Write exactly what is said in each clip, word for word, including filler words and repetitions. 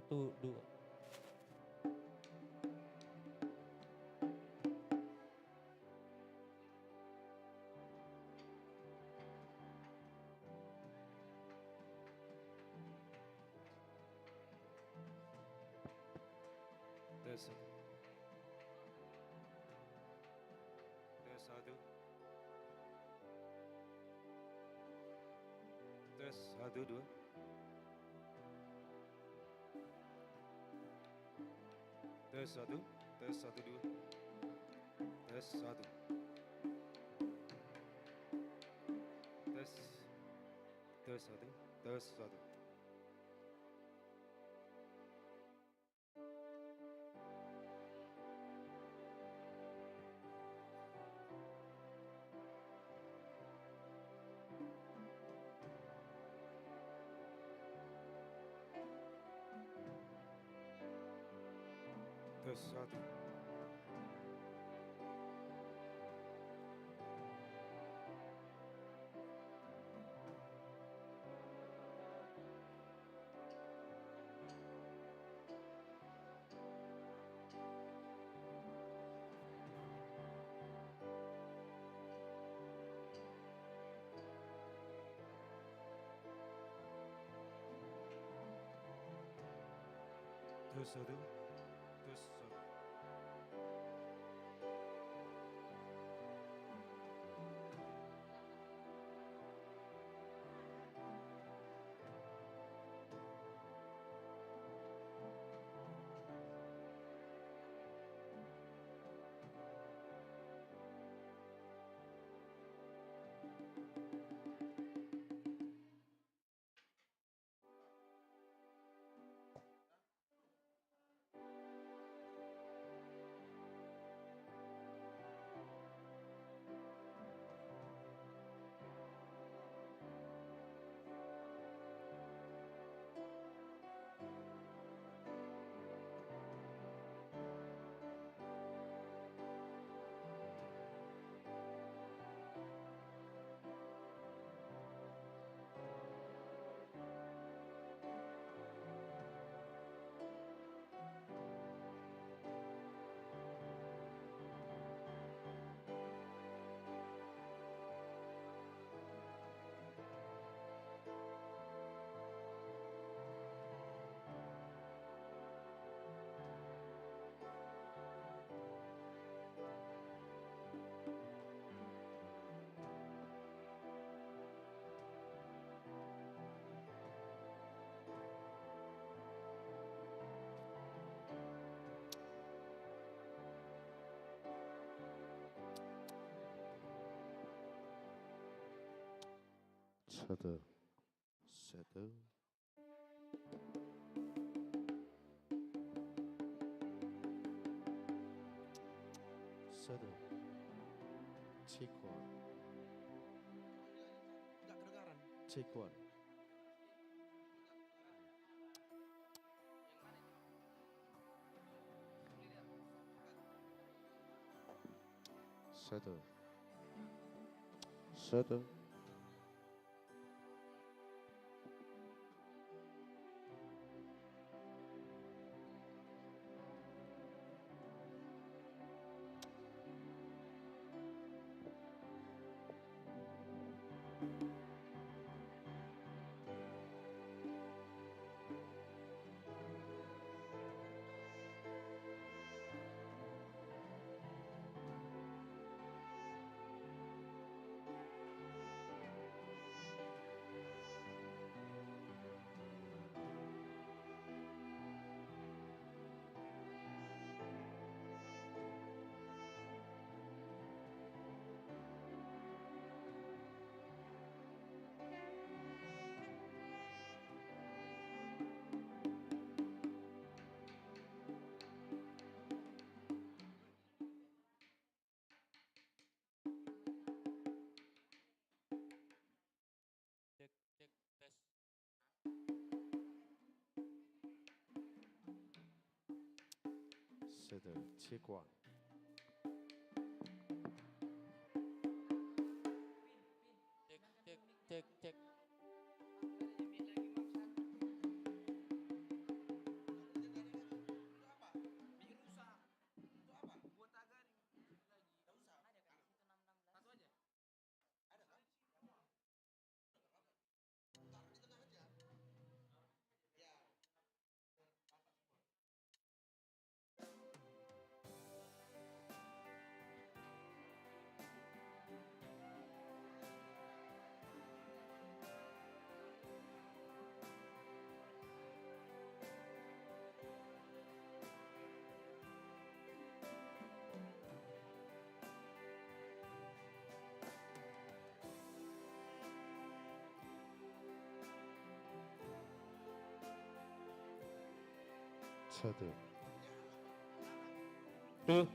Satu, dua. Tes. Tes satu. Tes satu, dua. Tes satu, tes satu, dua. Tes satu. Tes, tes satu, tes satu. Tes satu. Tes satu. Tes satu. Satu. Satu. Satu. Check one. Check one. Satu. Satu. Cek, cek, tes. Satu, check one. Cek, cek, cek, cek. Satu. Dua.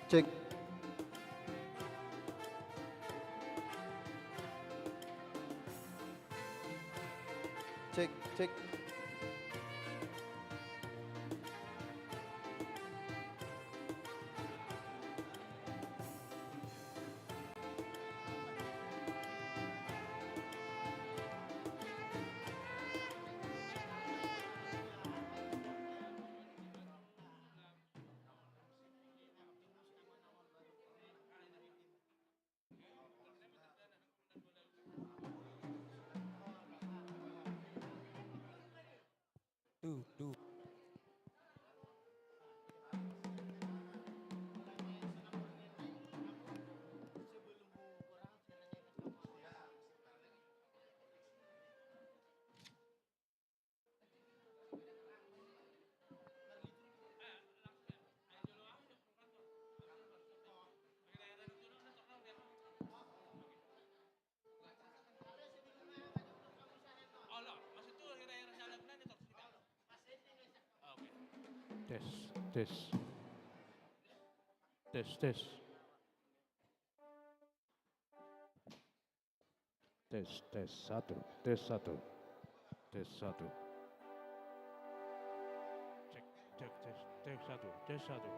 Cek. Cek, cek. Tuh, tuh. Tes, tes. Tes, tes. Tes, tes, satu, tes, satu. Tes, satu. Cek, cek, tes, cek, satu, tes, satu.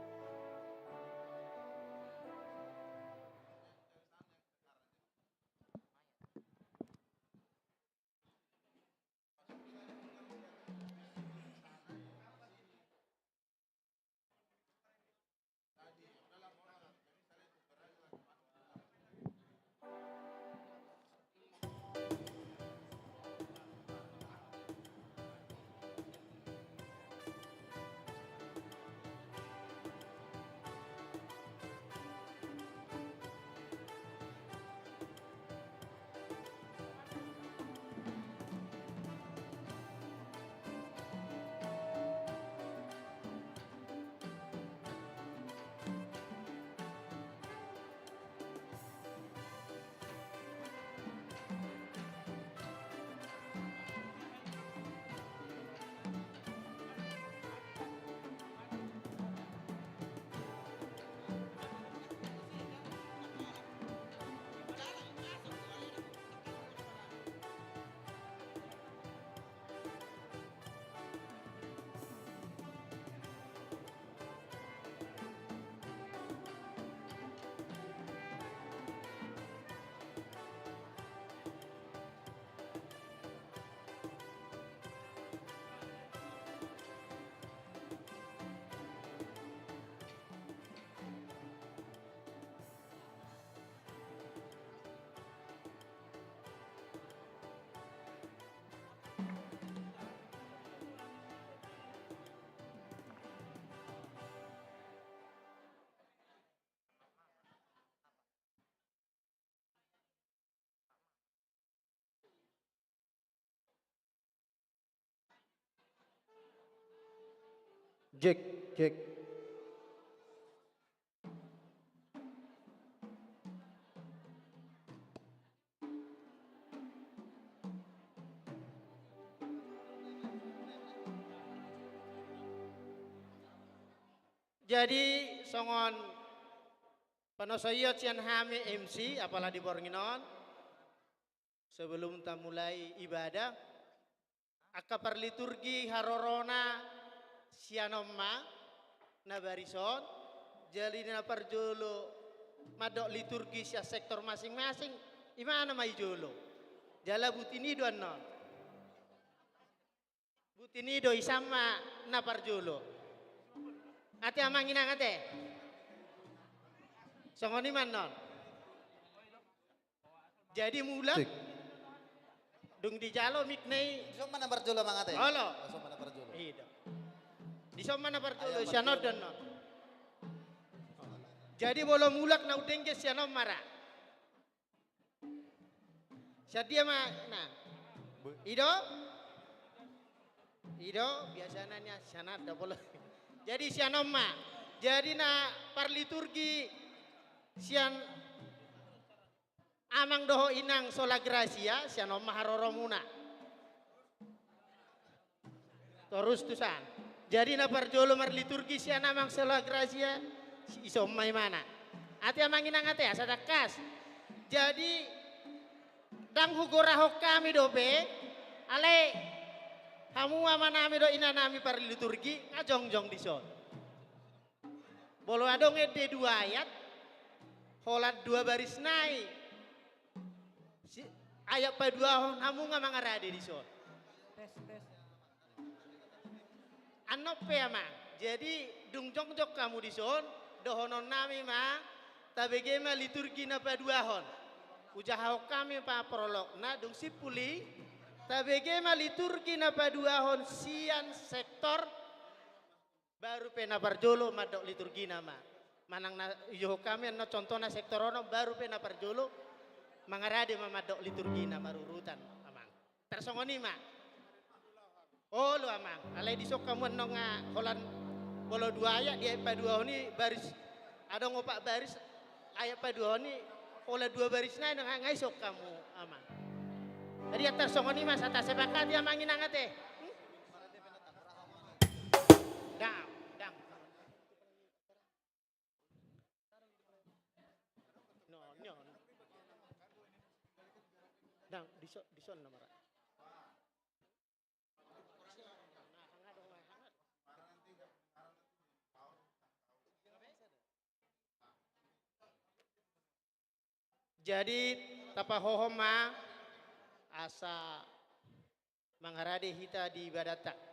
Cek, cek. Jadi, songon panosoion sian hami M C, apala di borngin on, sebelum tamulai ibadah, angka parliturgi harorona sian on ma na baris on, jadi na parjolo mandok liturgi sian sektor masing-masing, imana ma i jolo. Jala buti ni do annon. Buti ni do isan ma na parjolo. Ate amang inang ate. Songon i ma annon. Jadi mulak. Cek. Dung dijalo mik na i. Dison ma na parjolo amang ate. Olo. Dison ma na parjolo. Iya. Dison ma na parjolo. Sian on do annon. Jadi molo mulak na hudenggan sian on ma ra. Sian dia ma, nah. I do? I do, biasana nian sian an do polo. Jadi sian on ma. Jadi na parliturgi sian amang dohot inang Sola Grasia, sian on ma haroromuna. Torus tusan. Jadi na parjolo marliturgi sian amang Sola Grasia, Si ison ma imana. Ate amang inang ate, asa tangkas. Jadi, ndang hugorahon hami dope, alai hamu amanami dohot inanami parliturgi, nga jongjong dison. Molo adong ende dua ayat, holan dua baris nai. Si, ayat paduahon hamu nga mangarade dison. Tes, tes. Annon pe amang, jadi dung jongjong hamu dison, dohononnami ma, tabege ma liturgi na paduahon. Hujahahon hami ma prologna, dung simpul i, tabege ma liturgi na paduahon sian sektor, baru pe na parjolo mandok liturgina ma. Manang na ijohon hami annon contohna sektor onom, baru pe na parjolo mangarade ma mandok liturgina marurutan, amang. Tarsongon i ma. Olo amang, alai dison hamu annon nga holan molo dua ayat di ayat paduahon i baris, adong opat baris, ayat paduahon i holan dua baris nai nga, nga ison hamu amang. Jadi tarsongon i ma, asa tasepakati amang inang ate. Hmm? Dang, dang. No, no. Dang, dison, dison na mara. Jadi, tapahohom ma asa mangarade hita di ibadatta.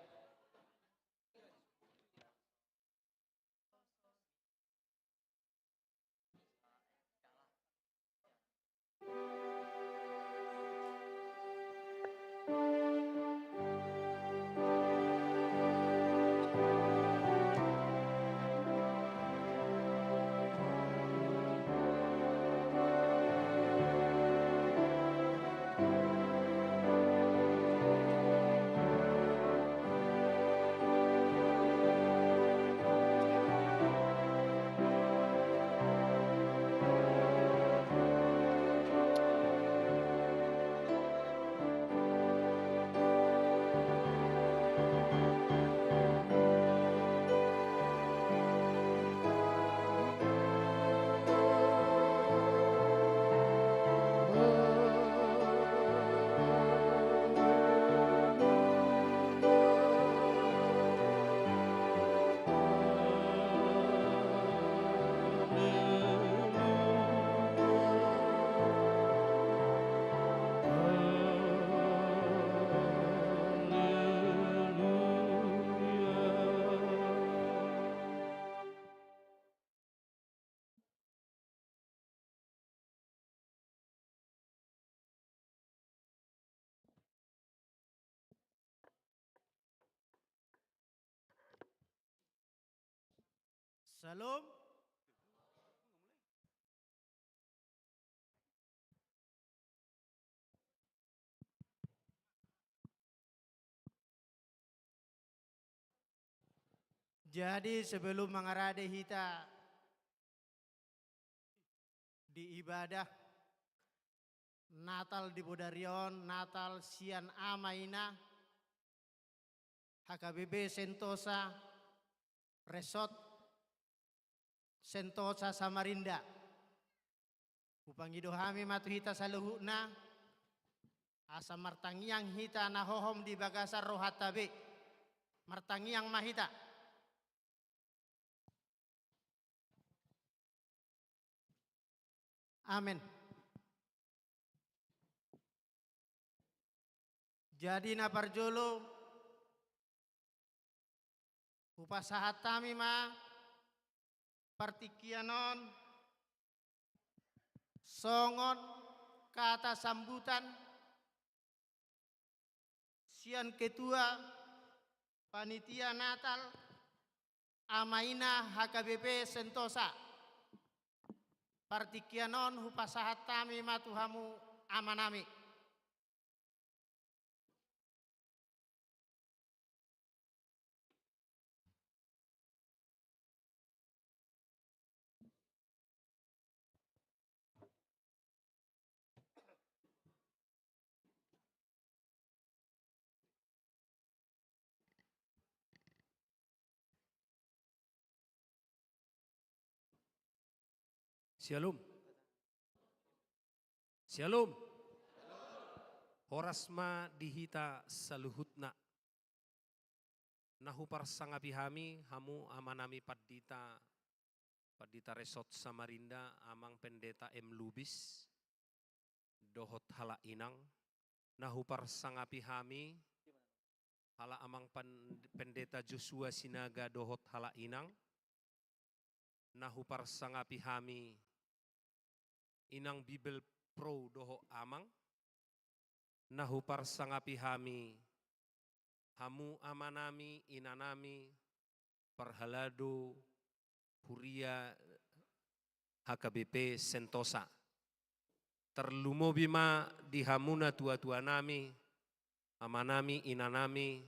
Syalom. Jadi, sebelum mangarade hita di ibadah Natal di bodari on, Natal sian ama ina, H K B P Sentosa, Resort Sentosa Samarinda. Hupangido hami ma tu hita saluhutna, asa martangiang hita na hohom di bagasan rohanta be. Martangiang ma hita. Amen. Jadi na parjolo, hupasahat hami ma partingkian on songon kata sambutan sian Ketua Panitia Natal Ama Ina H K B P Sentosa. Partingkian on hupasahat hami ma tu hamu amanami. Syalom. Syalom. Horas ma di hita saluhutna. Na huparsangapi hami, hamu amanami pandita, pandita Resort Samarinda, Amang Pendeta M Lubis, dohot halak inang, na huparsangapi hami, halak Amang Pan-, Pendeta Joshua Sinaga dohot halak inang, na huparsangapi hami, Inang Bibel Pro dohot Amang, na huparsangapi hami, hamu amanami, inanami, parhalado, huria H K B P Sentosa. Tarlumobi ma di hamu natua-tuanami, amanami, inanami,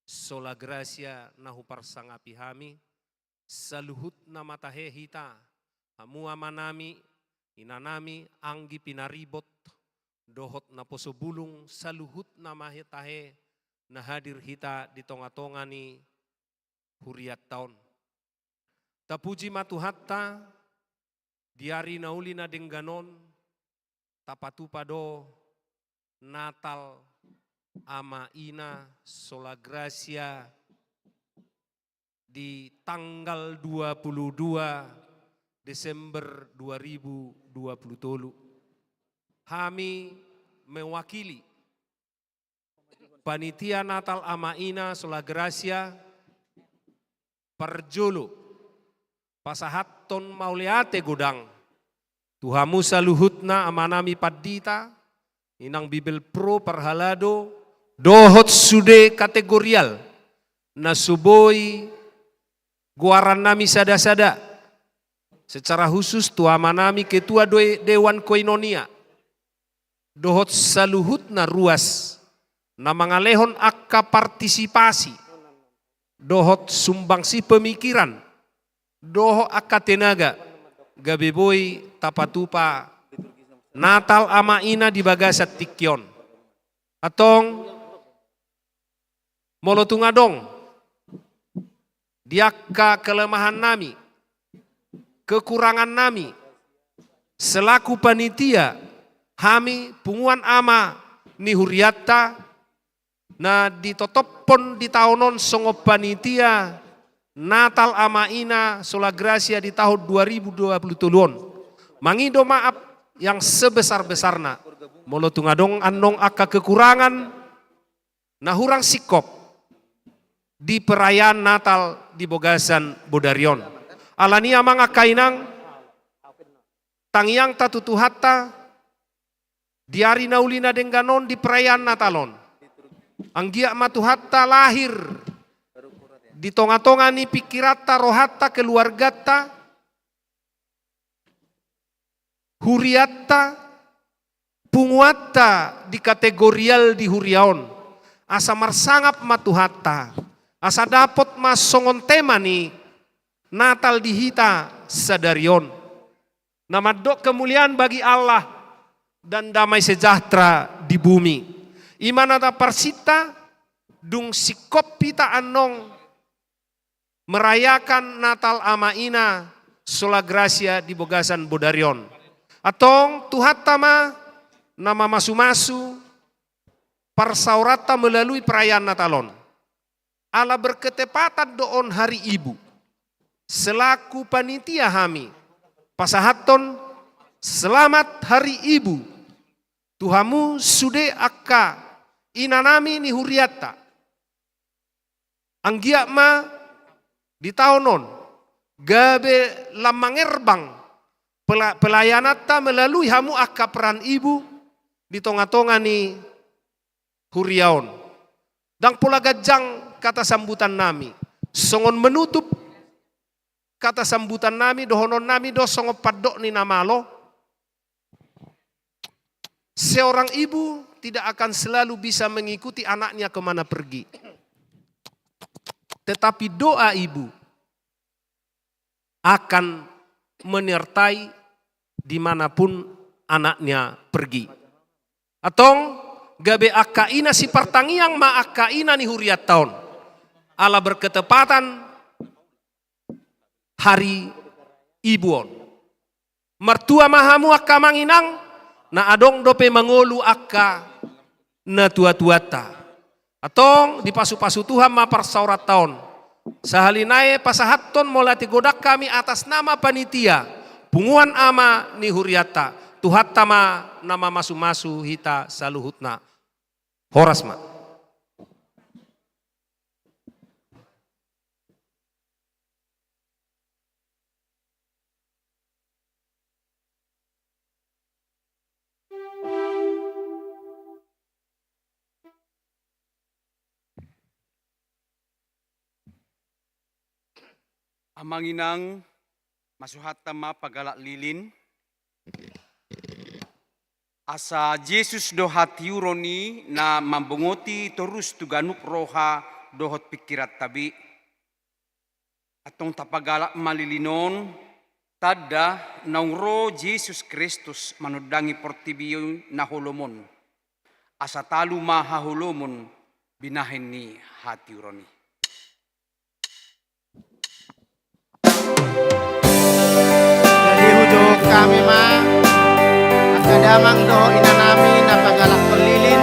sola Gracia na huparsangapi hami, saluhutna ma tahe hita, hamu amanami, inanami, anggi pinaribot, dohot naposo bulung, saluhutna ma tahe, na hadir hita di tonga-tonga ni hurianta on. Tapuji ma Tuhanta, di ari na uli na denggan on, tapatupa do Natal Ama Ina Sola Gracia di tanggal dua puluh dua Desember dua ribu dua puluh tolu. Hami mewakili panitia Natal Ama Ina Sola Gracia, parjolo pasahathon mauliate godang tu hamu saluhutna, amanami pandita, inang Bibel Pro, parhalado, dohot sude kategorial na so boi goarannami sada-sada. Secara khusus tu amanami ketua doe-, Dewan Koinonia, dohot saluhutna ruas na mangalehon angka partisipasi dohot sumbangsi pemikiran dohot angka tenaga, gabe boi tapatupa Natal Ama Ina di bagasan tingki on. Antong, molo tung adong di angka kelemahannami, kekurangannami, selaku panitia, hami punguan ama ni hurianta, na ditotophon di taon on songon panitia Natal Ama Ina Sola Gracia di taon dua ribu dua puluh tolu on, mangido maaf yang sebesar-besarna, molo tung adong annon angka kekurangan na hurang singkop di perayaan Natal di bagasan bodari on. Alani i, amang angka inang, tangiangta tu Tuhanta di ari na uli na denggan on, di perayaan Natal on, anggiat ma Tuhanta lahir di tonga-tonga ni pingkiranta, rohanta, keluarganta, hurianta, punguanta di kategorial di huria on, asa marsangap ma Tuhanta, asa dapot ma songon tema ni Natal di hita sadari on, na mandok kemuliaan bagi Allah dan damai sejahtera di bumi. I ma na taparsinta, dung singkop hita annon merayakan Natal Ama Ina Sola Gracia di bagasan bodari on. Antong Tuhanta ma na mamasu-masu parsaoranta melalui perayaan Natal on. Ala berketepatan do on Hari Ibu, selaku panitia hami pasahathon selamat Hari Ibu tu hamu sude angka inanami ni hurianta. Anggiat ma di taon on gabe lam mangerbang pela-, pelayananta melalui hamu angka peran ibu di tonga-tonga ni huria on. Ndang pola ganjang kata sambutannami. Songon menutup kata sambutannami, dohononnami do songon pandok ni na malo: Seorang ibu tidak akan selalu bisa mengikuti anaknya ke mana pergi. Tetapi doa ibu akan menyertai di mana pun anaknya pergi. Antong, gabe angka ina sipartangiang ma angka ina ni hurianta on, ala berketepatan Hari Ibu on. Martua ma hamu angka amang inang, na adong dope mangolu angka natuatuanta. Antong dipasupasu Tuhan ma parsaoranta on. Sahali nai pasahathon mauliate godang hami atas nama panitia, punguan ama ni hurianta, Tuhanta ma na mamasumasu hita saluhutna. Horas ma. Amang inang, masuhanta ma pagalak lilin. Asa Jesus do hatiuron i na mambongoti torus tu ganup roha dohot pingkiranta be. Antong tapagalak ma lilin on, tanda naung ro Jesus Kristus manondangi portibi na holom on. Asa talu ma haholomon binahen ni hatiuron i. Jadi hujou hami ma angka damang dohot inanami na pagalakhon lilin,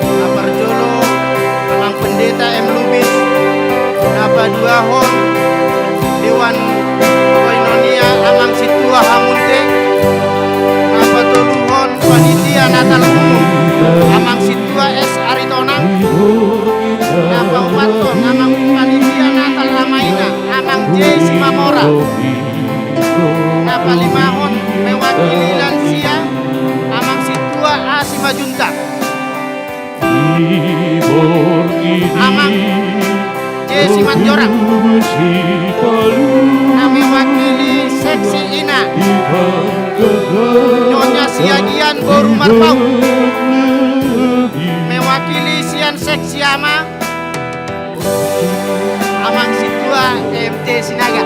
na parjolo amang pendeta M Lubis, na paduahon dewan koinonia amang sintua Hamunte, na patoluhon panitia Natal umum amang sintua S Aritonang, na paopathon amang panitia Natal Amaina amang J Simamora, na palimahon mewakili lansia amang sintua A Simanjuntak, amang J Simanjorang, na mewakili seksi ina Nyonya Siagian boru Marpaung, mewakili sian seksi ama amang sintua M T Sinaga.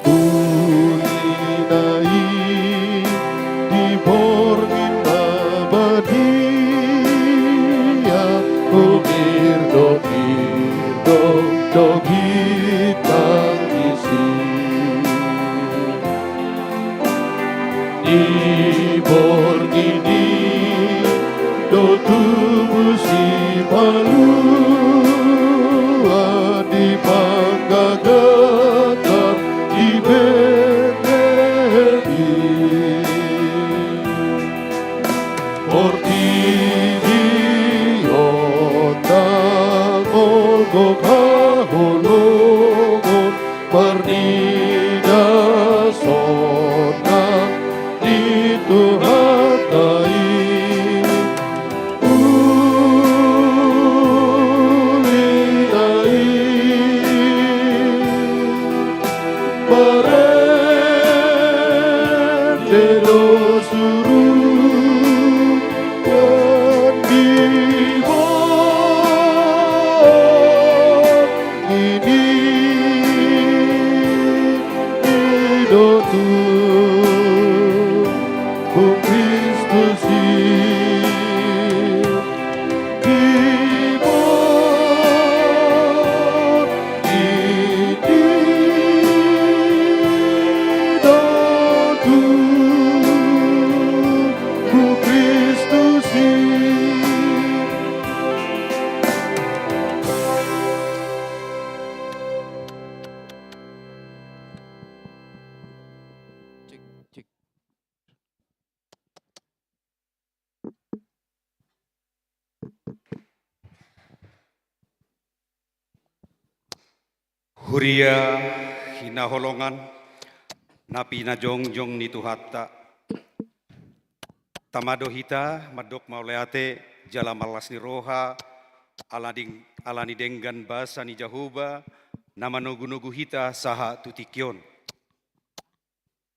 Uli na i di borngin na badia, umirdong-irdong do ginjang disi. Di borngin i do tubu Sipalua, dipanggagatkan di Betlehem i. Portibi on tangol gok haholomon, parnidasonna ni Tuhanta i. Uli na i marende do suruhan di borngin Huria hinaholongan na pinajongjong ni Tuhanta, tama do hita mandok mauliate jala mallas ni roha ala deng-, ala ni denggan basa ni Jahowa na manogunogu hita sahat tu tingki on.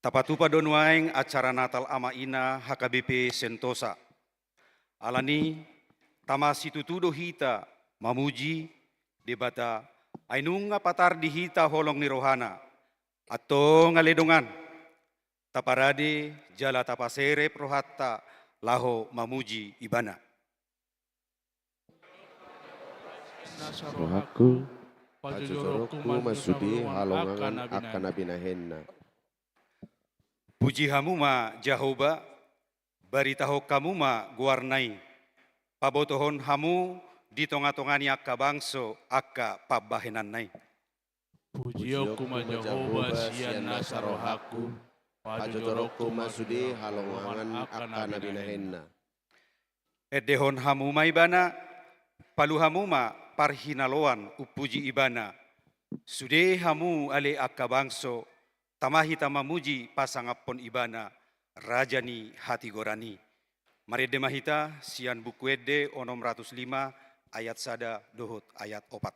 Tapatupa do nuaeng acara Natal Ama Ina H K B P Sentosa. Alani tama situtu do hita mamuji Debata, ai nunga patar di hita holong ni rohana. Antong ale dongan, taparade jala tapaserep rohanta laho mamuji Ibana. Rohangku, pajojorongku ma sude halongangan angka na binahenna. Puji hamu ma Jahowa, baritahon hamu ma goarna i, pabotohon hamu di tongatonga ni angka bangso angka pambahenanna i. Pujionku ma Jahowa sian nasa rohangku, pajojorongku ma sude halongangan angka na binahenna. Endehon hamu ma Ibana, palu hamu ma parhinaloan umpuji Ibana. Sude hamu ale angka bangso, tama hita mamuji pasangaphon Ibana, Raja ni hatigoran i. Marende ma hita sian Buku Ende onom ratus lima ayat sada dohot ayat opat.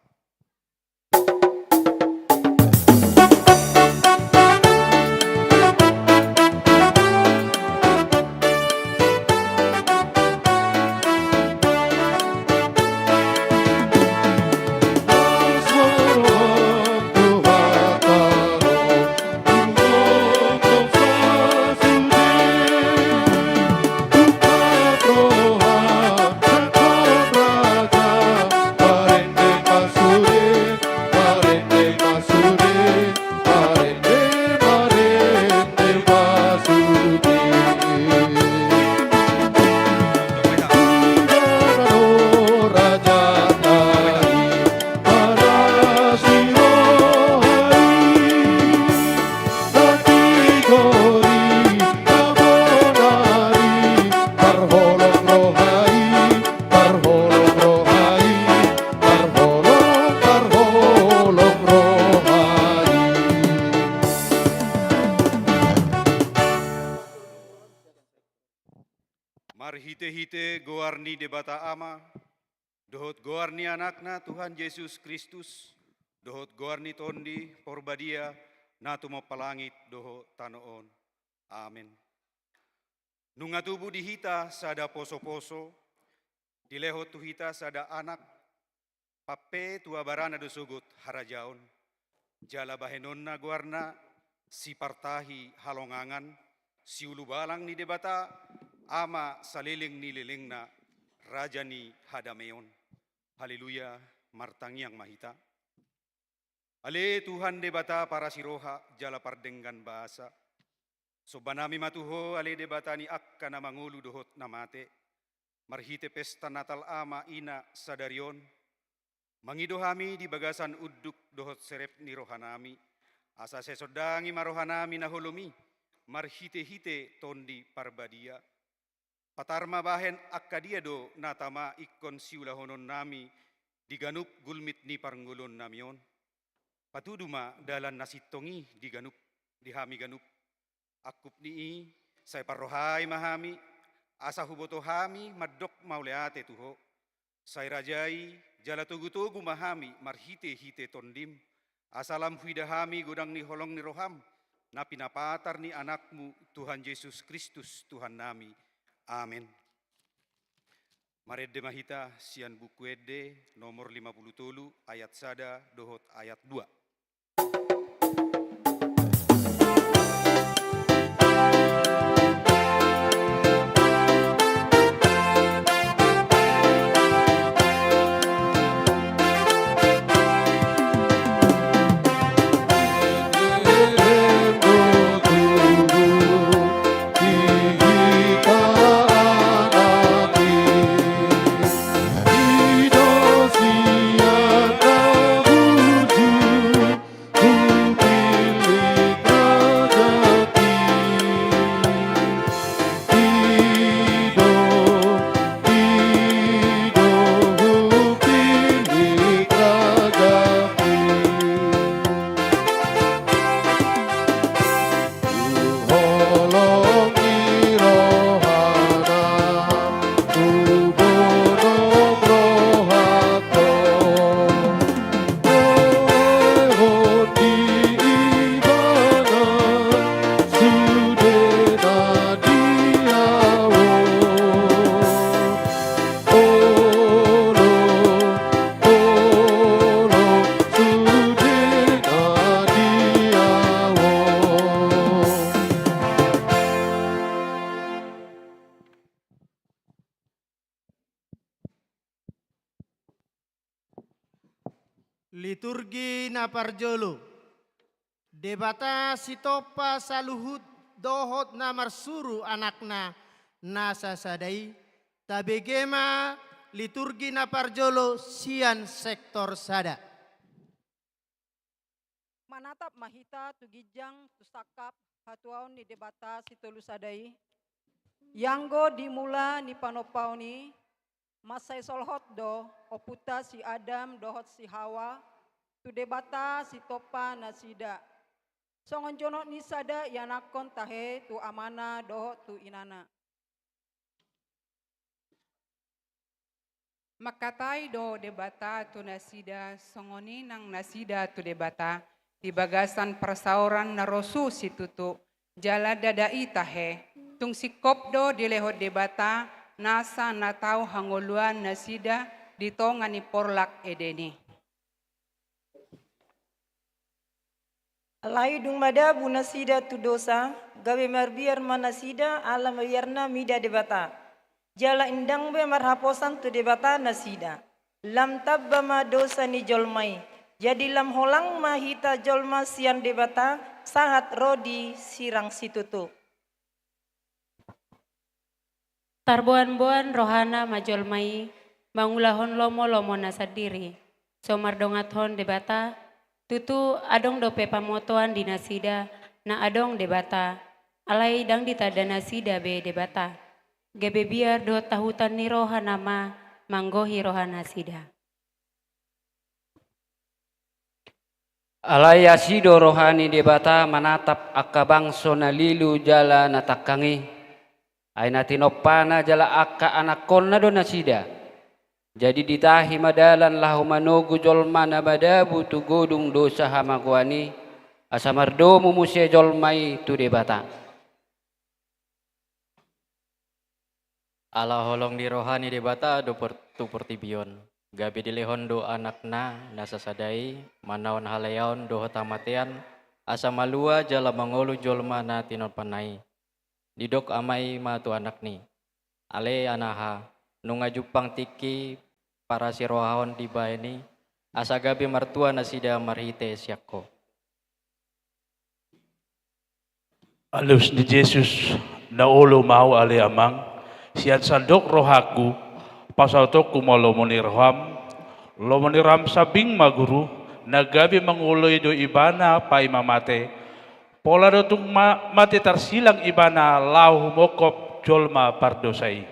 Marhitehite goar ni Debata Ama, dohot goar ni Anakna Tuhan Jesus Kristus, dohot goar ni Tondi Porbadia, na tumompa langit dohot tano on. Amen. Nunga tubu di hita sada posoposo, dilehon tu hita sada anak, pampe tu abarana do sogot harajaon, jala bahenonna goarna, sipartahi halongangan, siulubalang ni Debata, Ama saleleng ni lelengna, Raja ni hadameon. Haleluya, martangiang ma hita. Ale Tuhan Debata parasiroha jala pardenggan basa, sombanami ma tu Ho ale Debata ni angka na mangolu dohot na mate, marhite pesta Natal Ama Ina sadari on, mangido hami di bagasan unduk dohot serep ni rohanami, asa sai sondangi ma rohanami na holom i, marhitehite Tondi Parbadia. Patar ma bahen angka dia do na tama ingkon siulahononnami di ganup gulmit ni parngoluonnami on. Patudu ma dalan na sintong i di ganup, di hami ganup. Angkup ni i, sai parrohai ma hami, asa huboto hami mandok mauliate tu Ho. Sai rajai jala togutogu ma hami marhitehite Tondim, asa lam huida hami godang ni holong ni roham, na pinapatar ni Anakmu, Tuhan Jesus Kristus, Tuhannami. Amen. Marende ma hita sian Buku Ende nomor lima pulu tolu ayat sada dohot ayat dua. Liturgi na parjolo. Debata Sitompa saluhut dohot na marsuru Anakna na sasada i, tabege ma liturgi na parjolo sian sektor sada. Manatap ma hita tu ginjang tu sangkap hatuaon ni Debata Sitolusada i, ianggo di mula ni panompaon i, mansai solhot do ompunta si Adam dohot si Hawa tu Debata Sitompa nasida. Songon jonok ni sada ianakhon tahe tu amana dohot tu inana. Mangkatai do Debata tu nasida, songon i nang nasida tu Debata, di bagasan parsaoran na rosu situtu, jala ndada i tahe, tung singkop do dilehon Debata nasa na tau hangoluan nasida di tonga ni porlak Eden i. Alai dung madabu nasida tu dosa, gabe marbiar ma nasida ala mabiarna mida Debata. Jala ndang be marhaposan tu Debata nasida. Lam tamba ma dosa ni jolma i. Jadi lam holang ma hita jolma sian Debata, sahat ro di sirang situtu. Tarboanboan rohana ma jolma i mangulahon lomolomona sandiri, so mardongathon Debata. Tutu adong dope pamotoan di nasida na adong Debata, alai ndang ditanda nasida be Debata. Gabe biar dohot tahutan ni rohana ma manggohi rohanasida. Alai asi do roha ni Debata manatap angka bangso na lilu jala na tangkang i. Ai na tinompana jala angka anakhonna do nasida. Jadi ditahi ma dalan laho manogu jolma na madabu tu godung dosa hamagoan i, asa mardomu muse jolma i tu Debata. Ala holong ni roha ni Debata do por-, tu portibi on. Gabe dilehon do Anakna na sasada i manaon haleaon dohot hamatean, asa malua jala mangolu jolma na tinompana i. Didok ama i ma tu anakni: Ale anaha, nunga jumpang tingki parasirohaon dibahen i, asa gabe martua nasida marhite sian ho. Alus ni Jesus, na olo ma ahu ale Amang, sian sandok rohangku pasahatonku ma lomo ni roham. Lomo ni roham sambing ma Guru, na gabe mangoloi do ibana paima mate. Pola do tung ma-, mate tarsilang ibana laho humongkop jolma pardosa i.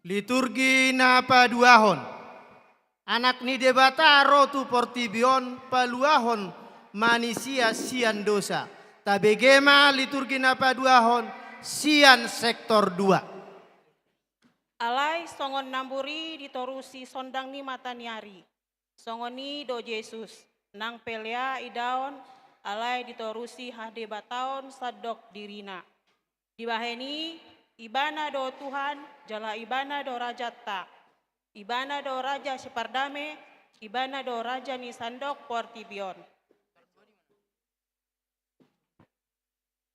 Liturgi na paduahon. Anak ni Debata ro tu portibi on paluahon manisia sian dosa. Tabege ma liturgi na paduahon sian sektor dua. Alai songon nambur i ditorusi sondang ni mata ni ari, songon i do Jesus, nang pelea idaon, alai ditorusi hadebataon sandok dirina. Dibahen i, Ibana do Tuhan, jala Ibana do Rajanta. Ibana do Raja Sipardame, Ibana do Raja ni sandok portibi on.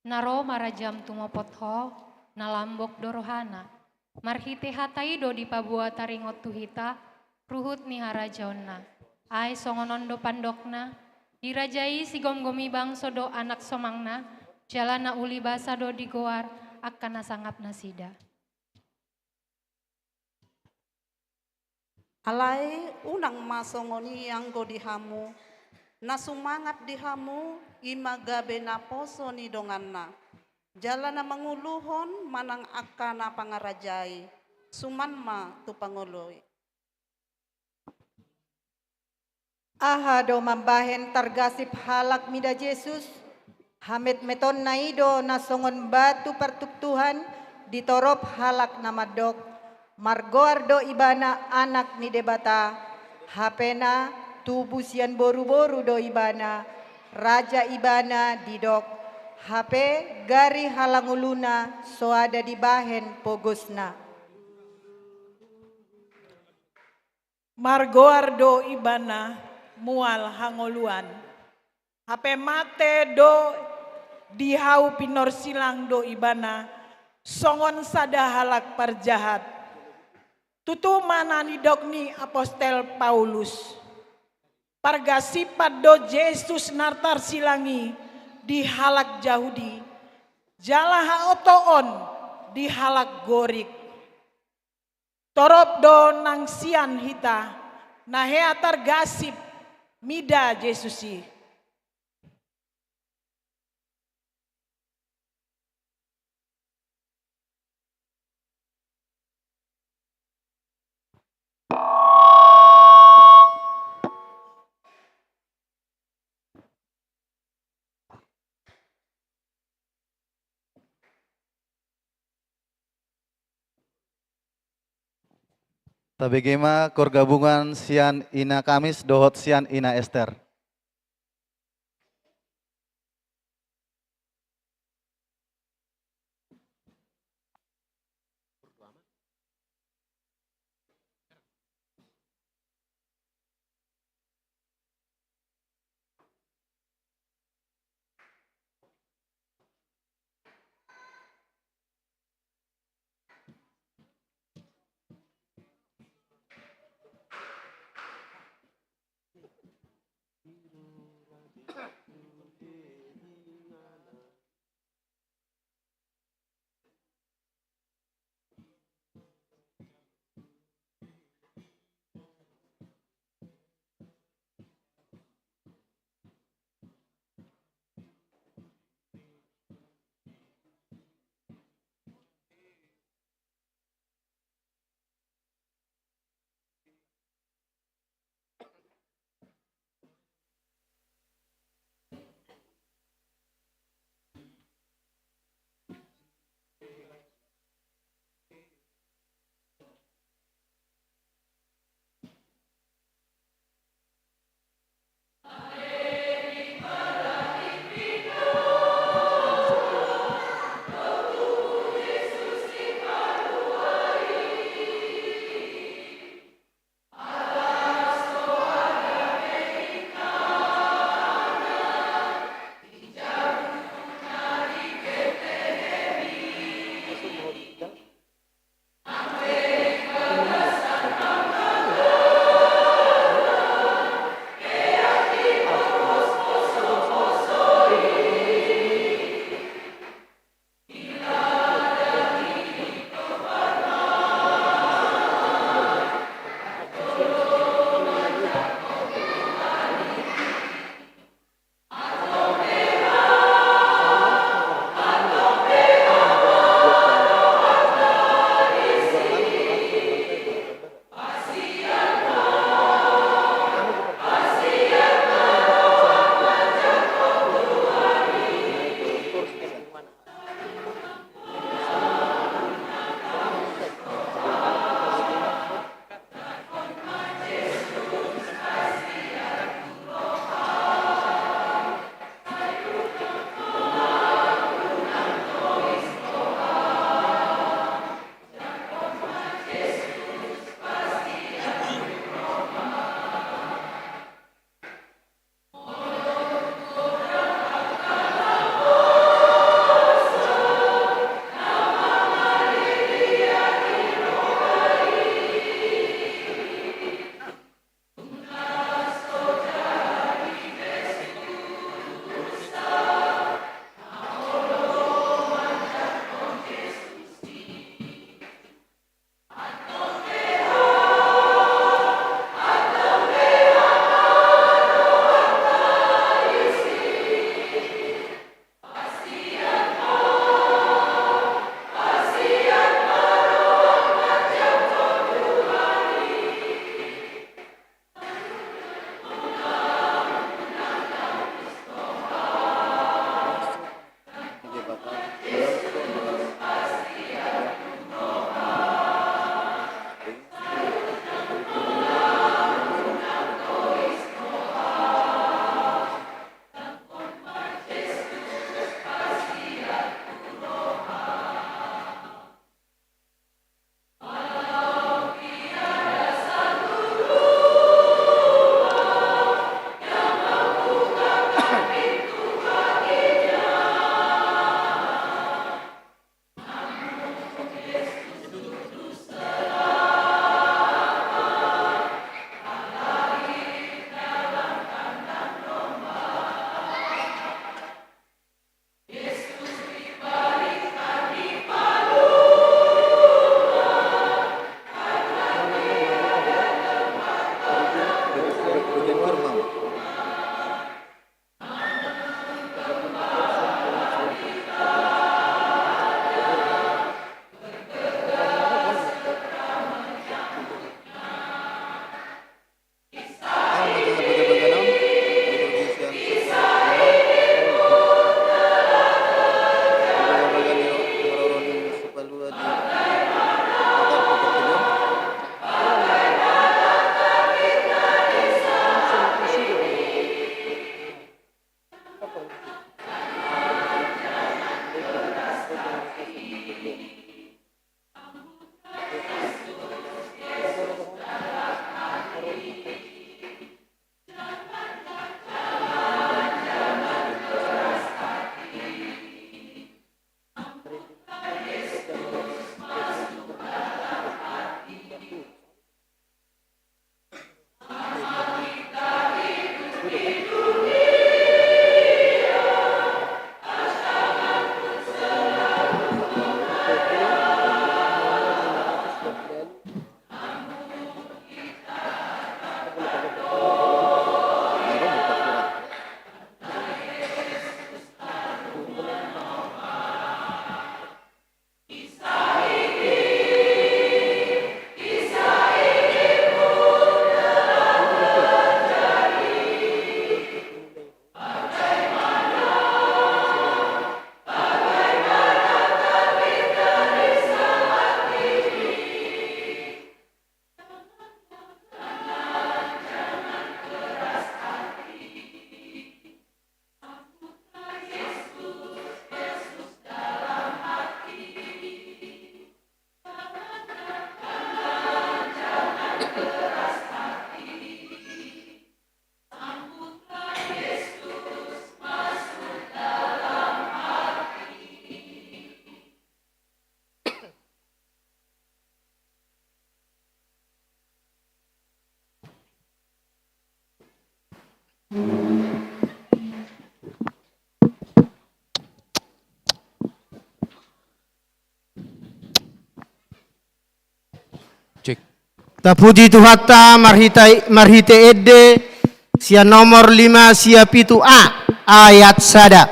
Na ro ma rajam tumopot ho, na lambok do rohana. Marhite hata i do dipaboa taringot tu hita ruhut ni harajaonna. Ai songon on do pandokna: Dirajai sigomgomi bangso do anak somangna, jala na uli basa do digoar angka na sangap nasida. Alai unang ma songon i anggo di hamu, na sumangap di hamu i ma gabe naposo ni donganna, jala na manguluhon manang angka na pangarajai, suman ma tu pangoloi. Aha do mambahen targasip halak mida Jesus? Hametmetonna i do na songon batu partuktuhan di torop halak na mandok, margoar do ibana Anak ni Debata, hape na tubu sian boruboru do ibana, raja ibana didok, hape gari halanguluna soada dibahen pogosna. Margoar do ibana mual hangoluan. Hape mate do di hau pinorsilang do ibana songon sada halak parjahat. Tutu ma na nidok ni apostel Paulus. Pargasipan do Jesus na tarsilang i di halak Jahudi, jala haotoon di halak Gorik. Torop do nang sian hita na hea targasip mida Jesus i. Tabege ma koor gabungan sian Ina Kamis dohot sian Ina Ester. Tapuji Tuhanta marhite, marhite ende sian nomor lima sia pitu A, ayat sada.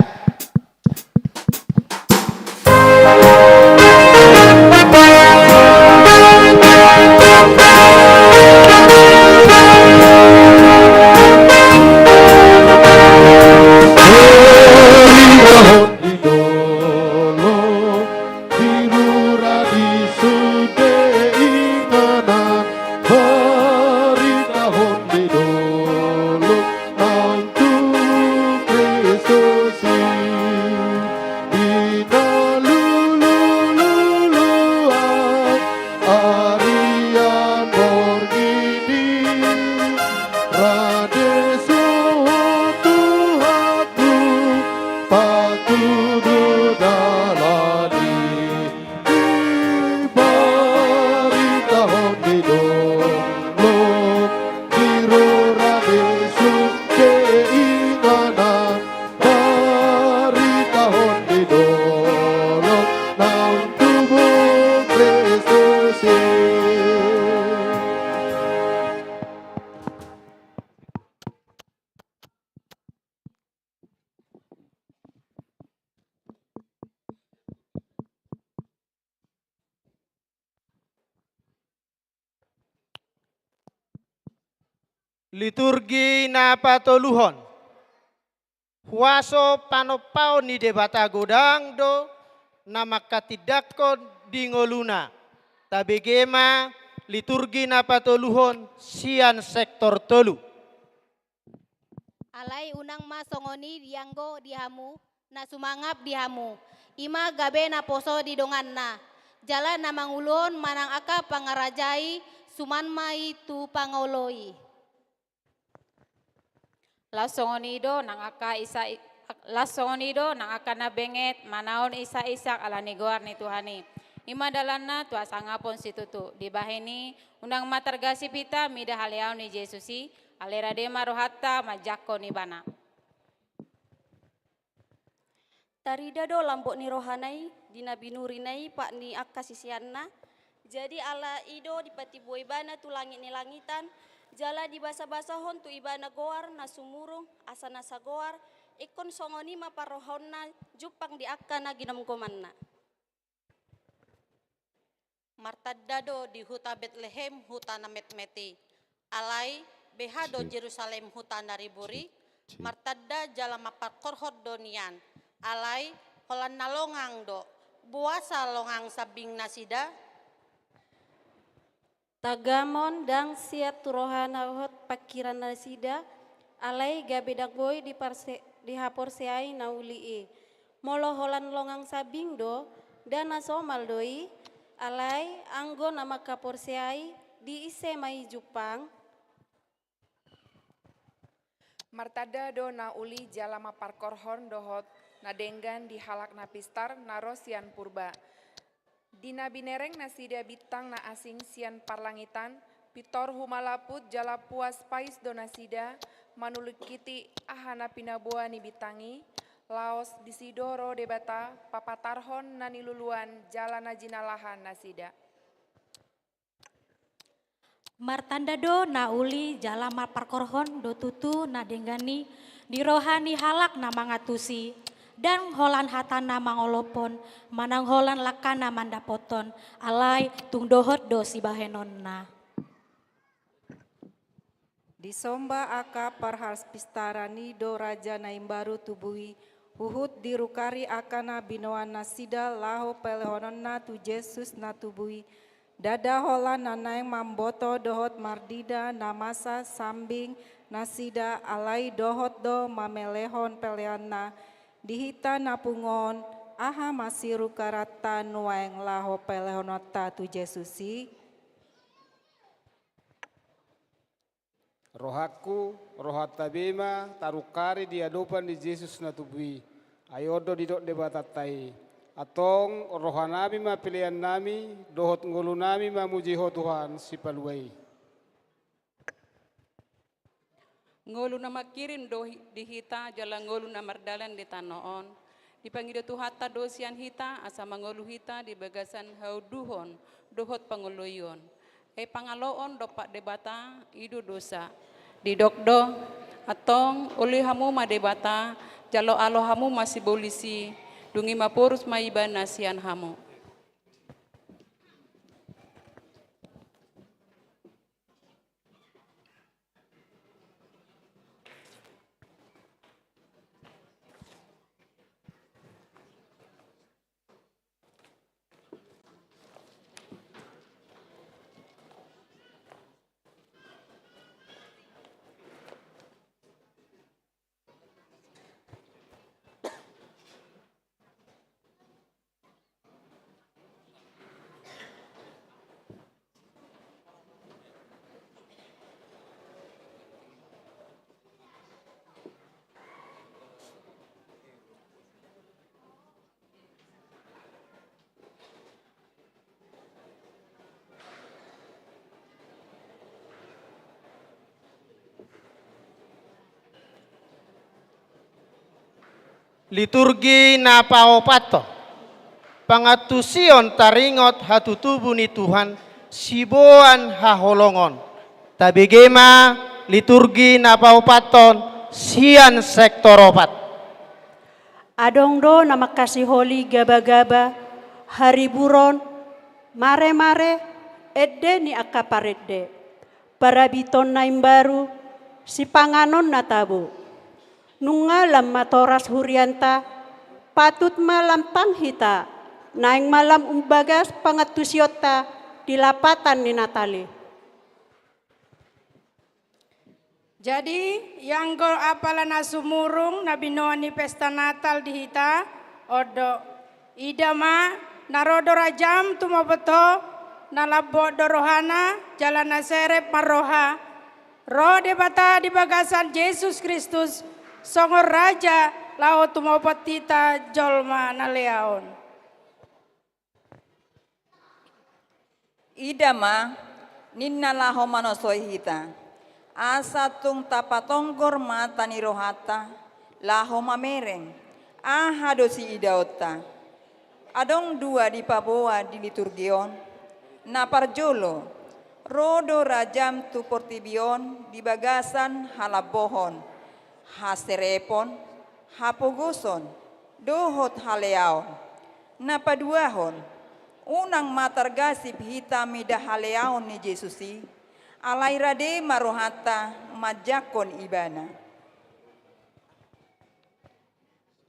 Di dolok, di rura, di sude inganan, baritahon di dolok nang tu Kristus i. Di na lulululuan arian borngin i, rade sohot Tuhanku, patudu dalan i. Dibaritahon di dolok, di rura, di sude inganan, baritahon di dolok nang tubu Kristus i. Liturgi na patoluhon. Huaso panompaon ni Debata godang do na mangkatindangkon di ngoluna. Tabege ma liturgi na patoluhon sian sektor tolu. Alai unang ma songon i dianggo di hamu na sumangap di hamu, i ma gabe naposo di donganna, jala na manguluhon manang angka pangarajai suman ma i tu pangoloi. Laos songon i do nang angka Isa, laos songon i do nang angka na benget manaon Isa-Isak ala ni goar ni Tuhan i. I ma dalanna tu hasangapon situtu. Dibahen i, unang ma targasip hita mida haleaon ni Jesus i, alai rade ma rohanta manjangkon Ibana. Tarida do lambok ni rohana i di na binurina i pat ni angka siseanna. Jadi ala i do dipatimbua ibana tu langit ni langitan, jala dibasabasahon tu ibana goar na sumurung asa na sagoar, ingkon songon i ma parrohaonna jumpang di angka na ginomgomanna. Martanda do di huta Betlehem, huta na metmet i. Alai beha do Jerusalem, huta na ribur i? Martanda jala mamparkorhon do nian. Alai holan na longang do. Boasa longang sambing nasida? Tagamon ndang siat tu rohana dohot pangkiran nasida, alai gabe ndang boi diparse-, dihaporseai na uli i. Molo holan longang sambing do, nda na somal do i, alai anggo na mangkaporseai, di ise ma i jumpang? Martanda do na uli jala mamparkorhon dohot na denggan di halak na pistar na ro sian purba. Di na binereng nasida bintang na asing sian parlangitan, pintor humalaput jala puas pais do nasida manulingkiti aha na pinaboa ni bintang i, laos disi do ro Debata papatarhon na niluluan jala na jinalahan nasida. Martanda do na uli jala mamparkorhon do tutu na denggan i di roha ni halak na mangantusi, ndang holan hatana mangolophon, manang holan langkana mandapothon, alai tung dohot do sibahenonna. Disomba angka parhapistaran i do Raja na imbaru tubu i, huhut dirukari angka na binoan nasida laho pelehononna tu Jesus na tubu i. Ndada holan na naeng mamboto dohot marnida na masa sambing nasida, alai dohot do mamelehon peleanna. Di hita na pungu on, aha ma sirukaranta nuaeng laho pelehononta tu Jesus i? Rohangku, rohanta be ma tarukari di adopan ni Jesus na tubu i. Ai on do didok Debatanta i. Antong rohanami ma peleannami, dohot ngolunami mamuji Ho Tuhan Sipalua i. Ngolu na mangkirim do hi-, di hita jala ngolu na mardalan di tano on. Dipangido Tuhanta do sian hita asa mangolu hita di bagasan haunduhon dohot pangoloion. Ai pangaloon dompak Debata i do dosa. Didok do: Antong uli hamu ma Debata, jalo alo hamu ma sibolis i, dung i maporus ma Ibana sian hamu. Liturgi na paopathon. Pangantusion taringot hatutubu ni Tuhan, siboan haholongon. Tabege ma liturgi na paopathon sian sektor opat. Adong do na mangkasiholi gabagaba, hariburon, maremare, ende ni angka parende, parabiton na imbaru, sipanganon na tabo. Nunga lam matoras hurianta, patut ma lam tang hita, naeng ma lam umbagas pangantusionta di lapatan ni Natal i. Jadi, ianggo apala na sumurung na binoan ni pesta Natal di hita, on do: Ida ma, na ro do rajam tumopot ho, na lambok do rohana, jala na serep ma roha. Ro Debata di bagasan Jesus Kristus, songon Raja laho tumopot hita jolma na lea on. Ida ma, ninna laho manosoi hita, asa tung tapatonggor mata ni rohanta, laho mamereng, aha do siidaonta. Adong dua dipaboa di liturgi on. Na parjolo, ro do rajam tu portibi on di bagasan halambohon, haserepon, hapogoson, dohot haleaon. Na paduahon, unang ma targasip hita mida haleaon ni Jesus i, alai rade ma rohanta manjangkon Ibana.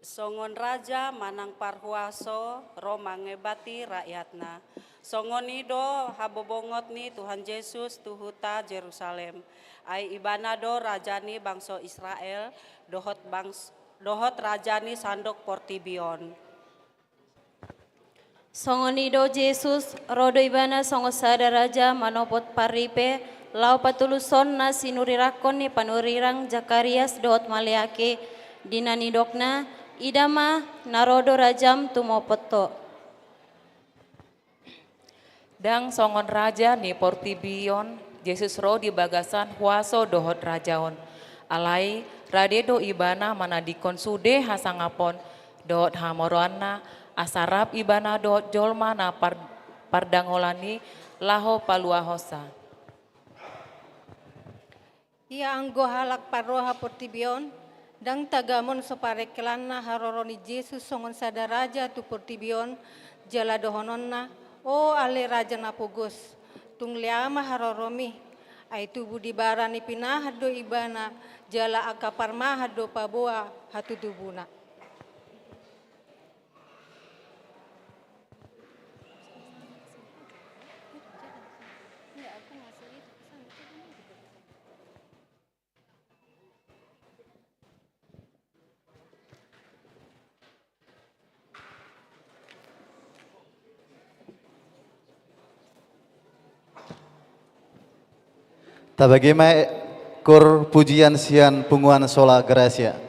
Songon raja manang parhuaso ro mangebati rakyatna. Songon i do habobongot ni Tuhan Jesus tu huta Jerusalem. Ai Ibana do raja ni bangso Israel, dohot bangs-, dohot raja ni sandok portibi on. Songon i do Jesus, ro do Ibana songon sada raja manopot parripe, laho patulushon na sinurirangkon ni panurirang Jakarias dohot Maleaki, di na nidokna: Ida ma, na ro do rajam tumopot ho. Ndang songon raja ni portibi on Jesus ro di bagasan huaso dohot rajaon. Alai rade do Ibana manadingkon sude hasangapon dohot hamoroanna, asa rap Ibana dohot jolma na par-, pardangolan i laho paluahonsa. Ia anggo halak parroha portibi on, ndang tagamon so parengkelanna haroro ni Jesus songon sada raja tu portibi on, jala dohononna: O ale raja na pogos, tung lea ma haroromi, ai tubu di bara ni pinahan do Ibana, jala angka parmahan do paboa hatutubuna. Tabege ma, eh, kor pujian sian punguan Sola Gratia.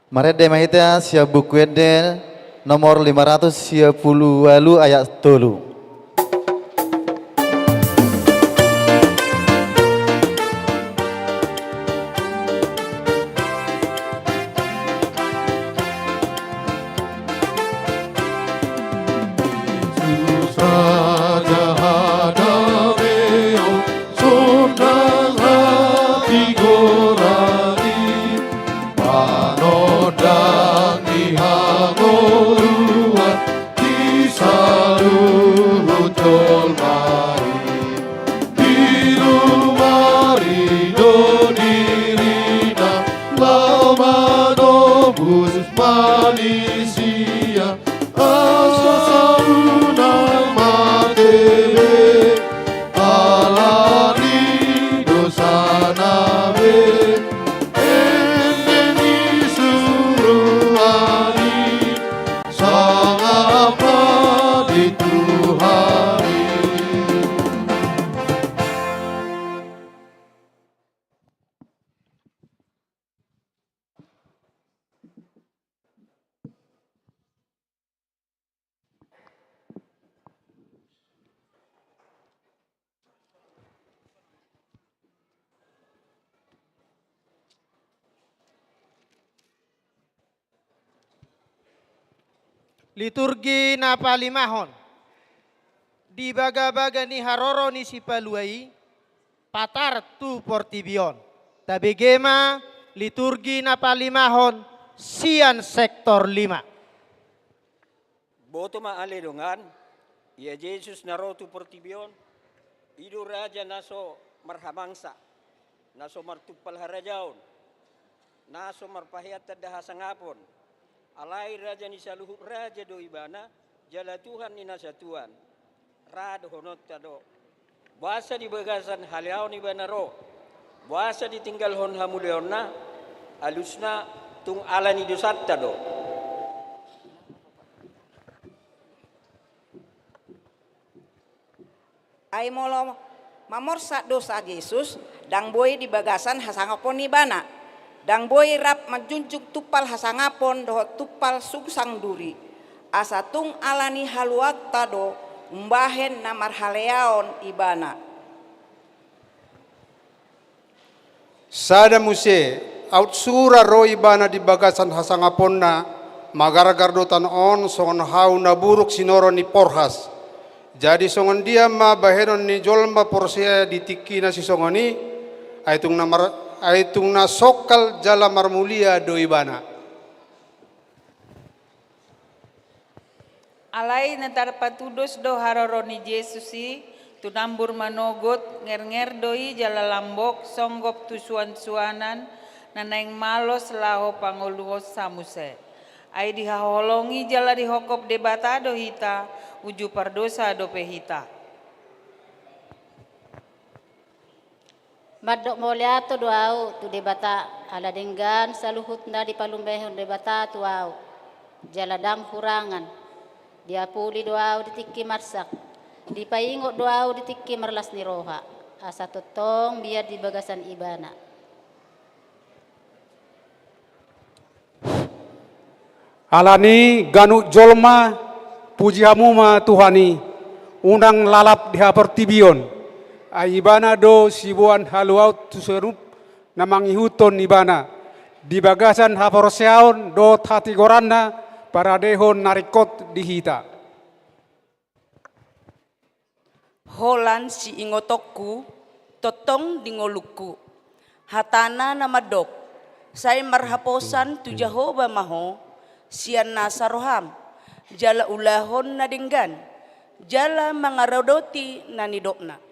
Marende ma hita sian Buku Ende nomor lima ratus sia pulu ualu ayat tolu. Raja hadameon, sonang hatigoran i, manondang di hangoluan di saluhut jolma i. Dilumari do dirina laho manobus manisia. Asa unang mate be ala ni dosana be, ende ni suruan i, sangap ma di Tuhan i. Liturgi na palimahon. Di bagabaga ni haroro ni Sipalua i, patar tu portibi on. Tabege ma liturgi na palimahon sian sektor lima. Boto ma ale dongan, ia Jesus na ro tu portibi on, i do raja na so marhabangsa, na so martumpal harajaon, na so marpahean tanda hasangapon. Alai raja ni saluhut raja do ibana, jala Tuhan ni na satuan. Ra dohononta do. Boasa di bagasan haleaon ibana ro? Boasa ditinggalhon hamuliaonna? Alusna tung ala ni dosanta do. Ai molo mamorsak dosa Jesus, ndang boi di bagasan hasangapon ibana. Ndang boi rap manjunjung tumpal hasangapon dohot tumpal sungsang duri. Asa tung ala ni haluaonta do umbahen na marhaleaon ibana. Sada muse, aut sura ro ibana di bagasan hasangaponna, magargar do tano on songon hau na buruk sinorot ni porhas. Jadi songon dia ma bahenon ni jolma porsea di tingki na sisongon i? Ai tung na mar-, ai tung na songkal jala marmulia do ibana. Alai na tarpatudos do haroro ni Jesus i tu nambur manogot, ngernger do i jala lambok, songgop tu suansuanan, na naeng malos laho pangoluhonsa muse. Ai dihaholongi jala dihophop Debata do hita, uju pardosa dope hita. Mandok mauliate do ahu tu Debata, ala denggan saluhutna dipalumehon Debata tu ahu, jala ndang hurangan. Diapuli do ahu di tingki marsak, dipaingot do ahu di tingki marlas ni roha, asa tongtong biar di bagasan Ibana. Alani ganup jolma, puji hamu ma Tuhan i, unang lalap di haportibion. Ai Ibana do siboan haluaon tu saluhut na mangihuthon Ibana. Di bagasan haporseaon dohot hatigoranna, paradehon na ringkot di hita. Holan siingotonku, tongtong di ngolungku. Hatana na mandok, sai marhaposan tu Jahowa ma ho, sian nasa roham, jala ulahon na denggan, jala mangaradoti na nidokna.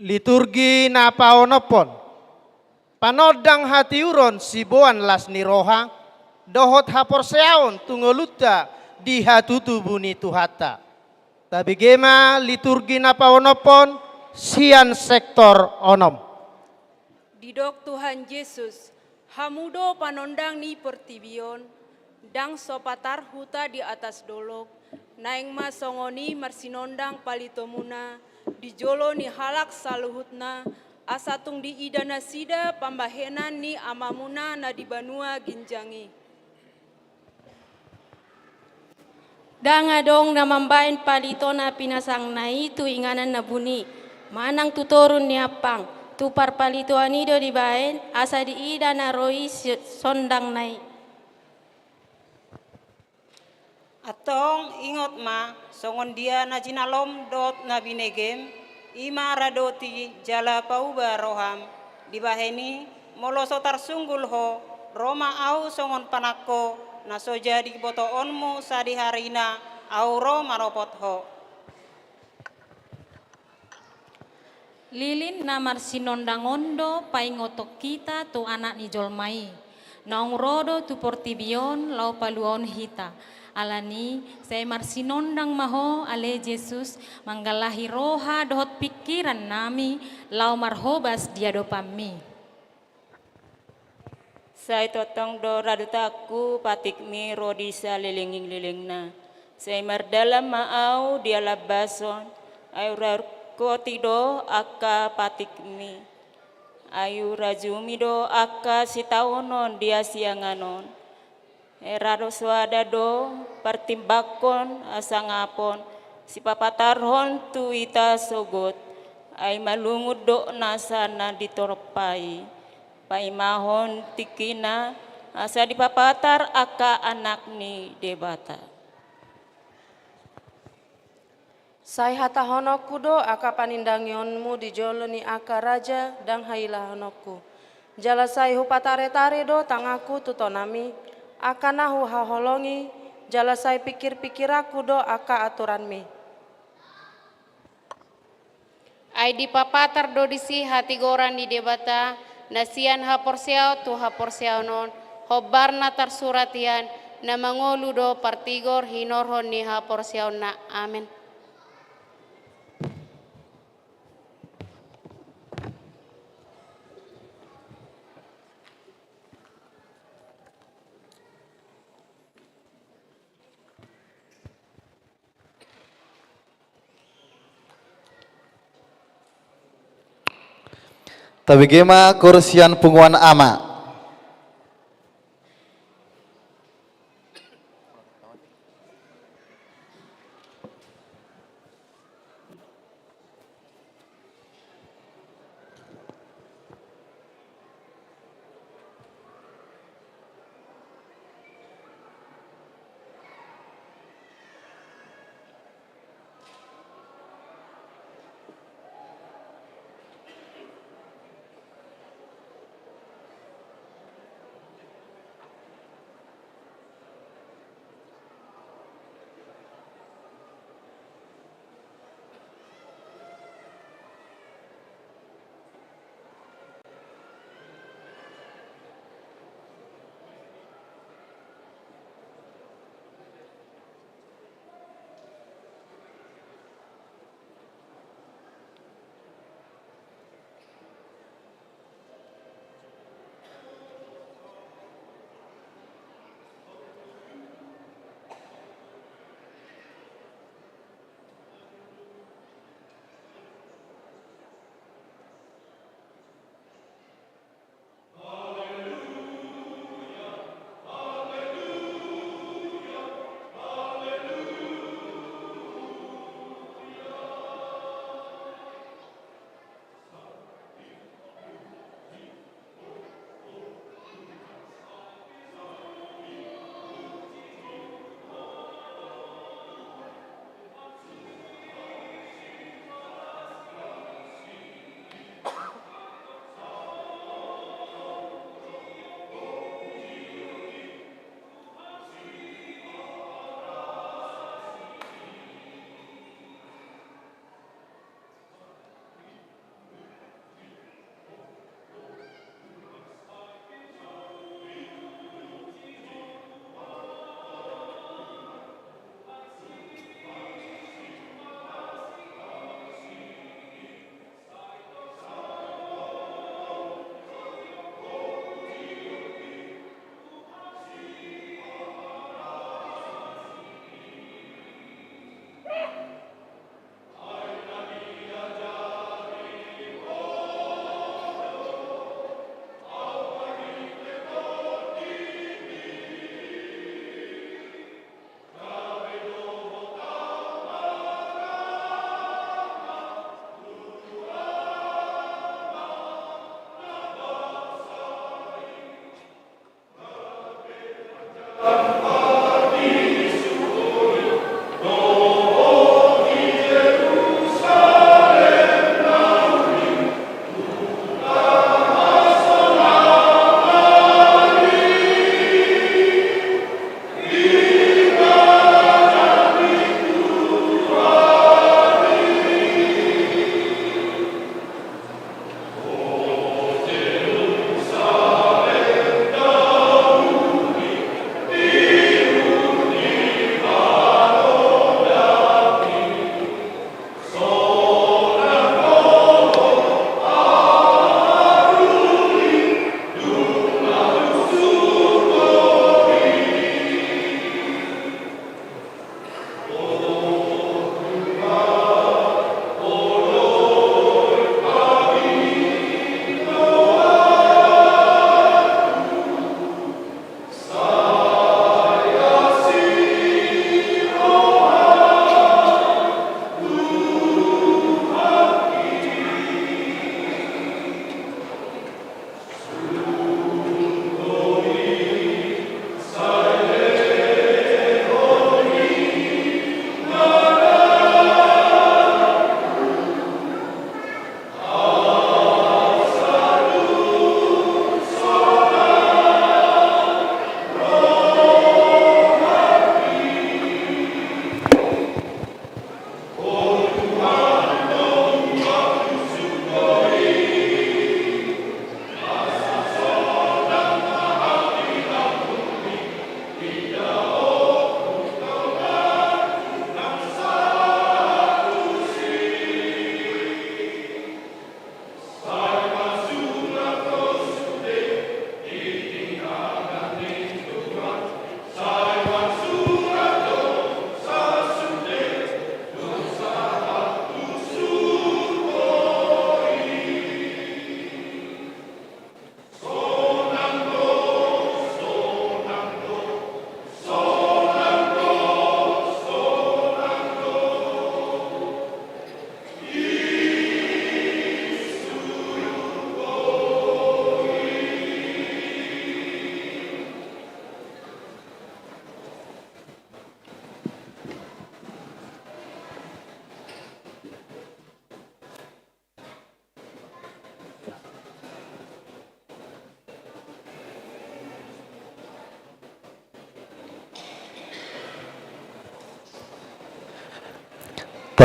Liturgi na paonomhon. Panondang hatiuron siboan las ni roha, dohot haporseaon tu ngolunta di hatutubu ni Tuhanta. Tabege ma liturgi na paonomhon sian sektor onom. Didok Tuhan Jesus, hamu do panondang ni portibi on, ndang so patar huta di atas dolok, naeng ma songon i marsinondang palitomuna, di jolo ni halak saluhutna, asa tung diida nasida pambahenan ni Amamuna na di banua ginjang i. Ndang adong na mambahen palito na pinasangna i tu inganan na buni, manang tu toru ni ampang, tu parpalitoan i do dibahen, asa diida na ro i si-, sondangna i. Antong ingot ma, songon dia na jinalom dohot na binegem, i ma radoti jala pauba roham. Dibahen i, molo so tarsunggul ho, ro ma ahu songon panangko, na so jadi botoonmu sadihari na ahu ro manopot ho. Lilin na marsinondang on do paingoton hita tu Anak ni jolma i. Naung ro do tu portibi on laho paluahon hita. Alani, sai marsinondang ma ho ale Jesus, manggalahi roha dohot pingkirannami laho marhobas di adopanmi. Sai tongtong do radotanku patikmi ro di salelenglelengna. Sai mardalan ma ahu di alambason, ai hurangkoti do angka patikmi. Ai hurajumi do angka sitaonon di hasiangan on. Hera do soada do partimbangkon hasangapon sipapatarhon tu hita sogot, ai malungun do nasa na di torop i. Paimahon tingkina, asa dipapatar angka anak ni Debata. Sai hatahononku do angka panindangionmu di jolo ni angka raja ndang hailahononku. Jala sai hupataretare do tanganku tu tonami, angka na huhaholongi, jala sai pingkirpingkiranku do angka aturanmi. Ai dipapatar do disi hatigoran ni Debata, na sian haporseaon tu haporseaon on, hombar na tarsurat hian, na mangolu do partigor hinorhon ni haporseaonna. Amen. Tabege ma koor sian punguan ama.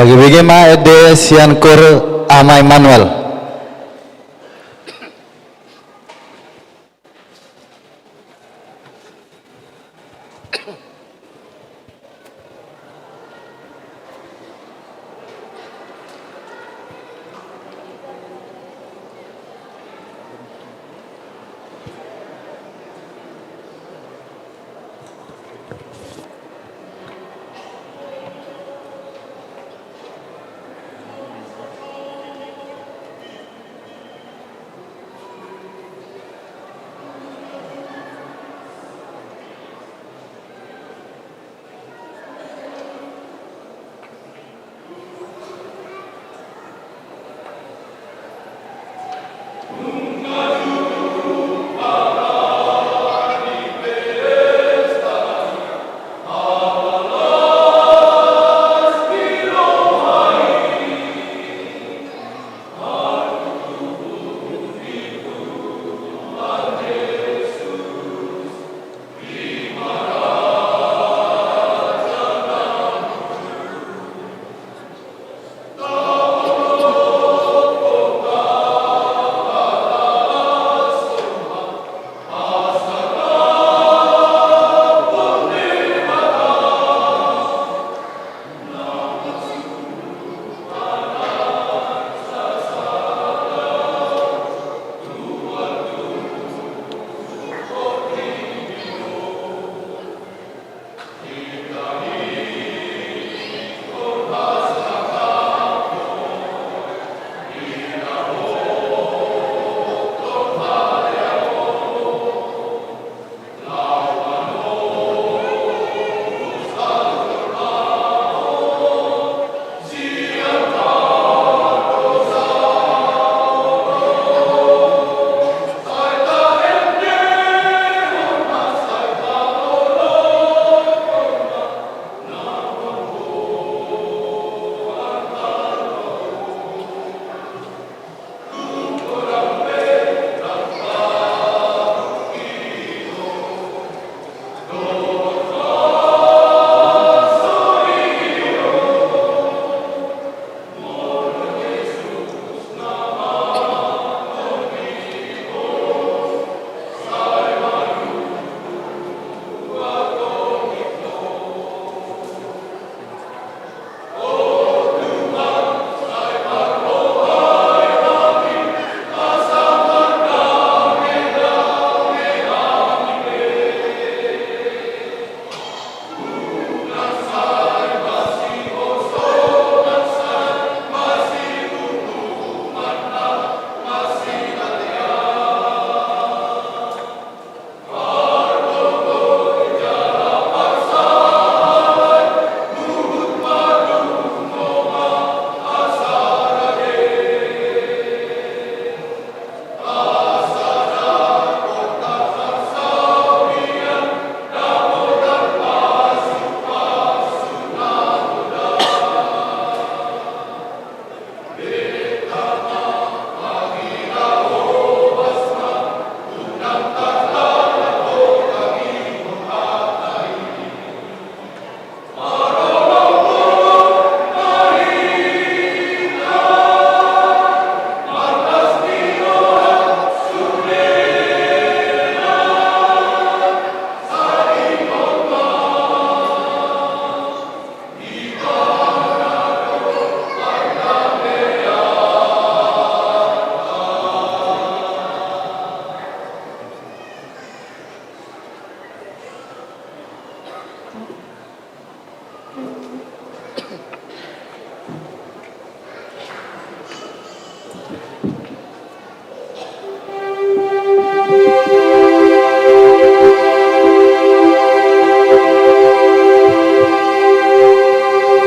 Pagi bege ma ende sian Koor Ama Immanuel.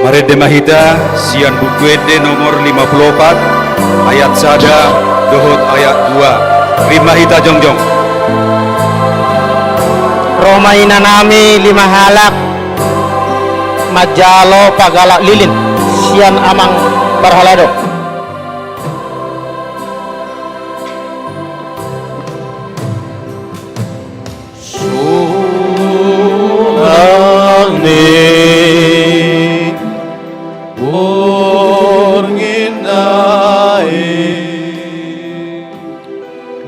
Marende ma hita sian Buku Ende nomor lima puluh opat, ayat sada dohot ayat dua. Rap ma hita jongjong. Ro ma inanami lima halak manjalo pagalak lilin sian amang parhalado. Sonang ni borngin na i,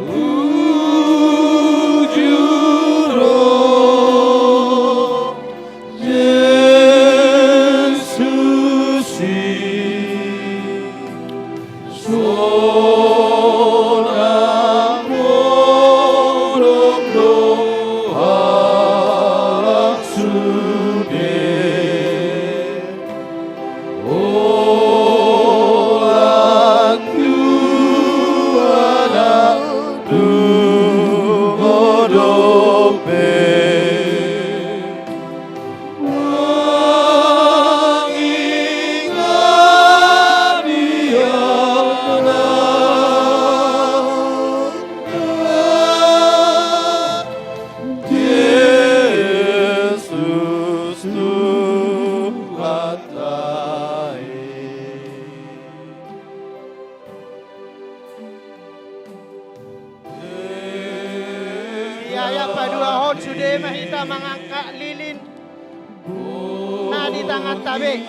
uju ro Jesus i. Sonang modom do halak sude. Holan tu adat tu godop pe. Ia, ia paduahon sude ma hita mangangkat lilin na di tanganta be.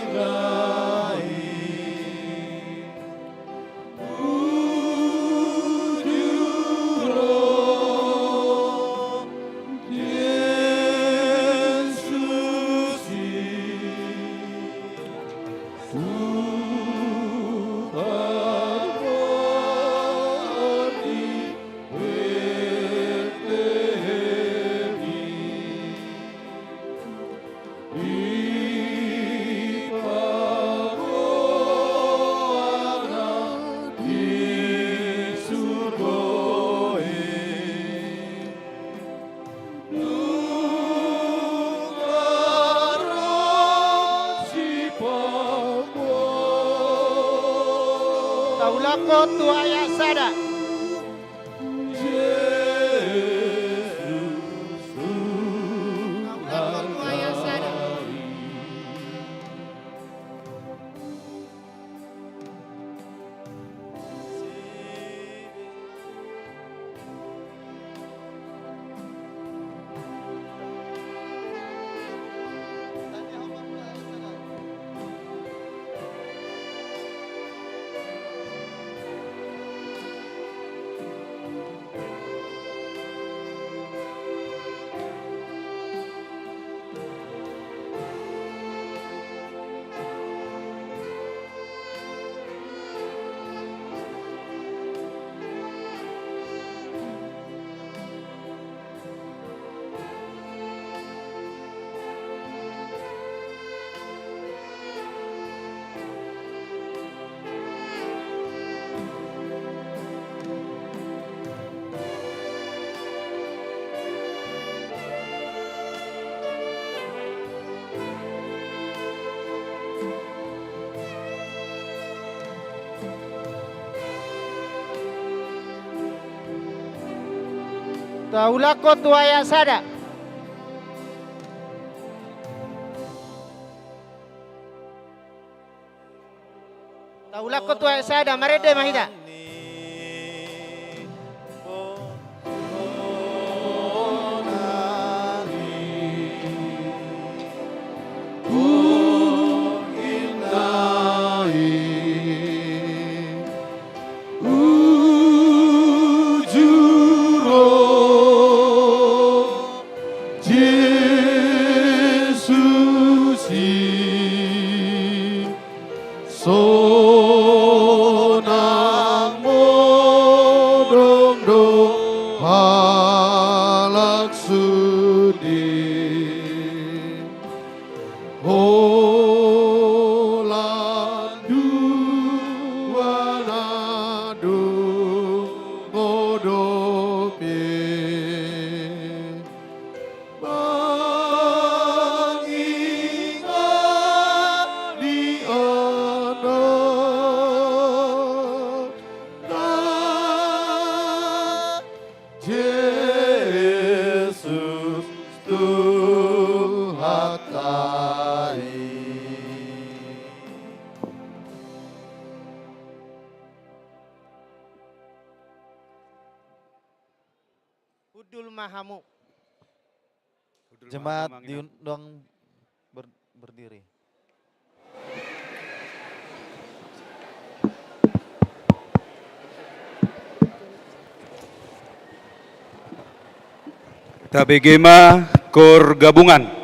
Taulakhon tu ayat sada. Taulakhon tu ayat sada. Taulakhon tu ayat sada. Taulakhon tu ayat sada, marende ma hita. Uju ro Jesus i, sonang tahi. Hundul ma hamu. Hundul ma hamu, Amang Inang. Jemaat diundang ber-, berdiri. Tabege ma koor gabungan.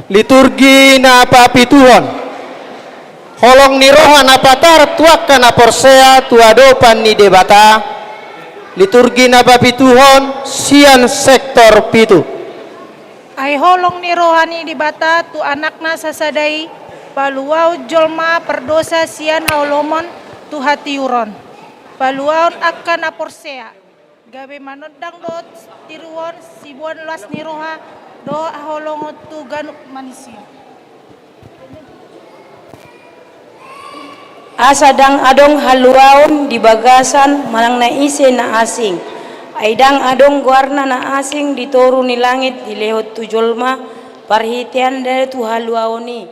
Liturgi na papituhon. Holong ni roha na patar tu angka na porsea tu adopan ni Debata. Liturgi na papituhon sian sektor pitu. Ai holong ni roha ni Debata tu Anakna sasada i, paluahon jolma pardosa sian haholomon tu hatiuron. Paluahon angka na porsea gabe manondang dohot tiruon siboan las ni roha dohot haholomon tu ganup manisia. Asa ndang adong haluaon di bagasan manang na ise na asing. Ai ndang adong goarna na asing di toru ni langit dilehon tu jolma, parhitean do tu haluaon i.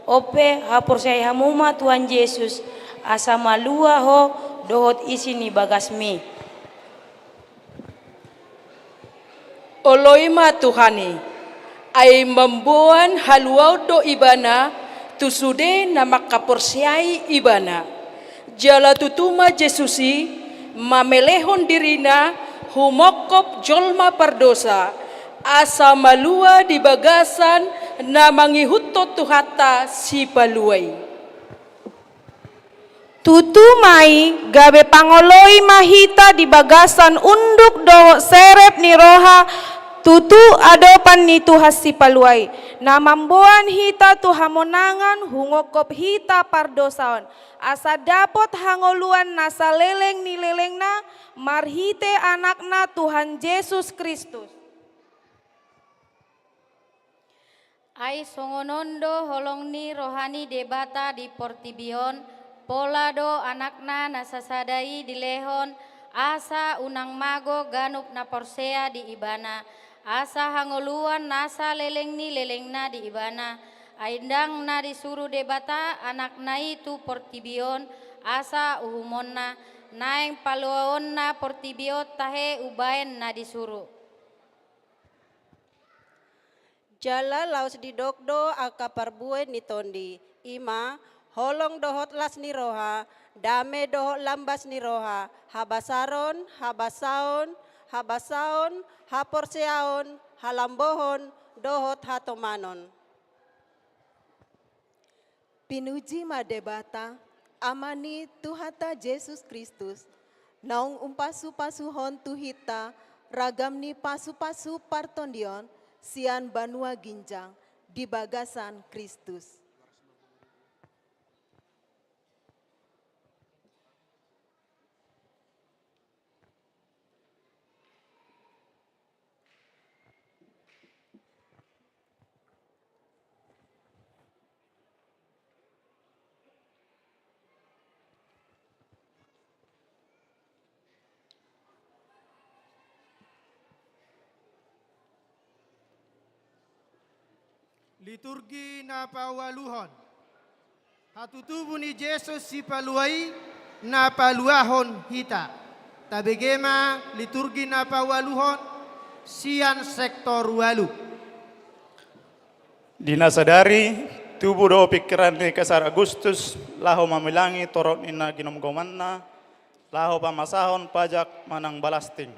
On pe, haporseai hamu ma Tuhan Jesus, asa malua ho dohot isi ni bagasmi. Oloi ma Tuhan i, ai mamboan haluaon do Ibana tu sude na mangkaporseai Ibana. Jala tutu ma Jesus i mamelehon dirina humongkop jolma pardosa, asa malua di bagasan na mangihuthon Tuhanta Sipalua i. Tutu ma i, gabe pangoloi ma hita di bagasan unduk dohot serep ni roha tu adopan ni Tuhan Sipalua i, na mamboan hita tu hamonangan hungongkop hita pardosaon, asa dapot hangoluan na saleleng ni lelengna marhite Anakna Tuhan Jesus Kristus. Ai songon on do holong ni roha ni Debata di portibi on, pola do Anakna na sasada i dilehon, asa unang mago ganup na porsea di Ibana, asa hangoluan na saleleng ni lelengna di Ibana. Ai ndang na disuru Debata Anakna i tu portibi on, asa uhumonna, naeng paluaonna portibi on tahe umbaen na disuru. Jala laos didok do angka parbue ni tondi, i ma, holong dohot las ni roha, dame dohot lambas ni roha, habasaron, habasaon, habasaon, haporseaon, halambohon, dohot hatomanon. Pinuji ma Debata, Ama ni Tuhanta Jesus Kristus, naung umpasupasuhon tu hita ragam ni pasupasu partondion sian banua ginjang di bagasan Kristus. Liturgi na paualuhon. Hatutubu ni Jesus Sipalua i na paluahon hita. Tabege ma liturgi na paualuhon sian sektor ualu. Di na sadari, tubu do pingkiran ni Kaisar Agustus laho mamilangi torop ni na ginomgomanna, laho pamasahon pajak manang balasting.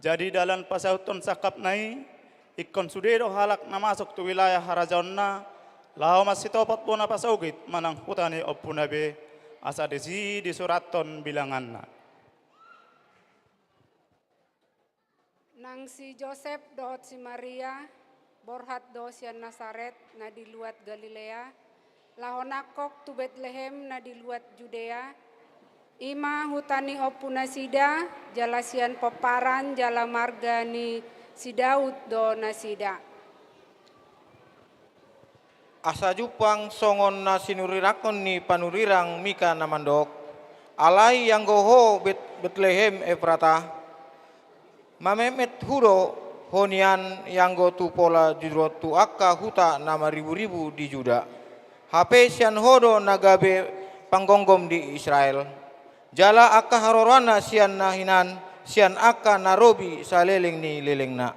Jadi dalan pasauthon sangkapna i, ingkon sude do halak na masuk tu wilayah harajaonna, laho mansitopot bona pasogit manang huta ni ompuna be, asa disi disurathon bilanganna. Nang si Josep dohot si Maria, borhat do sian Nasaret na di luat Galilea, laho nangkok tu Betlehem na di luat Judea, i ma huta ni ompunasida, jala sian pomparan jala marga ni si Daud do nasida. Asa jumpang songon na sinurirangkon ni panurirang Mika na mandok, alai ianggo ho Bet-, Betlehem Efrata, mametmet hu do ho nian ianggo tu pola jujur on tu angka huta na mariburibu di Juda. Hape sian ho do na gabe panggomgom di Israel. Jala angka haroroanna sian na hinan, sian angka na robi saleleng ni lelengna.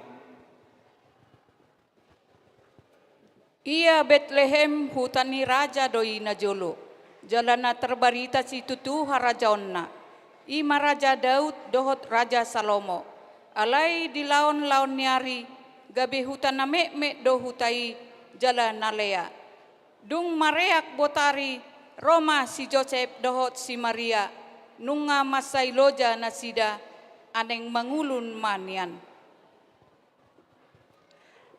Ia Betlehem huta ni raja do i najolo, jala na tarbarita situtu harajaonna, i ma Raja Daud dohot Raja Salomo. Alai di laonlaon ni ari, gabe huta na metmet do huta i, jala na lea. Dung mareak botari, ro ma si Josep dohot si Maria, nunga mansai loja nasida, aneng mangulun ma nian.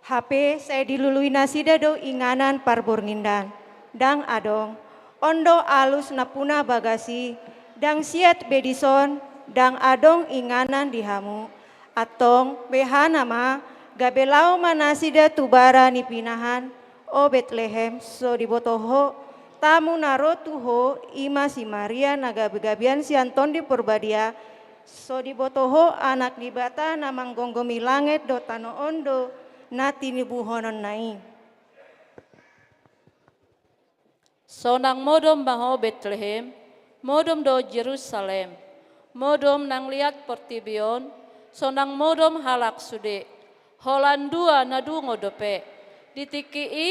Hape sai dilului nasida do inganan parbornginda, ndang adong. On do alus nampuna bagas i, ndang siat be dison, ndang adong inganan di hamu. Antong, behana ma, gabe laho ma nasida tu bara ni pinahan, o Betlehem, so diboto ho, tamu na ro tu ho, i ma si Maria na gabe gabean sian Tondi Porbadia, so diboto ho Anak Debata na manggomgomi langit dohot tano on do na tinubuhononna i. Sonang modom ma ho Betlehem, modom do Jerusalem, modom nang liat portibi on, sonang modom halak sude, holan dua na dungo dope. Di tingki i,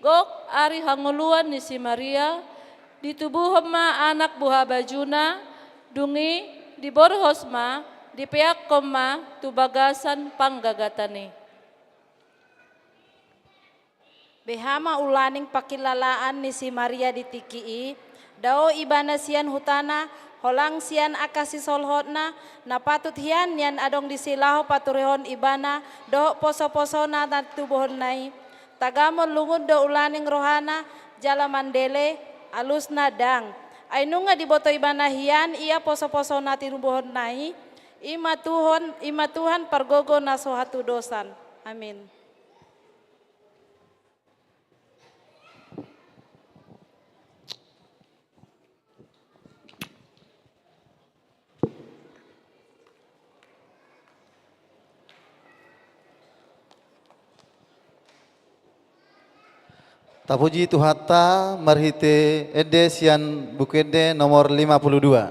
gok ari hangoluan ni si Maria, ditubuhon ma anak buhabajuna, dung i diborhos ma, dipeakhon ma tu bagasan panggagatan i. Beha ma ulaning pangkilalaan ni si Maria di tingki i, dao ibana sian hutana, holan sian angka sisolhotna, na patut hian nian adong disi laho paturehon ibana, dohot posoposona na tubuhonna i. Tagamon lungun do ulaning rohana, jala mandele, alusna ndang. Ai nunga diboto ibana hian ia posoposo na tinubuhonna i, i ma Tuhan, i ma Tuhan pargogo na so hatudosan. Amin. Tapuji Tuhanta marhite ende sian Buku Ende nomor lima puluh dua.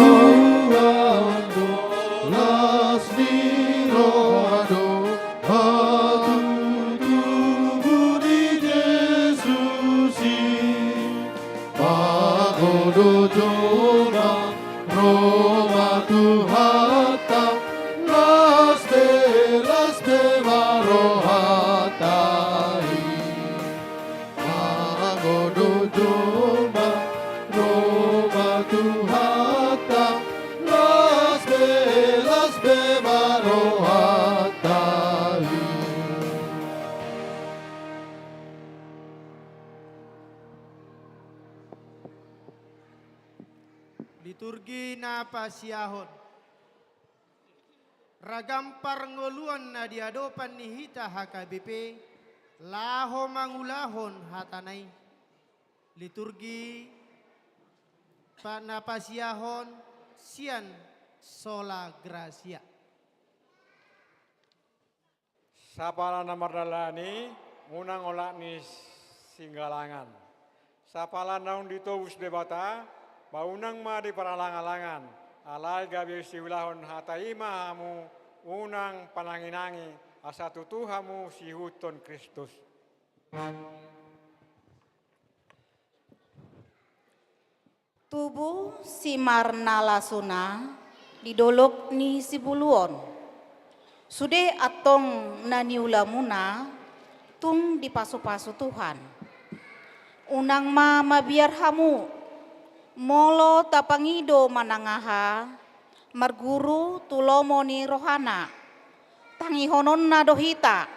Hatuaon do, las ni roha do, hatutubu ni Jesus i. Mago do jolma ro ma Tuhanta, las be, las be ma rohanta i. Mago do jolma ro ma Tuhanta, las be, las be ma rohanta i. Liturgi na pasiahon. Ragam parngoluan na di adopan ni hita H K B P, laho mangulahon hatana i. Liturgi pa-, na pasiahon sian Sola Gratia. Sapala na mardalani, unang olat ni singgalangan. Sapala naung ditobus Debata, ba unang ma diparalangalangan, alai gabe siulahon hata i ma hamu, unang pananginangi, asa tutu hamu siihuthon Kristus. Tubu simarnalasuna di dolok ni Sibuluon. Sude antong na niulamuna tung dipasupasu Tuhan. Unang ma mabiar hamu, molo tapangido manang aha, marguru tu lomo ni rohana. Tangihononna do hita,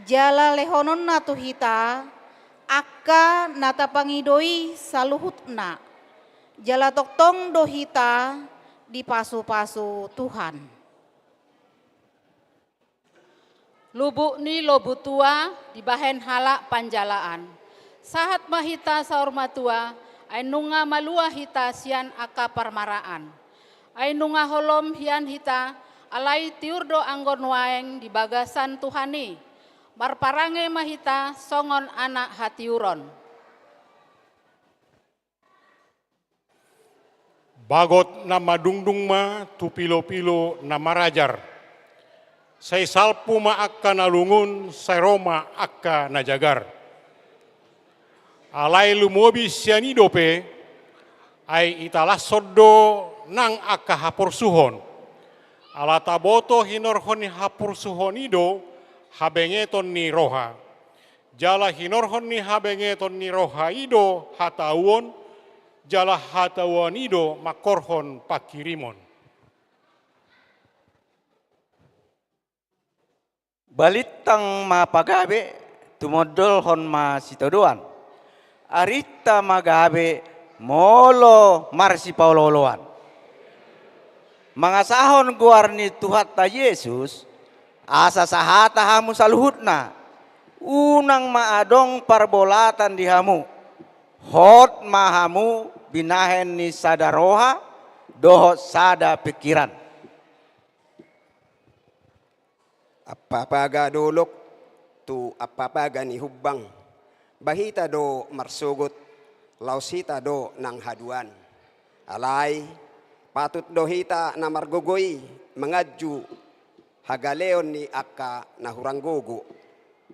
jala lehononna tu hita, angka na tapangido i saluhutna. Jala tongtong do hita dipasupasu Tuhan. Lubuk ni lobu tua dibahen halak panjalaan. Sahat ma hita saur matua, ai nunga malua hita sian angka parmaraan. Ai nunga holom hian hita, alai tiur do anggo nuaeng di bagasan Tuhan i. Marparange ma hita songon anak hatiuron. Bagot na madungdung ma tu pilopilo na marajar. Sai salpu ma angka na lungun, sai ro ma angka na jagar. Alai lumobi sian i dope, ai italashon do nang angka haporsuhon. Ala taboto hinorhon ni haporsuhon i do habengeton ni roha. Jala hinorhon ni habengeton ni roha i do hatauon, jala hatauon i do mangkorhon pangkirimon. Balintang ma pagabe, tumondolhon ma sitadoan. Arinta ma gabe molo marsipaolooloan. Mangasahon goar ni Tuhanta Jesus, asa sahata hamu saluhutna, unang ma adong parbolatan di hamu. Hot ma hamu binahen ni sada roha dohot sada pingkiran. Ampapaga dolok tu ampapaga ni humbang. Ba hita do marsogot, laos hita do nang haduan. Alai patut do hita na margogo i manganju hagaleon ni angka na hurang gogo,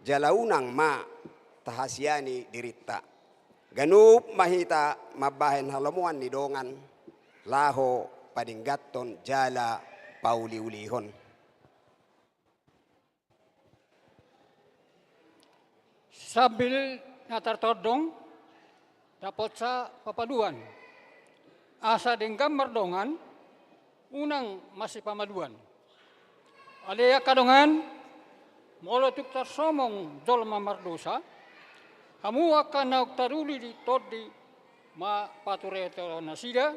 jala unang ma tahasiani dirinta. Ganup ma hita mambahen halomoan ni dongan laho padengganhon jala pauliulihon. Sambil na tartondong, dapotsa papaluan. Asa denggan mardongan, unang masipamaluan. Ale angka dongan, molo tung tarsomong jolma mardosa, hamu angka naung taruli di tondi ma paturehon nasida,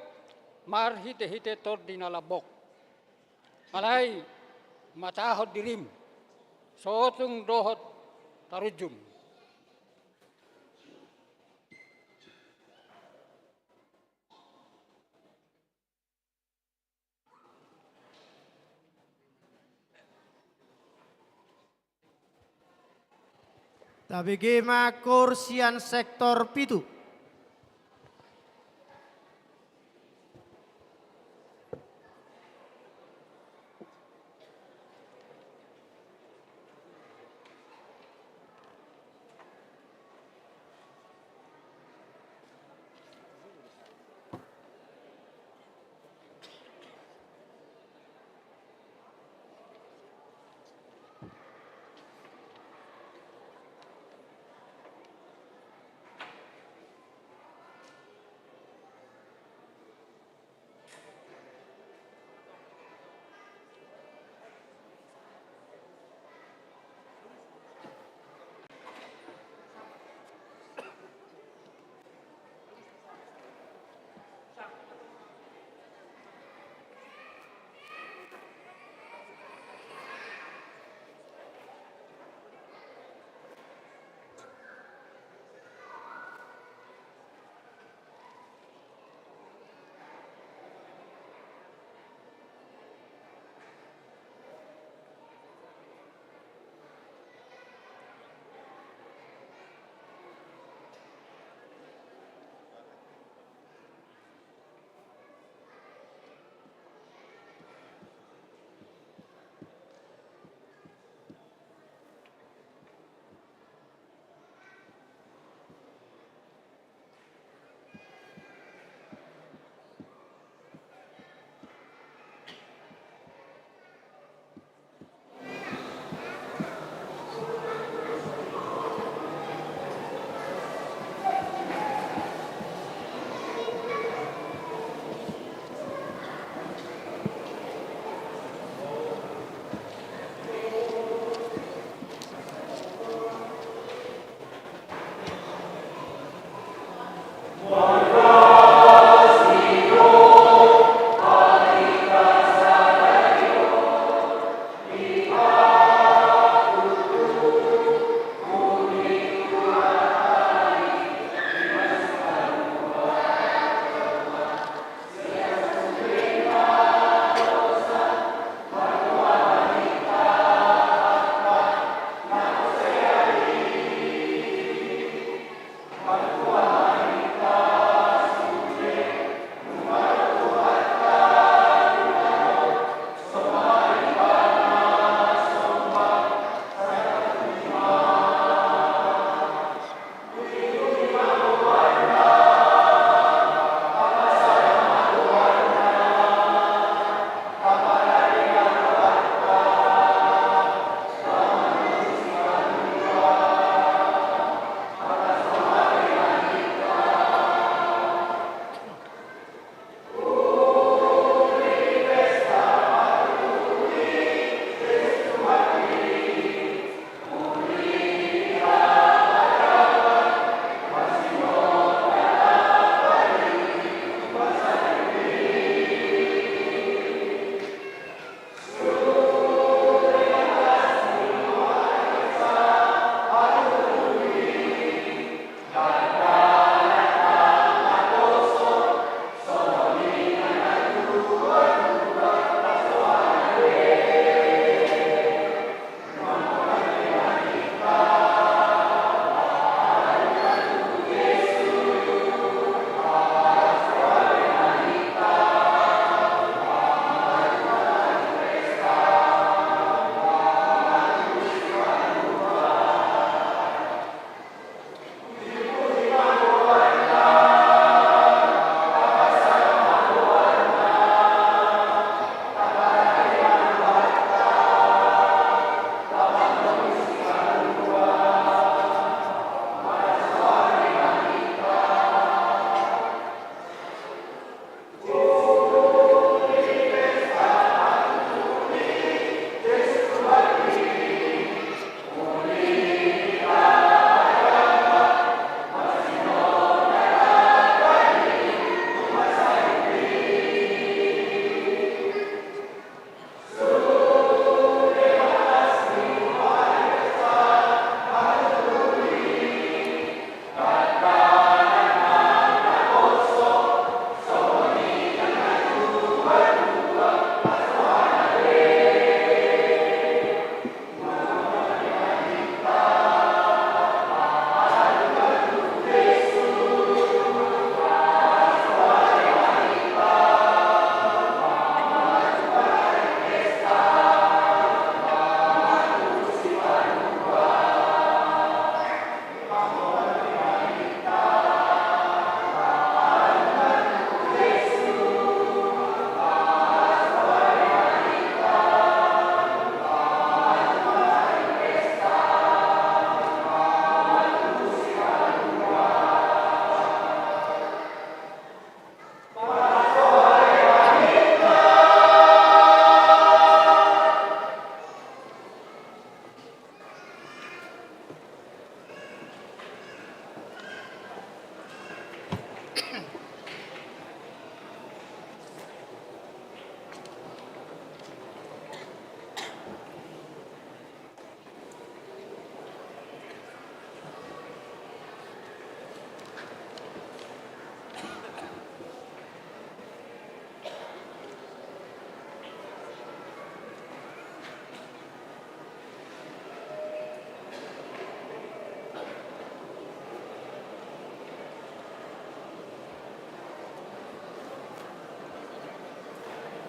marhitehite tondi na lambok. Alai matahon dirim, sotung dohot tarunjum. Tabege ma koor sian sektor pitu.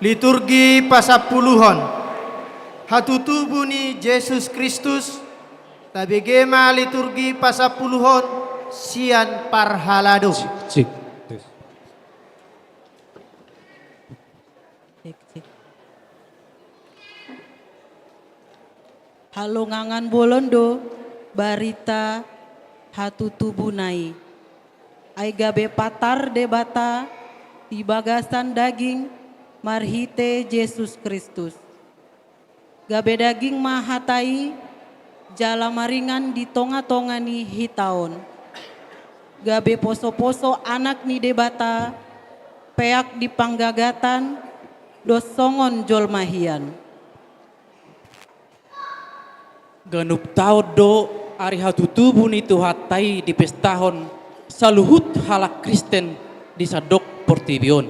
Liturgi pasampuluhon. Hatutubu ni Jesus Kristus. Tabege ma liturgi pasampuluhon sian parhalado. Cik, cik. Cik, cik. Halongangan bolon do barita hatutubuna i. Ai gabe patar Debata di bagasan daging marhite Jesus Kristus. Gabe daging ma hata i jala maringan di tonga-tonga ni hita on. Gabe poso-poso anak ni Debata, peak di panggagatan, dos songon jolma hian. Ganup taon do ari hatutubu ni Tuhanta i dipestahon saluhut halak Kristen di sandok portibi on.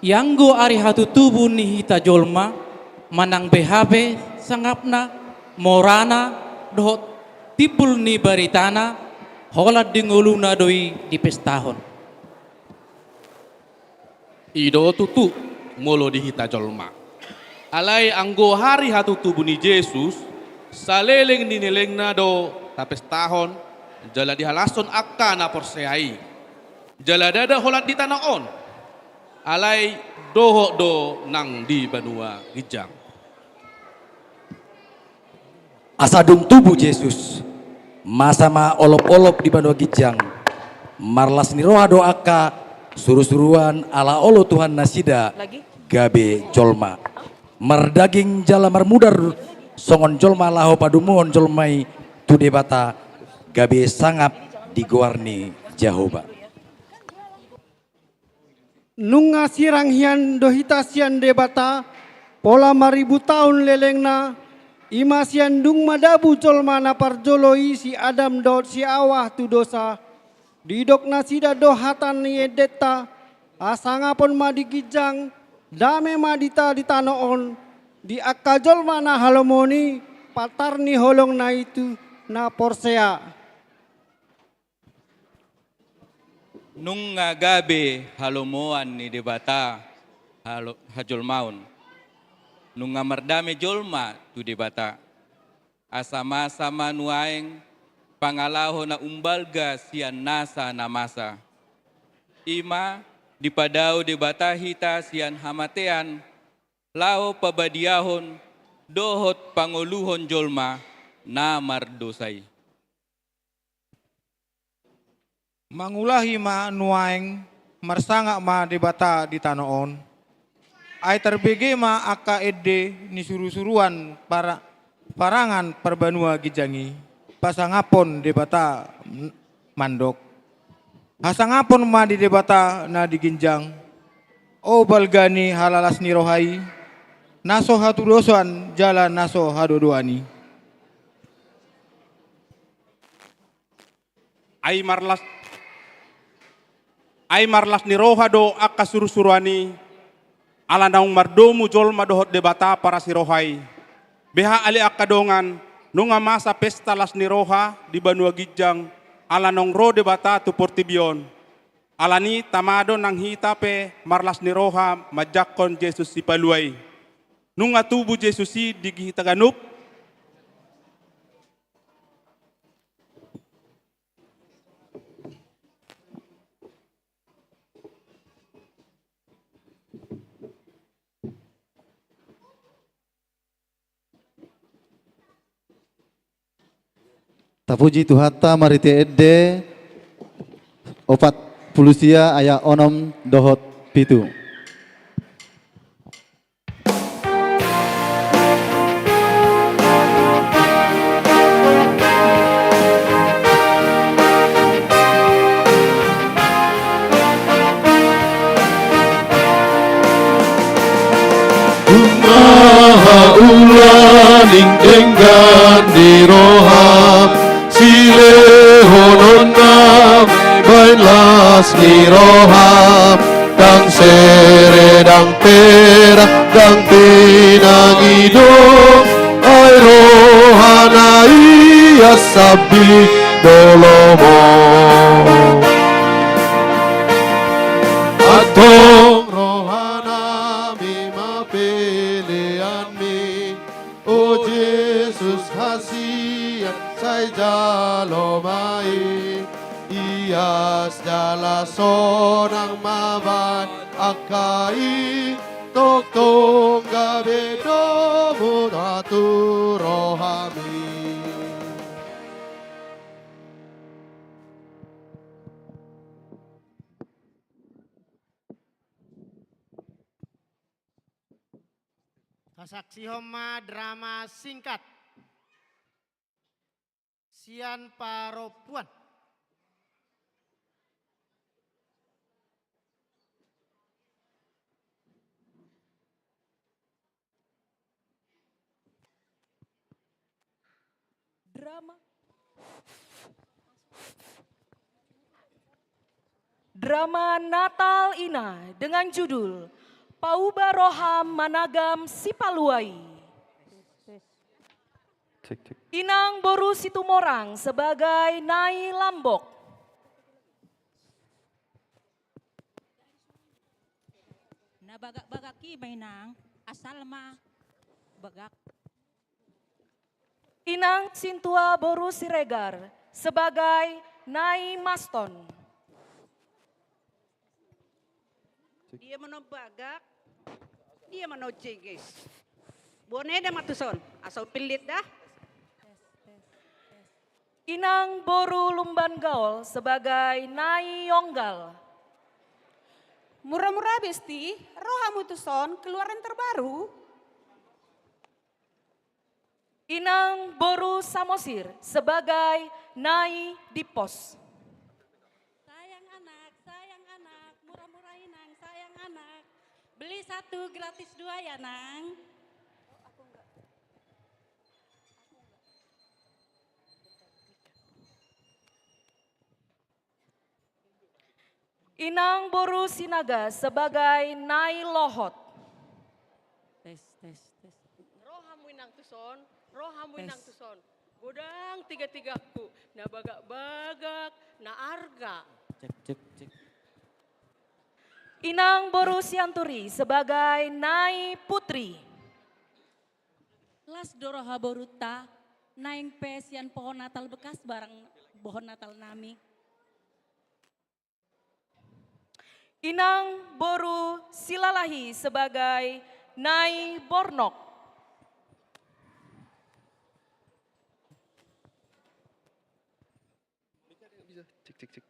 Ianggo ari hatutubu ni hita jolma, manang beha pe sangapna, morana, dohot timbul ni baritana, holan di ngoluna do i dipestahon. I do tutu molo di hita jolma. Alai anggo ari hatutubu ni Jesus, saleleng ni lelengna do tapestahon, jala dihalashon angka na porsea i. Jala ndada holan di tano on, alai dohot do nang di banua ginjang. Asa dung tubu Jesus, masa ma olop-olop di banua ginjang, marlas ni roha do angka suru-suruan ala olo Tuhan nasida gabe jolma. Mardaging jala marmudar songon jolma laho padumuhon jolma i tu Debata, gabe sangap di goar ni Jahowa. Nunga sirang hian do hita sian Debata, pola maribu taon lelengna, i ma sian dung madabu jolma na parjolo i si Adam dohot si Hawa tu dosa. Didok nasida do hata ni endenta, hasangapon ma di ginjang, dame ma di ta-, di tano on, di angka jolma na halomohon i, patar ni holongna i tu na porsea. Nunga gabe halomoan ni Debata halo-, hajolmaon. Nunga mardame jolma tu Debata. Asa masa ma nuaeng pangalaho na umbalga sian nasa na masa. I ma dipadao Debata hita sian hamatean, laho pabadiahon dohot pangoluhon jolma na mardosa i. Mangulahi ma nuaeng, marsangap ma Debata di tano on. Ai tarbege ma angka ende ni suru-suruan para-, parangan parbanua ginjang i, pasangaphon Debata m-, mandok. Hasangaphon ma di Debata na di ginjang, o balga ni halalas ni roha i, na so hatudosan jala na so hadodoan i. Ai marlas, ai marlas ni roha do angka suru-suruan i, ala naung mardomu jolma dohot Debata parasi roha i. Beha ale angka dongan, nunga masa pesta las ni roha di banua ginjang, ala naung ro Debata tu portibi on. Alani i tama do nang hita pe marlas ni roha manjangkon Jesus Sipalua i. Nunga tubu Jesus i di hita ganup. Tapuji Tuhanta marhite ende opat pulu sia ayat onom dohot pitu. Nunga haula ning denggan ni roham, silehononna baen las ni roham, ndang sere, ndang perak, ndang pinang i do, ai rohana i sambing do lomo. Antong rohanami Jalo ma i, ias jala sonang ma baen angka i, tongtong gabe domu na tu rohami. Tasaksihon ma drama singkat sian parompuan. Drama. Drama Natal Ina dengan judul Pauba Roham Managam Sipalua i. Cek, cek. Inang boru Situmorang sebagai Nai Lambok. Na bagak-bagak i ma inang, asal ma bagak. Inang Sintua boru Siregar sebagai Nai Maston. Dia ma na bagak, dia ma na jeges. Boan eda ma tuson, asa pillit da. Inang boru Lumban Gaol sebagai Nai Yonggal. Mura-mura besti, ro hamu tuson keluaran terbaru. Inang boru Samosir sebagai Nai Dipos. Sayang anak, sayang anak, mura-mura inang, sayang anak. Beli satu gratis dua ya, Nang. Inang boru Sinaga sebagai Nai Lohot. Tes, tes, tes. Ro hamu inang tuson, ro hamu inang tuson. Godang tiga-tigaku, na bagak-bagak, na arga. Cek, cek, cek. Inang boru Sianturi sebagai Nai Putri. Las do roha borunta, naeng pe sian pohon Natal bekas barang pohon Natal nami. Inang boru Silalahi sebagai Nai Bornok. Cek, cek, cek.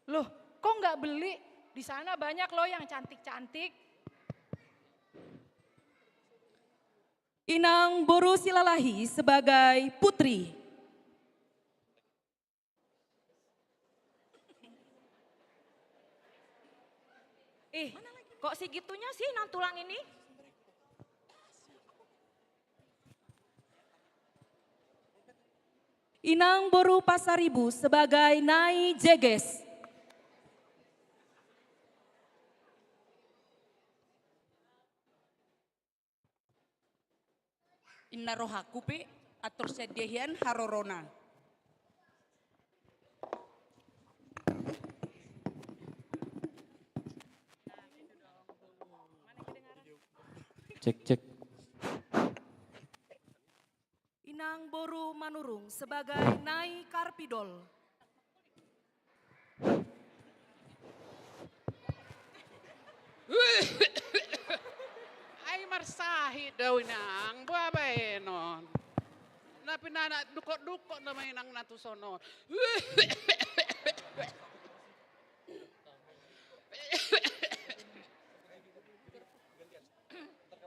Loh, kok nggak beli? Di sana banyak loh yang cantik-cantik. Inang boru Silalahi sebagai Putri. Ih, kok segitunya sih nang tulang ini? Inang boru Pasaribu sebagai Nai Jeges. Inna rohaku pe atur sian dia hian harorona. Cek, cek. Inang boru Manurung sebagai Nai Karpidol. Ai marsahit do au inang, boa baenon. Na pinana dukot-dukot nama inang na tuson on.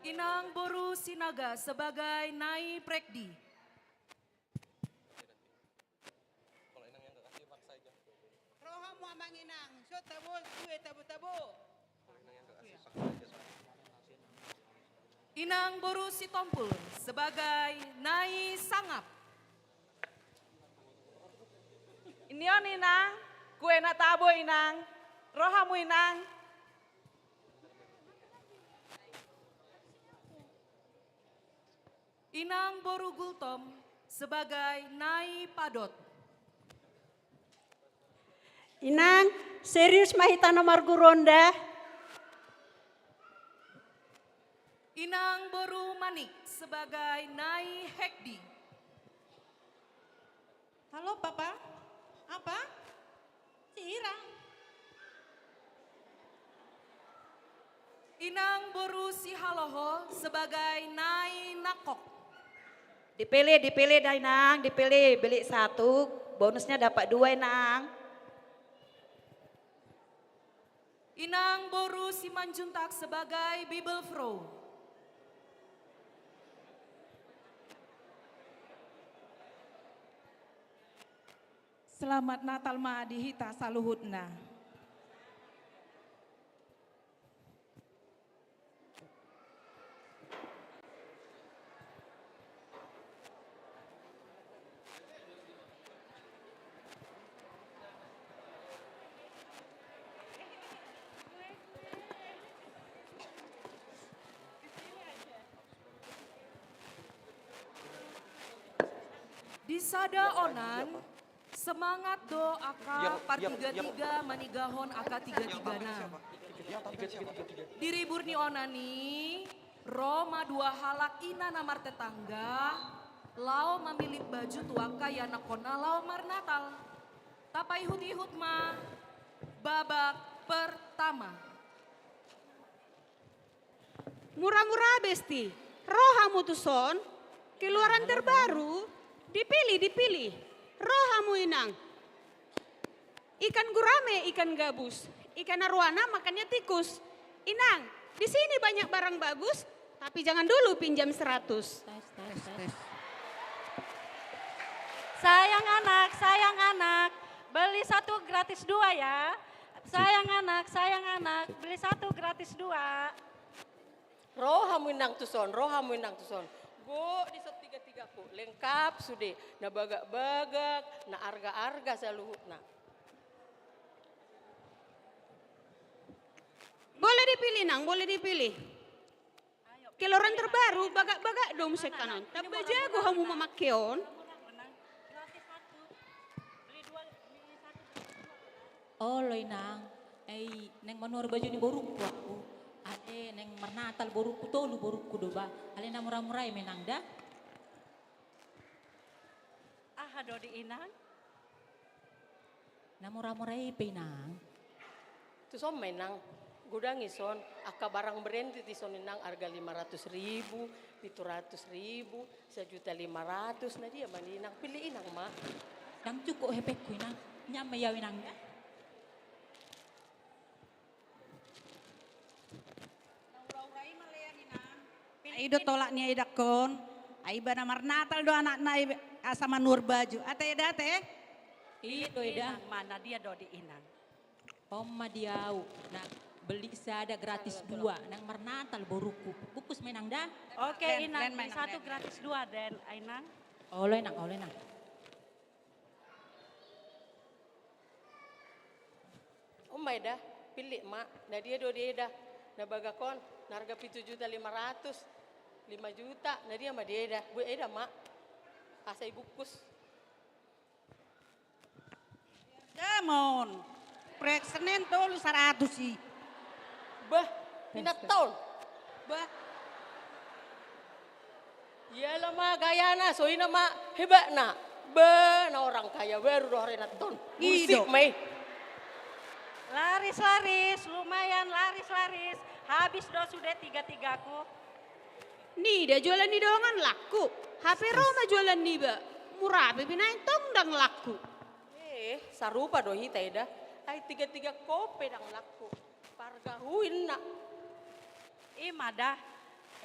Inang boru Sinaga sebagai Nai Prekdi. Ro hamu amang inang, so tabo, due tabo-tabo. Inang boru Sitompul sebagai Nai Sangap. Ini on inang, kue na tabo inang, ro hamu inang. Inang boru Gultom sebagai Nai Padot. Inang, serius ma hita na marguru on da. Inang boru Manik sebagai Nai Hekdi. Halo, Papa? Apa? Sirang. Inang boru Sihaloho sebagai nai nangkok. Dipilih, dipilih dah, Inang, dipilih. Beli satu, bonusnya dapat dua, Inang. Inang boru Simanjuntak sebagai Bibelvrouw. Selamat Natal ma di hita saluhutna. Di sada onan, semangat do angka partiga-tiga manigahon angka tiga-tigana. Di ribur ni onan i, ro ma dua halak ina na martetangga, laho mamillit baju tu angka ianakkonna laho marnatal. Tapaihut-ihut ma babak pertama. Mura-mura besti, ro hamu tuson, keluaran terbaru, dipilih, dipilih, ro hamu, Inang. Ikan gurame, ikan gabus, ikan arowana makannya tikus. Inang, di sini banyak barang bagus, tapi jangan dulu pinjam seratus. Tes, tes, tes. Sayang anak, sayang anak, beli satu gratis dua ya. Sayang anak, sayang anak, beli satu gratis dua. Ro hamu, Inang, tuson, ro hamu, Inang, tuson. Gok dison tiga-tigaku, lengkap sude, na bagak-bagak, na arga-arga saluhutna. Boleh dipilih, Nang, boleh dipilih. Keluaran terbaru, bagak-bagak do muse kan on. Tamba jago hamu mamake on. Olo, Inang, ai naeng manuhor baju ni borungku au. Alai naeng marnatal borungku, tolu borungku do ba. Alai na mura-mura i ma, Inang, da. Aha do di, Inang? Na mura-mura i pe, Inang. Tuson ma, Inang, godang ison, angka barang branded ison, Inang, arga lima ratus ribu, pitu ratus ribu, sajuta lima ratus, na dia ma, Inang, pilih, Inang, ma. Ndang cukup hepengku, Inang, nian ma i au, Inang, da. I do tolak ni edangkon, ai ibana marnatal do anakna i, asa manuhor baju. Ate, Eda, ate? I do, Eda. Inang ma, na dia do di, Inang? On ma di au, na beli sada gratis dua, naeng marnatal borungku. Bungkus ma, Inang, da. Oke, Inang, beli satu gratis dua den, Inang. Olo, Inang, olo, Inang. On ma, Eda, pilih ma, na dia do di, Eda? Na bagak on, na arga pitu juta lima ratus, lima juta, na dia ma di, Eda? Buat Eda ma, asa ibungkus. Damon, proyek Senen tolu saratus i. Bah, inanta on. Bah. Iala ma gayana, so i nama hebatna. Bah, na orang kaya baru do harana ton. Musik ma i. Laris, laris, lumayan laris, laris. Habis do sude tiga-tigaku. Nida jualan ni dongan, laku. Hape ro ma jualan niba. Mura pe binaen tong ndang laku. Eh, sarupa do hita, Eda. Ai tiga-tiga kope ndang laku. Pargahuinna. I ma da,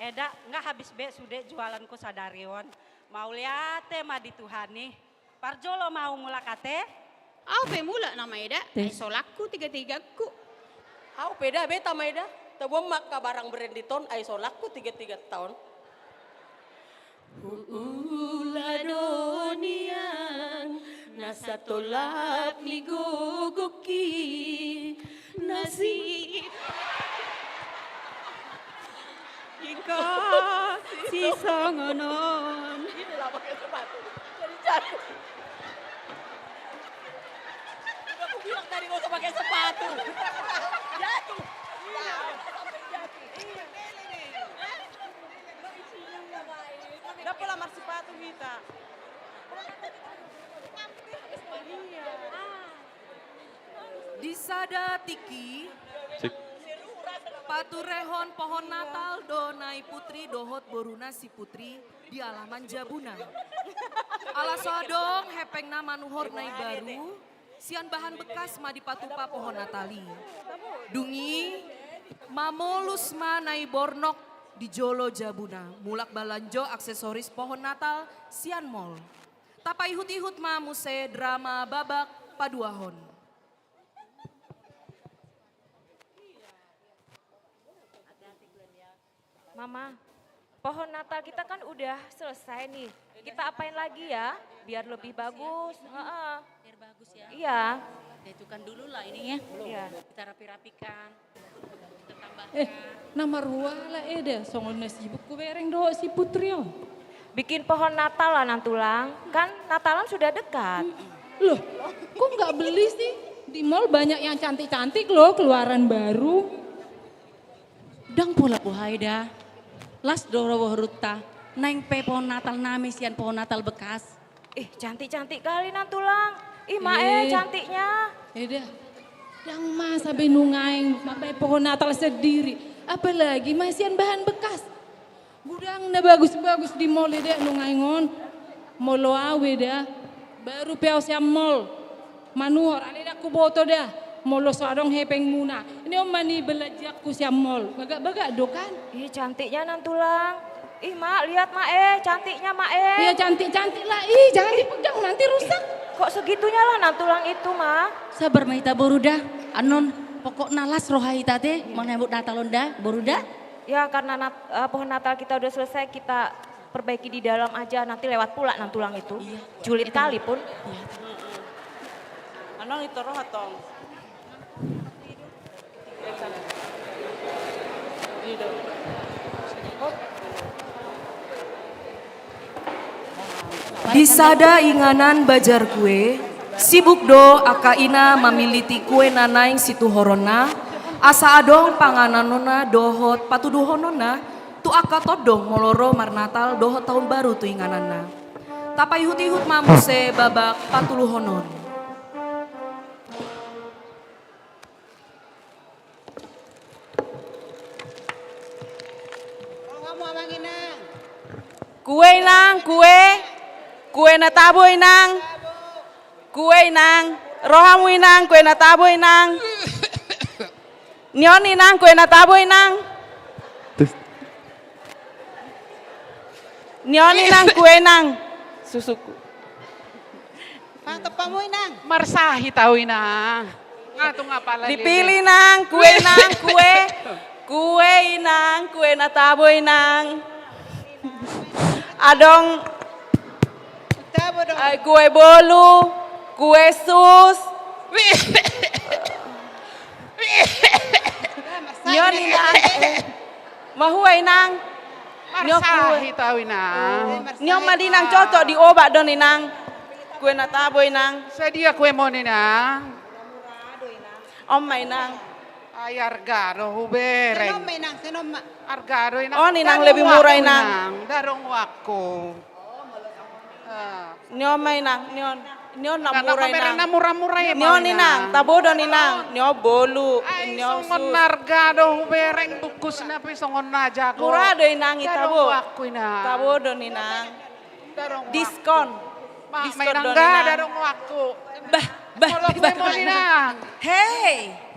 Eda, nga habis be sude jualanku sadari on. Mauliate ma di Tuhan i. Parjolo ma au mulak ate. Au pe mulak nama, Eda. Ai so laku tiga-tigaku. Au pe da, beta ma, Eda. Tabuan ma angka barang branded on, ai so laku tiga-tiga taon. Huula do nian na satolap ni gogongki, na si ingko sisongon on. Ini lah pakai sepatu. Jadi jatuh. Udah aku bilang tadi nggak usah pakai sepatu. Jatuh. Iya, sampai jatuh. Iya. Dapatlah marsipatu kita. Di sada tingki, paturehon pohon Natal do nai putri dohot boruna si putri di alaman jabuna. Ala so adong hepengna manuhor na imbaru, sian bahan bekas ma dipatupa pohon Natal i. Dung i mamolus ma nai bornok di jolo jabuna, mulak balanjo aksesoris pohon Natal sian mall. Tapaihut-ihut ma muse drama babak paduahon. Mama, pohon Natal kita kan udah selesai nih. Kita apain lagi ya, biar lebih bagus? Heeh. Biar bagus ya. Iya. Kita hidupkan dulu lah ininya. Iya. Kita rapi-rapikan. Eh, na marhua lah, eh, dah, songon na sibuk hubereng dohot si Putri on. Bikin pohon Natal lah, Nang Tulang. Kan Natalan sudah dekat. Loh, kok nggak beli sih? Di mall banyak yang cantik-cantik loh, keluaran baru. Ndang pola boha, Eda. Las do ro boruta. Naeng pe pohon Natal nami sian pohon Natal bekas. Ih, cantik-cantik kali, Nang Tulang. Ih, Mak, eh, cantiknya. Eda. Ndang masa be nuaeng mambaen pohon Natal sendiri. Apalagi ma sian bahan bekas. Godang na bagus-bagus di mall, Eda, nuaeng on. Molo au, Eda, baru pe au sian mall. Manuhor, alai ndang huboto da. Molo so adong hepengmuna. Ini on ma ni belanjaku sian mall. Bagak-bagak do kan? Ih, cantiknya, Nang Tulang. Ih, Mak, lihat, Mak, eh, cantiknya, Mak, eh. Iya, cantik-cantik lah. Ih, jangan dipegang, nanti rusak. Kok segitunya lah, Nang Tulang, itu, Mak? Sabar ma hita boru da. Annon, pokokna las roha hita te, iya, manyambut Natal on da, boru da. Ya, karena nat-, eh, pohon Natal kita udah selesai, kita perbaiki di dalam aja, nanti lewat pula, Nang Tulang, itu. Iya. Julid kali pun. Iya. Annon, itu roha tong. Di sada inganan bajar kue, sibuk do angka ina mamiliti kue na naeng situhoronna, asa adong panganonna dohot patuduhononna tu angka tondong molo ro marnatal dohot taon baru tu ingananna. Tapaihut-ihut ma muse babak patoluhon on. Rohamu, Amang Inang. Kue, Inang, kue. Kue na tabo, Inang. Kue, Inang. Rohamu, Inang, kue na tabo, Inang. Ni on, Inang, kue na tabo, Inang. Ni on, Inang, kue, Inang. Susuku. Patopamu, Inang. Marsahit au, Inang. Nga tung apala lele. Dipilih, Inang, kue, Inang, kue. Kue, Inang, kue na tabo, Inang. Adong. Tabo dong. Ai, kue bolu, kue sus. Ni on, Inang. Mahua, Inang? Ni on kue. Marsahit au, Inang. Ni on ma di, Inang, cocok di obat do ni, Inang. Kue na tabo, Inang. Sadia kuemu on, Inang? On ma, Inang. Ai arga do hubereng. Sian on ma, Inang, sian on ma. Arga do, Inang. On, Inang, lebih murah, Inang. Ndang adong uangku. Ni on ma, Inang, ni on. Ni on na mura, Inang. Na mura-mura, Inang. Ni on, Inang, tabo do, Inang. Ni on bolu. Ai, ni on songon sus. Arga do hubereng, bungkusna pe songon na jago. Mura do, Inang, i tabo. Ndang adong uangku, Inang. Tabo do, Inang. Diskon. Diskon do, Inang. Ndang adong uangku. Bah, bah, bah. Hei.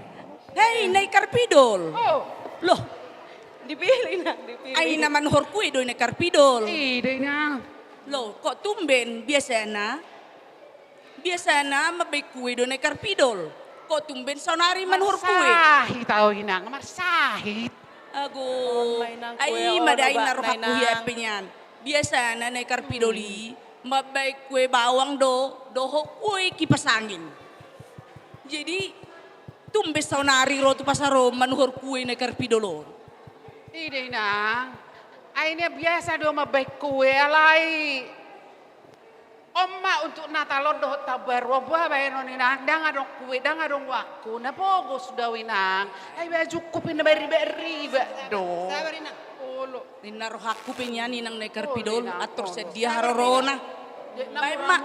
Hei, nai karpidol. Oh. Loh. Dipilih, Inang, dipilih. Ai na manuhor kue do nai karpidol. Ih, do, Inang. Loh, kok tumben biasana? Biasana mambaen kue do nai karpidol. Kok tumben saonari manuhor kue? Marsahit au, Inang, marsahit. Ago. Ai, madai na rohangku, Inang. Biasana nai karpidol i mambaen kue bawang do, dohot kue kipas angin. Jadi, tumben saonari ro tu pasar on manuhor kue nai karpidol on. Ida, Inang. Ai na biasa do mambaen kue, alai on ma untuk Natal on dohot taon baru on, boha baenon, Inang, ndang adong kue, ndang adong uangku, na pogos do au, Inang. Ai bajungku pe na marribak-ribak do. Sabar, Inang. Olo. Ninna rohangku pe nian, Inang, nai karpidol, Inang, antor sadia harorona. Baen ma.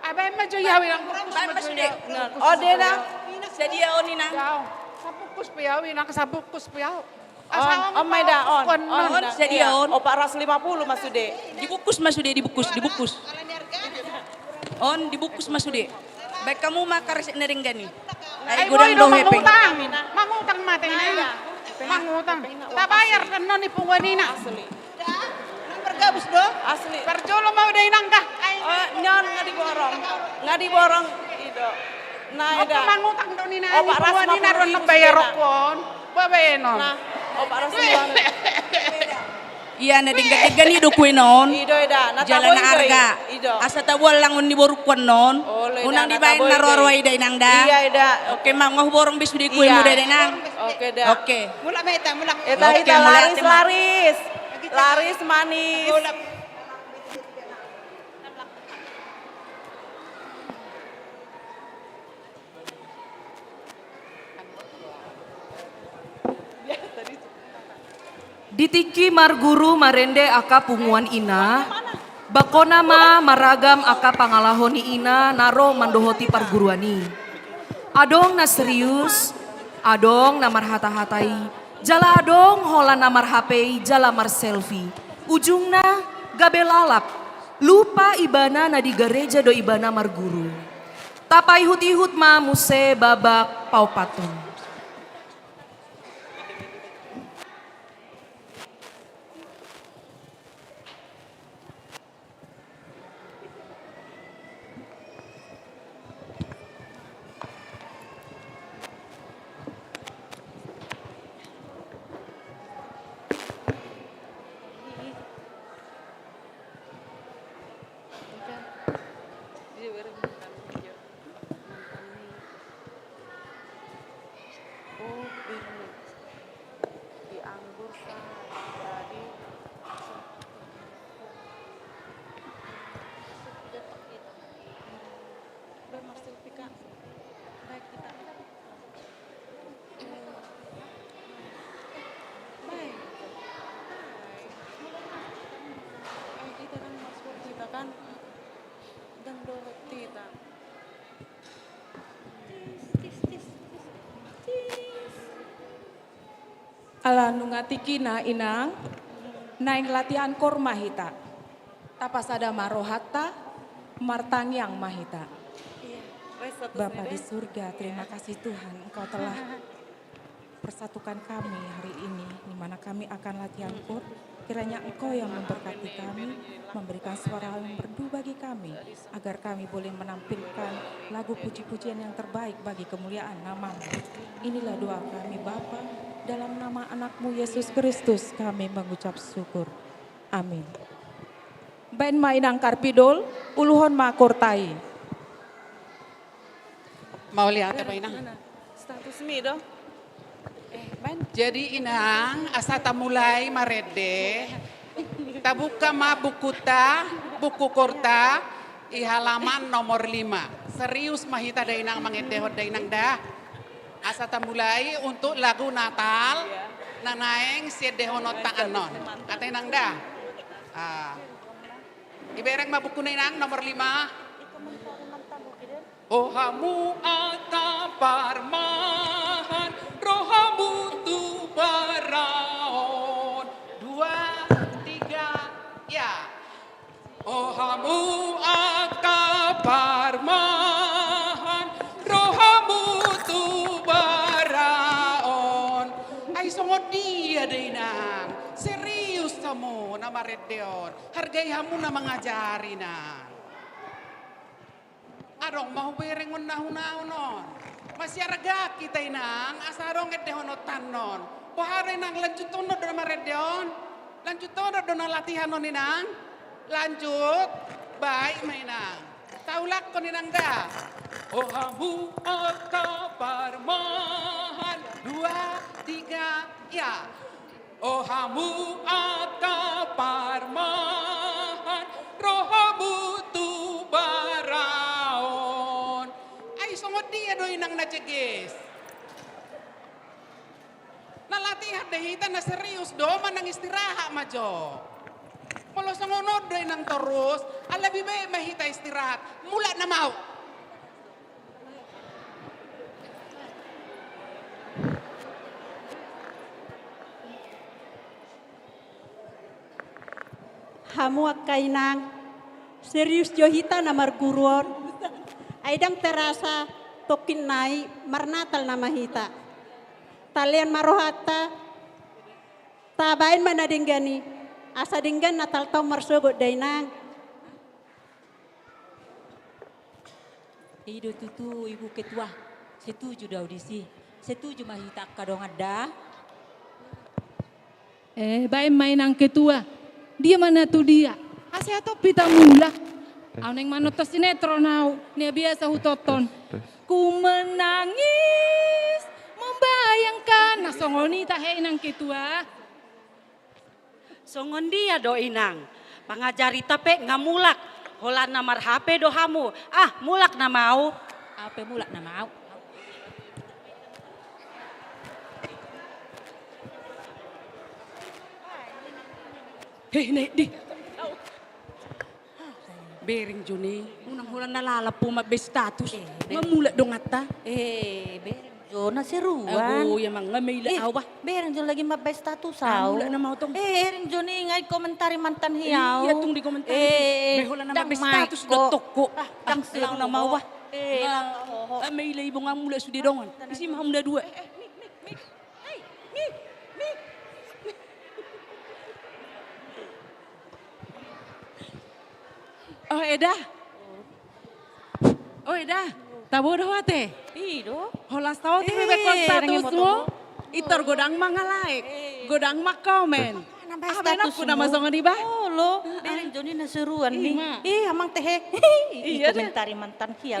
Ah, baen ma jo i, au inang. Baen ma sude. Ode da. Sadia on, inang? Sabungkus pe au inang, sabungkus pe au. On, on ma i da, on. On, sadia on? Opat ratus lima puluh ma sude. Dibungkus ma sude, dibungkus, dibungkus. On, dibungkus ma sude. Baen hamu ma karesek na denggan i. Ai boi do mangutang. Mangutang ma hita, inang. Mangutang. Tabayar do annon i punguan i, inang. Asli. Nang bergabus do? Asli. Parjolo ma au da, inang, da. Ai. Eh, nion nga diborong. Nga diborong i do. Nah, eda. Mangutang do ninna i, punguan i na do na bayar rokon. Babaen on. Nah, opat ratus lima puluh. Ia na denggan-denggan i do kuena on. I do, eda. Jala na arga. Asa taboan langon ni borungku annon. Unang dibaen na roa-roa i da, inang, da. Iya, eda. Oke, ma, nga huborong be sude kuemu da, inang. Oke da. Oke. Mulak ma hita, mulak. Hita, hita, laris, laris. Laris manis. Di tingki marguru marende angka punguan ina, bangkona ma maragam angka pangalaho ni ina na ro mandohoti parguruan i. Adong na serius, adong na marhata-hatai, jala adong holan na marhapei jala marselfie. Ujungna gabe lalap, lupa ibana na di gareja do ibana marguru. Tapaihut-ihut ma muse babak paopathon. Oh, ini. Di anggur sa, jadi. Baik, kita. Baik. Baik, kita kan, kita kan. Dang dohot hita. Ala nunga tingkina, inang, naeng latihan koor ma hita. Tapasada ma rohanta, martangiang ma hita. Bapa di surga, terima kasih Tuhan, Engkau telah persatukan kami hari ini, di mana kami akan latihan koor. Kiranya Engkau yang memberkati kami, memberikan suara yang merdu bagi kami, agar kami boleh menampilkan lagu puji-pujian yang terbaik bagi kemuliaan nama-Mu. Inilah doa kami, Bapa, dalam nama Anak-Mu, Yesus Kristus, kami mengucap syukur. Amin. Baen ma, inang, karpidol, uluhon ma koorta i. Mauliate ma, inang. Status mi do. Eh, baen. Jadi, inang, asa tamulai marende. Tabuka ma bukuta, buku koorta, di halaman nomor lima. Serius ma hita da, inang, mangendehon da, inang, da. Asa tamulai untuk lagu Natal na naeng siendehononta annon. Ate, inang, da. Ah. Ibereng ma bukuna, inang, nomor lima. O hamu angka parmahan, ro hamu tu bara on. Dua, tiga, ya. O hamu angka parmahan, ro hamu tu bara on. Ai songon dia do, inang? Serius hamu na marende on. Hargai hamu na mangajari, inang. Adong ma hubereng on na hunahon on. Masiarga hita, inang, asa adong endehononta annon. Boha do, inang, lanjuthon do na marende on? Lanjuthon do na latihan on, inang? Lanjut. Baik ma, inang. Taulakhon, inang, da. O hamu angka parmahan. Dua, tiga, ya. O hamu angka parmahan, ro hamu tu bara on. Ai songon dia do, inang, na jeges? Na latihan do hita, na serius do, manang istirahat ma jo. Molo songon on do inang torus, ala lebih baik ma hita istirahat. Mulak nama au. Hamu angka inang, serius jo hita na marguru on. Ai ndang terasa tongkin nai marnatal nama hita. Talean ma rohanta, tabaen ma na denggan i, asa denggan Natalta on marsogot da inang. I do tutu, Ibu Ketua. Setuju do au disi. Setuju ma hita angka dongan da. Eh, baen ma inang ketua. Dia ma na tu dia. Asa ia topi ta mulak. Au naeng manonton sinetron au. Nia biasa hutonton. Ku menangis membayangkan. Nah, songon i tahe inang ketua. Songon dia do inang, pangajarita pe nga mulak, holan na mar-H P do hamu. Ah, mulak nama au. Au pe mulak nama au. Hei, naik di. Bereng jo ni, unang holan na lalap hu mambaen status. Eh, nga mulak donganta. Eh, bereng jo na seruan. Ago, ia mang, nga maila au bah. Bereng jo lagi mambaen status au. Mulak nama au tong. Eh, bereng jo ni, nga i komentari mantan hi au. Ia tung di komentari. Eh, be holan na mambaen status do tongko. Ah, ndang seru nama au bah. Eh, nga maila i bo nga mulak sude dongan. Isi ma hamu na dua. Oh, Eda. Oh, Eda. Tabo do ho ate. I do. Holan saotik be baen statusmu. Itor godang ma nga like. Godang ma komen. Nambah status nama songon i bah. Olo, bereng jo ni na seruan ni. Ih, amang tehe. Ih, komentari mantan hi au.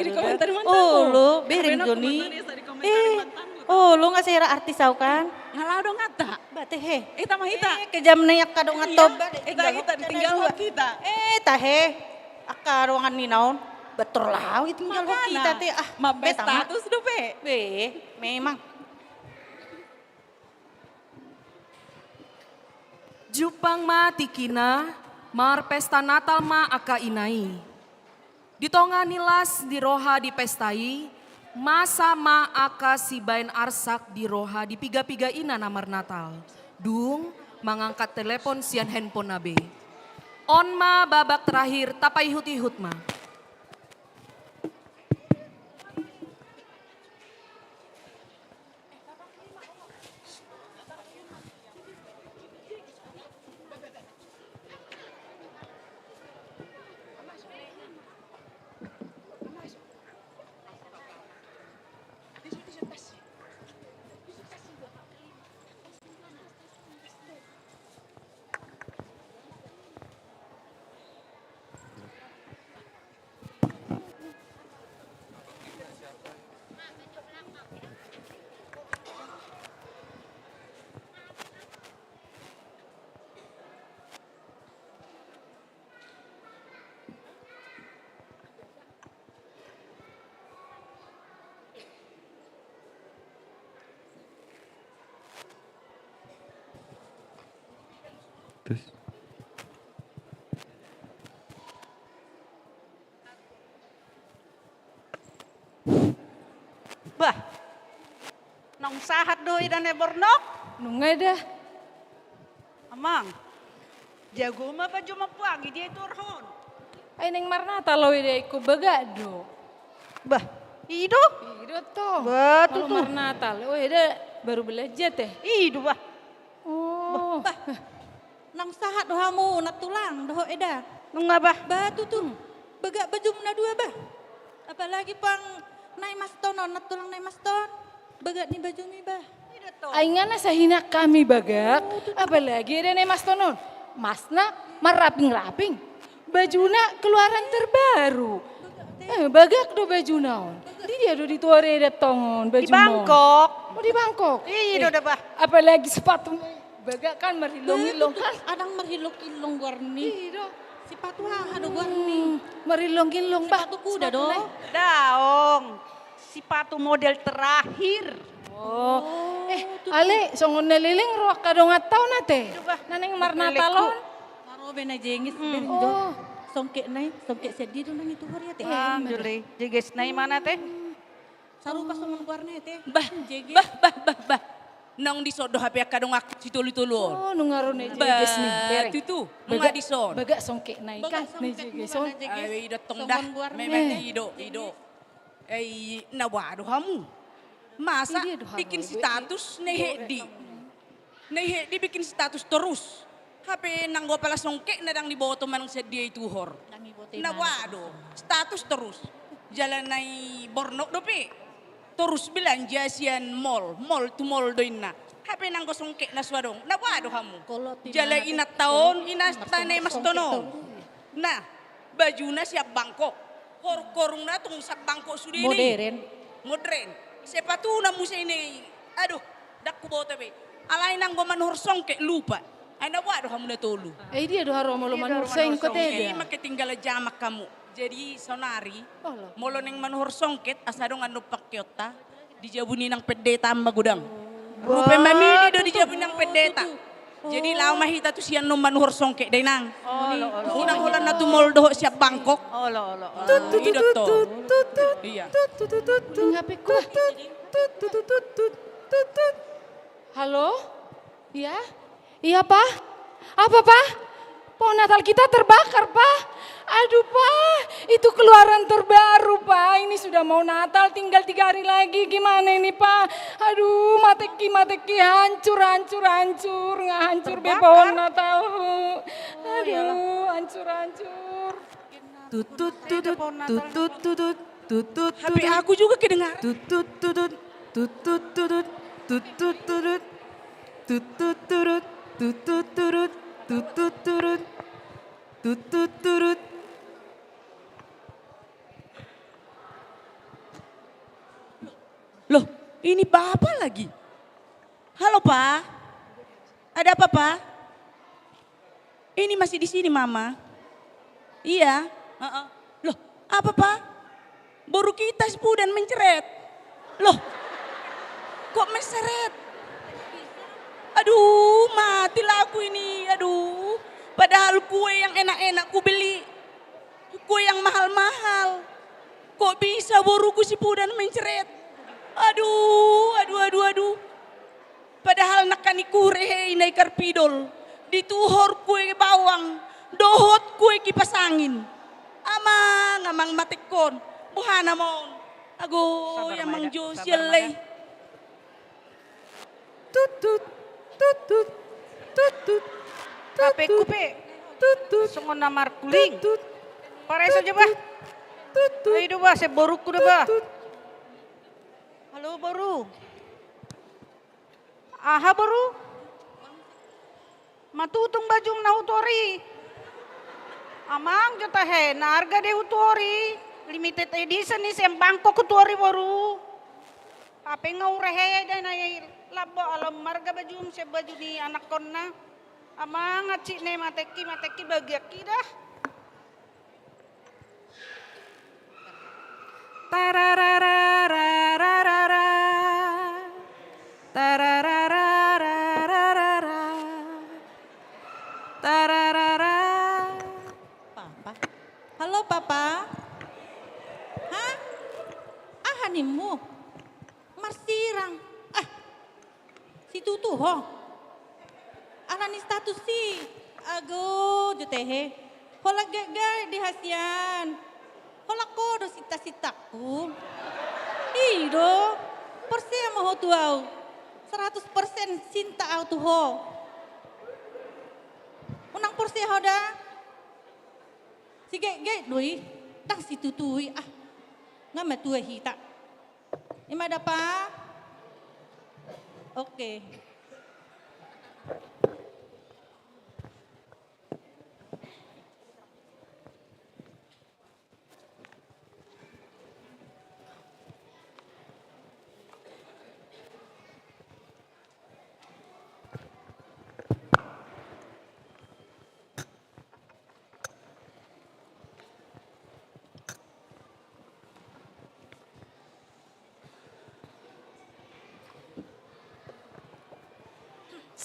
Olo, bereng jo ni. Olo, nga sera artis au kan. Nga laho donganta. Ba tehe. Ita ma hita. Eh, kejam na i angka dongan Toba. Ita, ita ditinggalhon hita. Eh, tahe. Angka dongan ni naon. Betul lah, ditinggalhon hita te. Ah, mambaen status dope. Be, memang. Jumpang ma tingkina, marpesta Natal ma angka ina i. Di tonga ni las ni roha di pesta i, masa ma angka sibaen arsak di roha di piga-piga ina na marnatal. Dung mangangkat telepon sian handphonena be. On ma babak terakhir, tapaihut-ihut ma. Bah, naung sahat do eda na bornok? Nunga eda. Amang, jago ma pajo mampuangi dia itu orhon. Ai naeng marnatal au eda, ingkon bagak do. Bah, i do? I do tong. Bah, tutu. Marnatal. Oh, eda baru belanja te. I do bah. Oh. Bah, bah. Naung sahat do hamu nantulang dohot eda? Nunga bah. Bah, tutu. Bagak bajum na dua bah. Apalagi pang na i maston on, nantulang na i maston. Bagak ni bajumi bah. Ai nga na sahinak hami bagak, apalagi eda na i maston on. Masna marraping-raping. Bajuna keluaran terbaru. Eh, bagak do bajuna on. Di dia do dituhor eda tong on bajuna on? Di Bangkok. Oh, di Bangkok. I do da bah. Apalagi sepatu bagak kan marhilong-hilong kan. Adong marhilong-hilong goarni. I do. Sepatu aha do goarni? Marhilong-hilong bah. Sepatu kuda do. Daong. Sepatu model terakhir. Oh. Eh, ale, songon na leleng ro angka donganta on ate. Na naeng marnatal on. Oh, bena jeges, hmm, bena jo. Oh. Songketna i, songket sedia do nang i tuhor i ate. Ah, ima do. Juli, jegesna i mana, Te? Sarupa songon goarna i ate. Bah, jeges. Bah, bah, bah, bah. Naung dison do hape angka donganku sitolu-tolu on. Oh, nunga ro na i jeges ni. Bah, bereng. Tutu, nunga dison. Bagak songketna i kan, na i jeges on. Bagak songketna i jeges. Awe, i do tong da. Songon goarna i. Memang i do, i do. Eh, na boha do hamu? Masa bikin status na i heddi? Na i heddi bikin status torus. Hape nanggo pala songketna ndang diboto manang sian dia i tuhor. Na boha do? Status torus. Jala na i bornok dope. Torus belanja sian mall, mall tu mall do inna. Hape nanggo songketna so adong. Na boha do hamu? Jala inanta on, inanta na i maston on. Nah, bajuna sian Bangkok. Horung-horungna tung sian Bangkok sude i. Modern. Modern. Sepatuna muse i. Aduh, ndang huboto be. Alai nanggo manuhor songket lupa. Ai na boha do hamu na tolu? Eh, dia do haru molo manuhor songket, eh, dia. Ima ketinggalan zaman hamu. Jadi saonari, molo naeng manuhor songket, asa adong annon pangkeonta. Di jabu ni nang pendeta ma godang. Rupe mamidi do di jabu ni nang pendeta. Jadi laho ma hita tusi annon manuhor songket da inang. Unang holan na tu mall dohot sian Bangkok. Olo, olo, olo. I do tong. Iya. Halo? Iya? Iya, Pa? Apa, Pa? Pohon Natal kita terbakar, Pa. Aduh, Pa, itu keluaran terbaru, Pa. Ini sudah mau Natal, tinggal tiga hari lagi. Gimana ini, Pa? Aduh, mateki, mateki, hancur, hancur, hancur. Nggak hancur be pohon Natal. Terbakar? Oh, iyalah. Aduh, hancur, hancur. Tutut, tutut, tutut, tutut, tutut, tutut. H P aku juga kedengaran. Tutut, tutut, tutut, tutut, tutut, tutut. Tutut, turut, tutut, turut, tutut, turut. Loh, ini Bapak lagi. Halo, Pak. Ada apa, Pak? Ini masih di sini, Mama. Iya, heeh. Loh, apa, Pak? Boru kita si Pudan mencret. Loh, kok mencret? Aduh, mati lah aku ini. Aduh, padahal kue yang enak-enak kubeli, kue yang mahal-mahal. Kok bisa boruku si Pudan mencret? Aduh, aduh, aduh, aduh. Padahal nangkaning hurehe i na i karpidol, dituhor kue bawang dohot kue kipas angin. Amang, amang, matekon. Boha nama on? Ago, amang jo sian lai. Tutut, tutut, tutut. H P-ku pe songon na markuling. Pareso jo bah. Ai do bah, sian boruku do bah. Halo, boru. Aha, boru? Matutung bajum na hutuhor i. Amang jo tahe, na arga do hutuhor i. Limited edition i, sian Bangkok hutuhor i, boru. Hape nga hurehe da na i lambok, ala marga bajum sian baju ni anakkonna. Amang, hansit na i, mateki, mateki, bagianki da. Tararararararara. Tararararararara. Tararara. Papa. Halo, Papa. Hah? Aha ninmu? Marsirang. Ah, situtu ho. Alani status i. Ago, jo tahe. Holan gaek-gaek di hasian. Holan ho do sinta-sintangku. I do. Porsea ma ho tu au. Seratus persen sinta au tu ho. Unang porsea ho da. Sigaek-gaek do i. Ndang situtu i, ah. Nga matua hita. Ima da, Pa. Oke.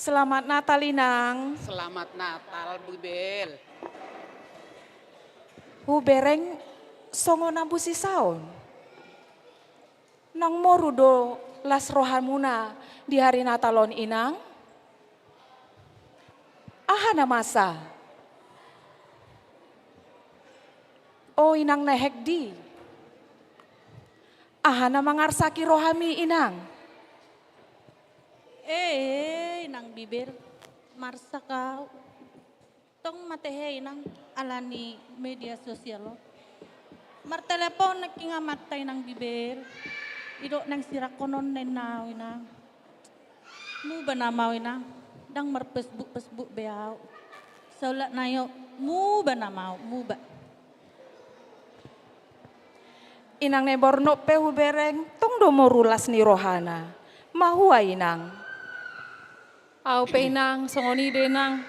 Selamat Natal, Inang. Selamat Natal, Bibel. Hubereng songon na busisaon. Nang moru do las rohamuna di hari Natal on, Inang? Aha na masa? O Inang na hegdi. Aha na mangarsaki rohami, Inang? Eh, Inang Bibel, marsak au. Tong mate he, Inang, ala ni media sosial on. Martelepon nangkin amanta, Inang Bibel. Didok naeng sirangkonon ninna au, Inang. Muba nama au, Inang. Ndang mar-Facebook-Facebook be au. Saulak nai on, muba nama au, muba. Inang na i Bornop pe hubereng, tong do moru las ni rohana. Mahua, Inang? Au pe, Inang, songon i do, Inang.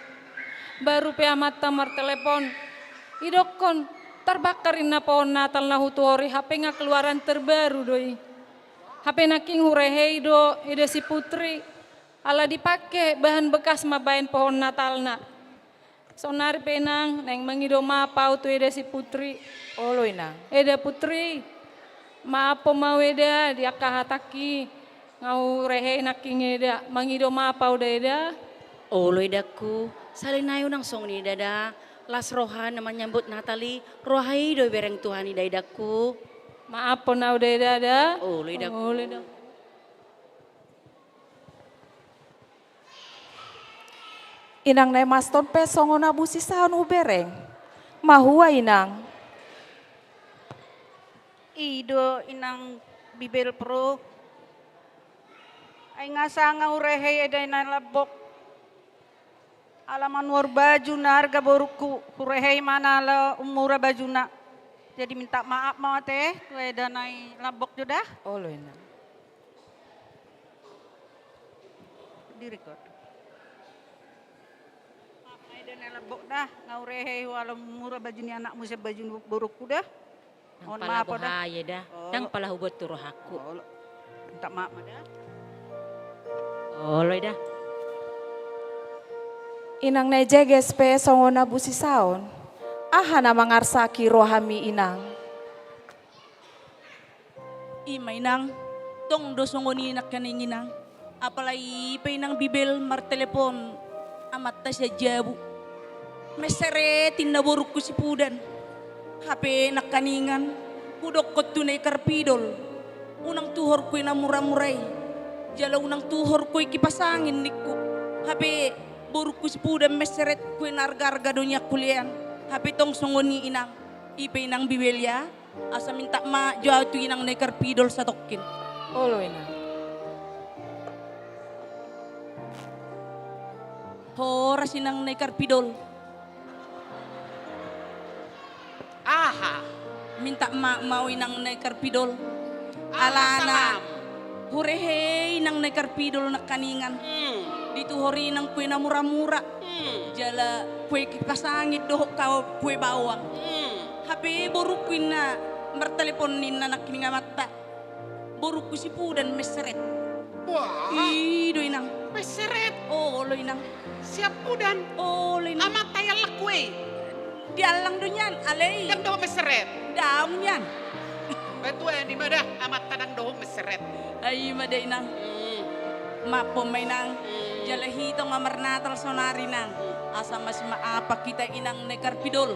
Baru pe amanta martelepon. Didokkon, tarbakar ninna pohon Natal na hutuhor i, hape nga keluaran terbaru do i. Hape nangkin hurehei do eda si Putri. Ala dipake bahan bekas mambaen pohon Natalna. Saonari pe, Inang, naeng mangido maaf au tu eda si Putri. Olo, Inang. Eda Putri, maaf ma au, Eda, di angka hatangki. Nga hurehei nangkin, Eda. Mangido maaf au da, Eda. Olo, Edangku. Sahali nai unang songon i da, Da. Las roha na manyambut Natal i, roha i do ibereng Tuhan i da, Edangku. Maaf ma au da, Eda, Da. Olo, Edangku. Olo, Edangku. Inang na i Maston pe songon na busisaon hubereng. Mahua, Inang? I do, Inang Bibel, pro. Ai nga sanga hurehei eda i na lambok. Ala manuhor baju na arga borungku, hurehei ma na ala ummura bajuna. Jadi minta maaf ma au ate, tu eda na i lambok jo da. Olo, Inang. Di-record. Maaf ma eda na i lambok da, nga hurehei hu ala ummura baju ni anakmu sian baju ni borungku da. Ndang pala boha, Eda. Ndang pala huboan tu rohangku. Olo. Minta maaf ma da. Olo, Eda. Inang na i Jeges pe songon na busisaon. Aha na mangarsaki rohami, Inang? I ma, Inang, tong do songon i nangkaning, Inang. Apalai i pe, Inang Bibel, martelepon amanta sian jabu. Meseret ninna borungku si Pudan. Hape nangkaningan hudokkon tu na i karpidol, unang tuhor kue na mura-mura i. Jala unang tuhor kue kipas angin, ningku. Hape borungku si Pudan meseret kue na arga-arga do nian hulean. Hape tong songon i, Inang. I pe, Inang Bibel, ya. Asa minta maaf jo au tu inang na i karpidol satongkin. Olo, Inang. Horas, inang na i karpidol. Aha? Minta maaf ma au, inang na i karpidol. Aha? Alana hurehei, inang na i karpidol, nangkaningan. Hmm. Dituhor inang kue na mura-mura. Hmm. Jala kue kipas angin dohot kau kue bawang. Hmm. Hape borungku ninna martelepon ninna nangkining amanta. Borungku si Pudan meseret. Wah. I do, inang. Meseret? Olo, inang. Sian Pudan? Olo, inang. Amanta i allang kue i? Di allang do nian, alai. Ndang dohot meseret? Daong nian. Batu ani ma da, amanta ndang dohot meseret. Ai ma da, inang. Hmm. Maaf ma, inang. Hmm. Jala hita nga marnatal saonari, inang. Hmm. Asa masimaafan hita, inang na i karpidol.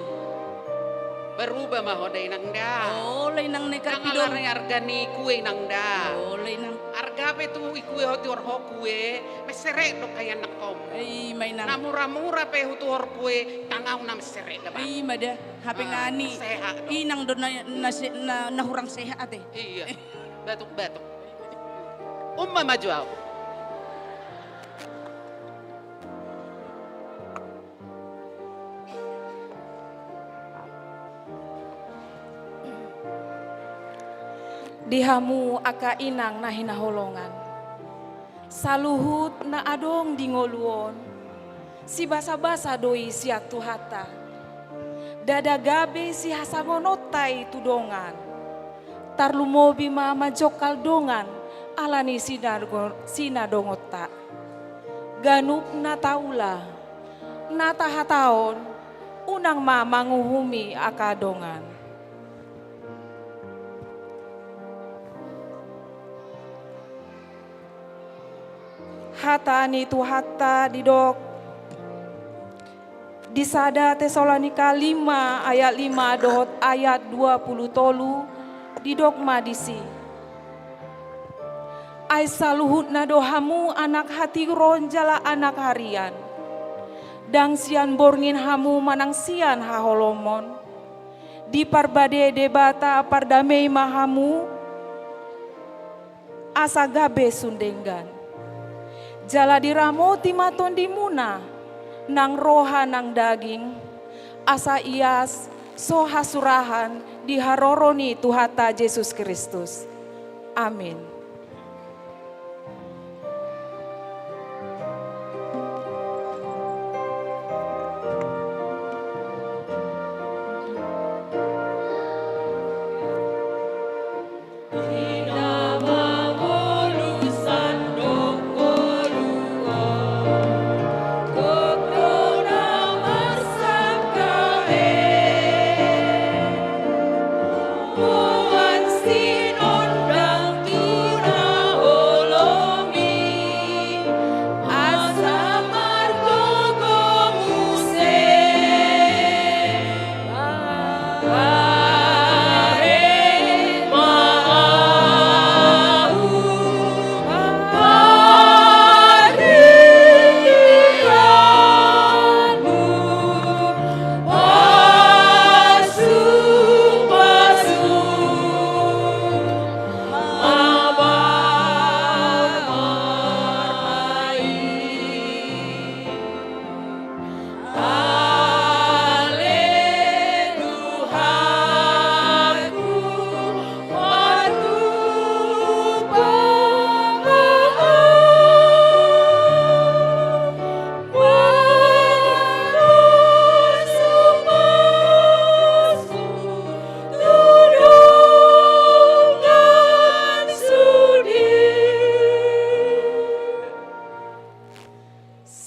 Berubah ma ho da, inang da. Olo, inang na i karpidol. Ndang ala ni arga ni kue, inang da. Olo, inang. Arga pe tu i kue ho, tuhor ho kue, meseret do angka ianakhonmu. I ma, inang. Na mura-mura pe hutuhor kue, ndang au na meseret da, bah. I ma da. Hape nga ni sehat do. Inang do na, na se-, na, na hurang sehat, eh. Iya. Batuk-batuk. Umma maju au. Di hamu angka inang na hinaholongan, saluhut na adong di ngolu on, sibasa-basa do i sian Tuhanta. Ndada gabe sihasangononta i tu dongan. Tarlumobi ma manjongkal dongan ala ni sinadongo-, sinadongonta. Ganup na taula, na tahatahon, unang ma manguhumi angka dongan. Hata ni Tuhanta didok di sada Tesalonika lima ayat lima dohot ayat dua pulu tolu, didok ma disi: Ai saluhutna do hamu anak hatiuron jala anak harian. Ndang sian borngin hamu manang sian haholomon. Diparbade Debata pardamei ma hamu, asa gabe sun denggan. Jala diramoti ma tondimuna, nang roha nang daging, asa ias so hasurahan di haroro ni Tuhanta Jesus Kristus. Amin.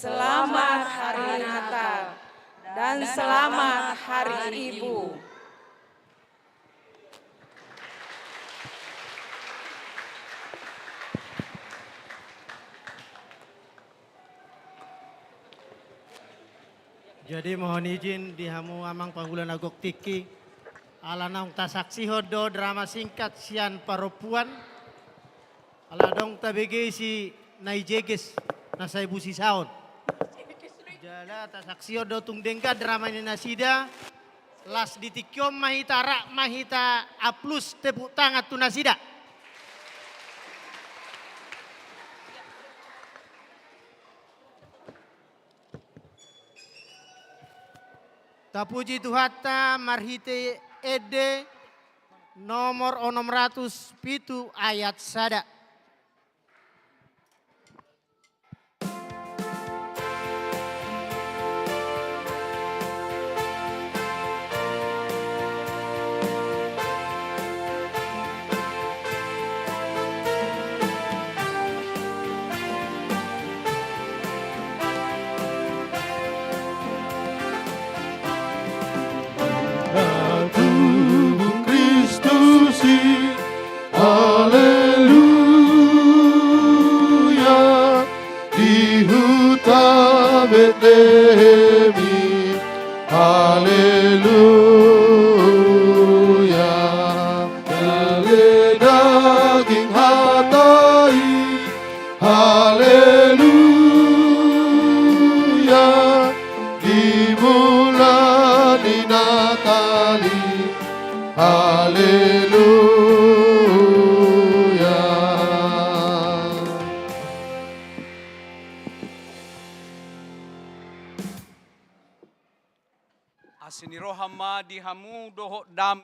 Selamat Hari Natal dan selamat Hari Ibu. Jadi mohon izin di hamu amang pangula na gok tingki, ala naung tasaksihon do drama singkat sian parompuan, ala dong tabege si na ijeges na sai busisaon. Jala tasaksihon do tung denggan drama ni nasida. Las di tingki on ma hita, rap ma hita aplus tepuk tangan tu nasida. Tapuji Tuhanta marhite ende nomor onom ratus pitu ayat sada. Tubu Kristus i, haleluya, di huta Betlehem i, haleluya, ale daging hata i, haleluya, di mula ni Natal i, haleluya. Asi ni roha ma di hamu dohot dame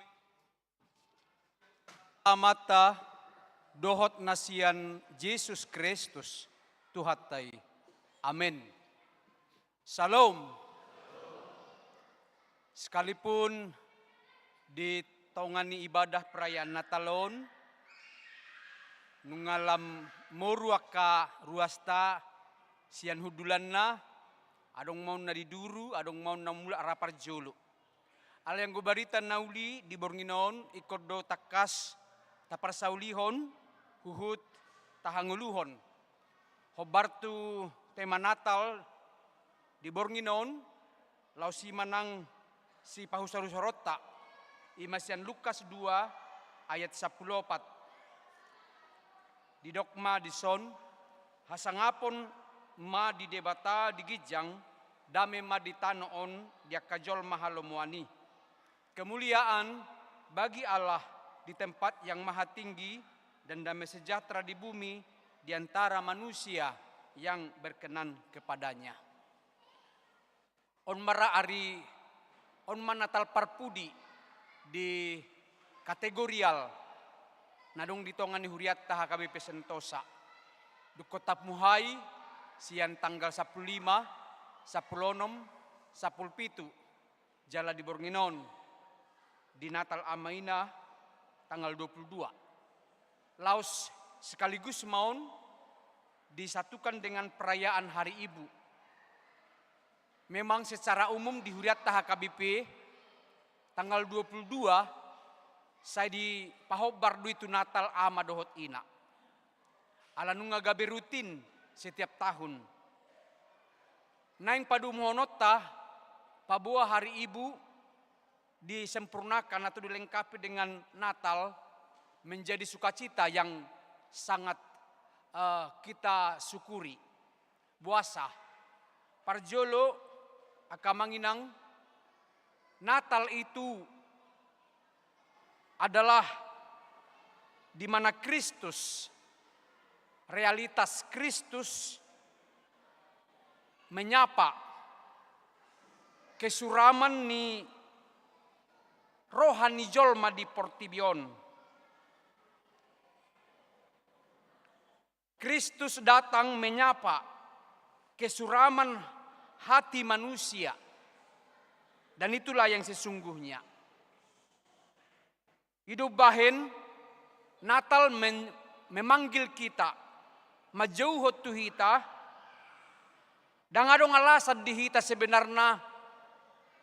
Amanta dohot na sian Jesus Kristus Tuhanta i. Amen. Shalom. Sekalipun di tonga ni ibadah perayaan Natal on, nunga lam moru angka ruasta, Sian hundulanna, adong ma on na di duru, adong ma on na mulak ra parjolo. Alai anggo barita na uli di borngin on, ingkon do tangkas taparsaulihon, huhut tahangoluhon. Hombar tu tema Natal di borngin on, laos i ma nang sipahusarusaronta, i ma sian Lukas dua ayat sampulu opat. Didok ma dison, hasangapon ma di Debata di ginjang, dame ma di tano on di angka jolma halomoan i. Kemuliaan bagi Allah di tempat yang maha tinggi, dan damai sejahtera di bumi di antara manusia yang berkenan kepada-Nya. On ma ra ari, on ma Natal parpudi di kategorial na adong di tonga ni hurianta H K B P Sentosa. Dungkon tamuhai sian tanggal sampulu lima, sampulu onom, sampulu pitu, jala di borngin on di Natal Ama Ina tanggal dua puluh dua. Laos sekaligus ma on disatukan dengan perayaan Hari Ibu. Memang secara umum di hurianta H K B P, tanggal dua puluh dua sai dipahombar do i tu Natal ama dohot ina. Ala nunga gabe rutin setiap tahun. Naeng padomuhononta, paboa Hari Ibu disempurnakan atau dilengkapi dengan Natal, menjadi sukacita yang sangat, eh, kita syukuri. Boasa? Parjolo, angka amang inang, Natal itu adalah di mana Kristus, realitas Kristus menyapa kesuraman ni roha ni jolma di portibi on. Kristus datang menyapa kesuraman hati manusia. Dan itulah yang sesungguhnya. I do umbahen Natal men-, memanggil kita, manjouhon tu hita, ndang adong alasan di hita sebenarna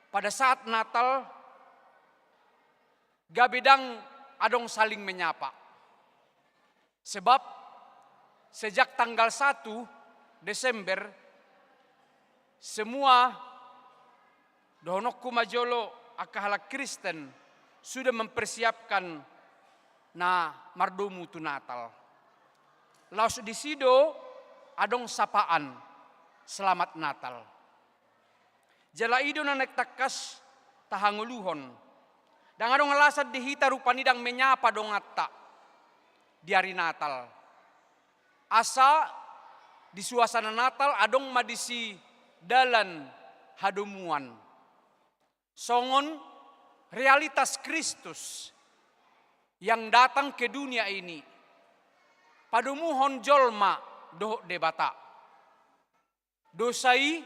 pada saat Natal gabe ndang adong saling menyapa. Sebab sejak tanggal satu Desember, semua, dohononku ma jolo, angka halak Kristen sudah mempersiapkan na mardomu tu Natal. Laos disi do adong sapaan Selamat Natal. Jala i do na naeng tangkas tahangoluhon. Ndang adong alasan di hita rupani ndang menyapa donganta di ari Natal. Asa di suasana Natal adong ma disi dalan hadomuan. Songon realitas Kristus yang datang ke dunia ini, padomuhon jolma dohot Debata. Dosa i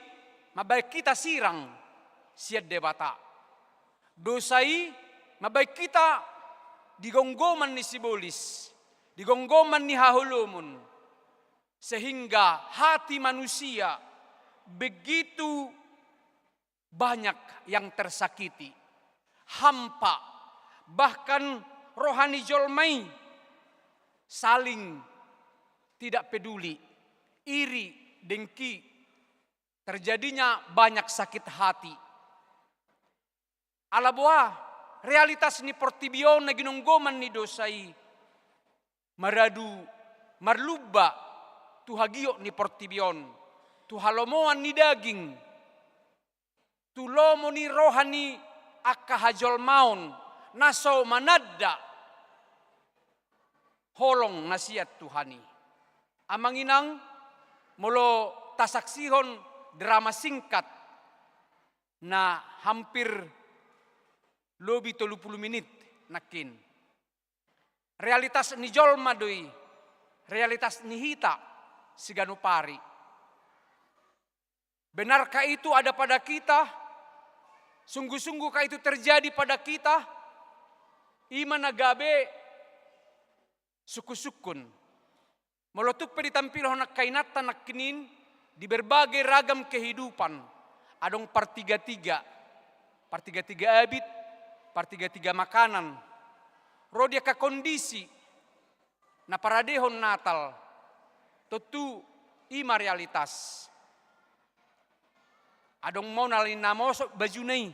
mambahen hita sirang sian Debata. Dosa i mambahen hita di gomgoman ni sibolis, di gomgoman ni haholomon, sehingga hati manusia begitu banyak yang tersakiti, hampa, bahkan roha ni jolma i saling tidak peduli, iri, dengki, terjadinya banyak sakit hati. Ala boha, realitas ni portibi on na ginonggoman ni dosa i maradu marlumba tu hagiot ni portibi on, tu halomoan ni daging, tu lomo ni roha ni angka hajolmaon na so mananda holong na sian Tuhan i. Amang inang, molo tasaksihon drama singkat na hampir lobi tolu pulu minit nangkin. Realitas ni jolma do i, realitas ni hita siganup ari. Benarkah itu ada pada kita? Sungguh-sungguhkah itu terjadi pada kita? I ma na gabe sungkun-sungkun. Molo tung pe ditampilhon angka inanta nangkin, Di berbagai ragam kehidupan, adong partiga-tiga, partiga-tiga abit, partiga-tiga makanan. Ro di angka kondisi na paradehon Natal, tontu i ma realitas. Adong ma on alani na mosok bajuna i,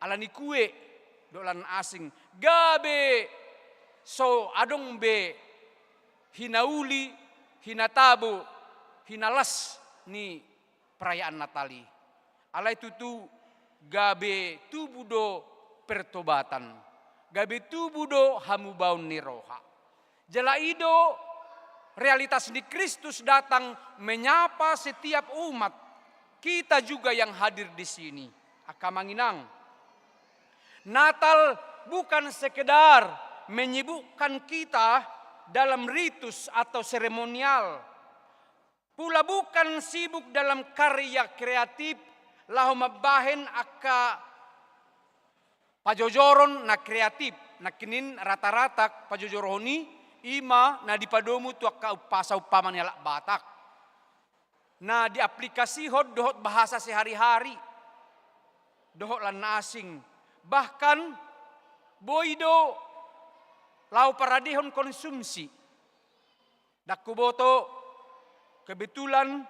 alani kue, dohot lan asing. Gabe so adong be hinauli, hinatabo, hinalas ni perayaan Natal i. Alai tutu gabe tubu do pertobatan, gabe tubu do hamubaon ni roha. Jala i do realitas ni Kristus datang menyapa setiap umat, kita juga yang hadir di sini. Angka amang inang, Natal bukan sekedar menyibukkan kita dalam ritus atau seremonial. Pula bukan sibuk dalam karya kreatif laho mambahen angka pajojoron na kreatif. Nangkining rata-rata pajojorhon i, i ma na dipadomu tu angka umpasa umpama ni halak Batak, na diaplikasihon dohot bahasa sehari-hari, dohot lan asing. Bahkan boi do laho paradehon konsumsi. Ndang huboto, kebetulan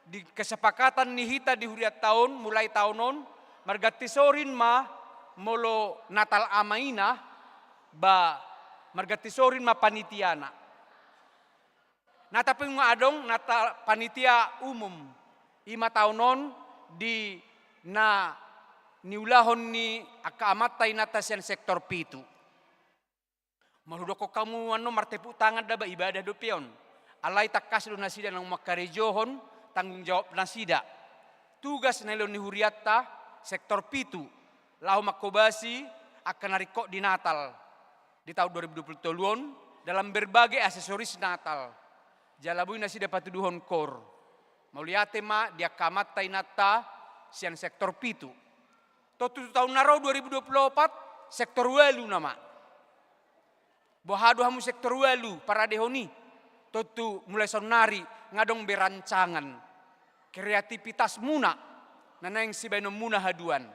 di kesepakatan ni hita di hurianta on, mulai taon on, marganti sorin ma molo Natal ama ina, ba marganti sorin ma panitiana. Na tapi nunga adong Natal panitia umum, i ma taon on di na niulahon ni angka amanta inanta sian sektor pitu. Molo hudokkon hamu annon martepuk tangan da ba ibadah dope on. Alai tangkas do nasida naung mangkarejohon tanggung jawab nasida. Tugas na nilehon ni hurianta sektor pitu laho manghobasi angka na ringkot di Natal di taon dua ribu dua puluh tolu on dalam berbagai aksesoris Natal. Jala boi nasida patuduhon kor. Mauliate ma di angka amanta inanta sian sektor pitu. Tontu tu taon na ro dua ribu dua puluh opat sektor ualu nama. Boha do hamu sektor ualu paradehon i? Tontu mulai saonnari nga adong be rancangan kreativitasmuna na naeng sibahenonmuna haduan.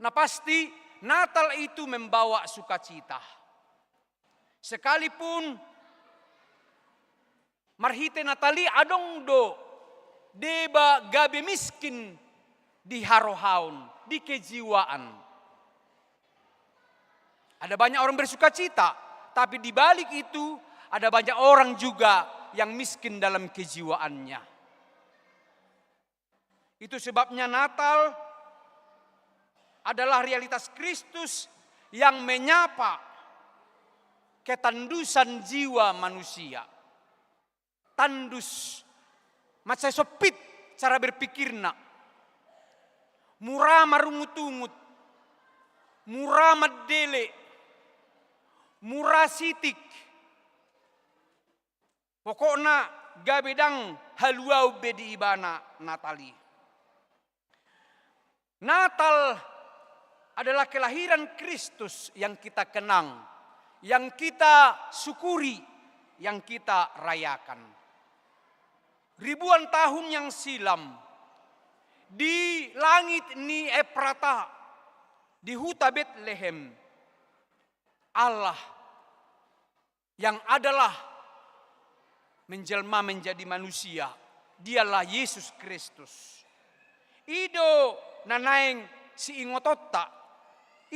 Na pasti, Natal itu membawa sukacita. Sekalipun marhite Natal i adong do deba gabe miskin di harohaon, di kejiwaan. Ada banyak orang bersukacita, tapi di balik itu ada banyak orang juga yang miskin dalam kejiwaannya. Itu sebabnya Natal adalah realitas Kristus yang menyapa ketandusan jiwa manusia. Tandus, mansai sempit cara berpikirna. Mura marungut-ungut, mura mandele, mura sitik. Pokokna gabe ndang haluaon be di ibana Natal i. Natal adalah kelahiran Kristus yang kita kenang, yang kita syukuri, yang kita rayakan. Ribuan tahun yang silam, di langit ni Efrata, di huta Betlehem, Allah yang adalah menjelma menjadi manusia, Dialah Yesus Kristus. I do na naeng siingotonta,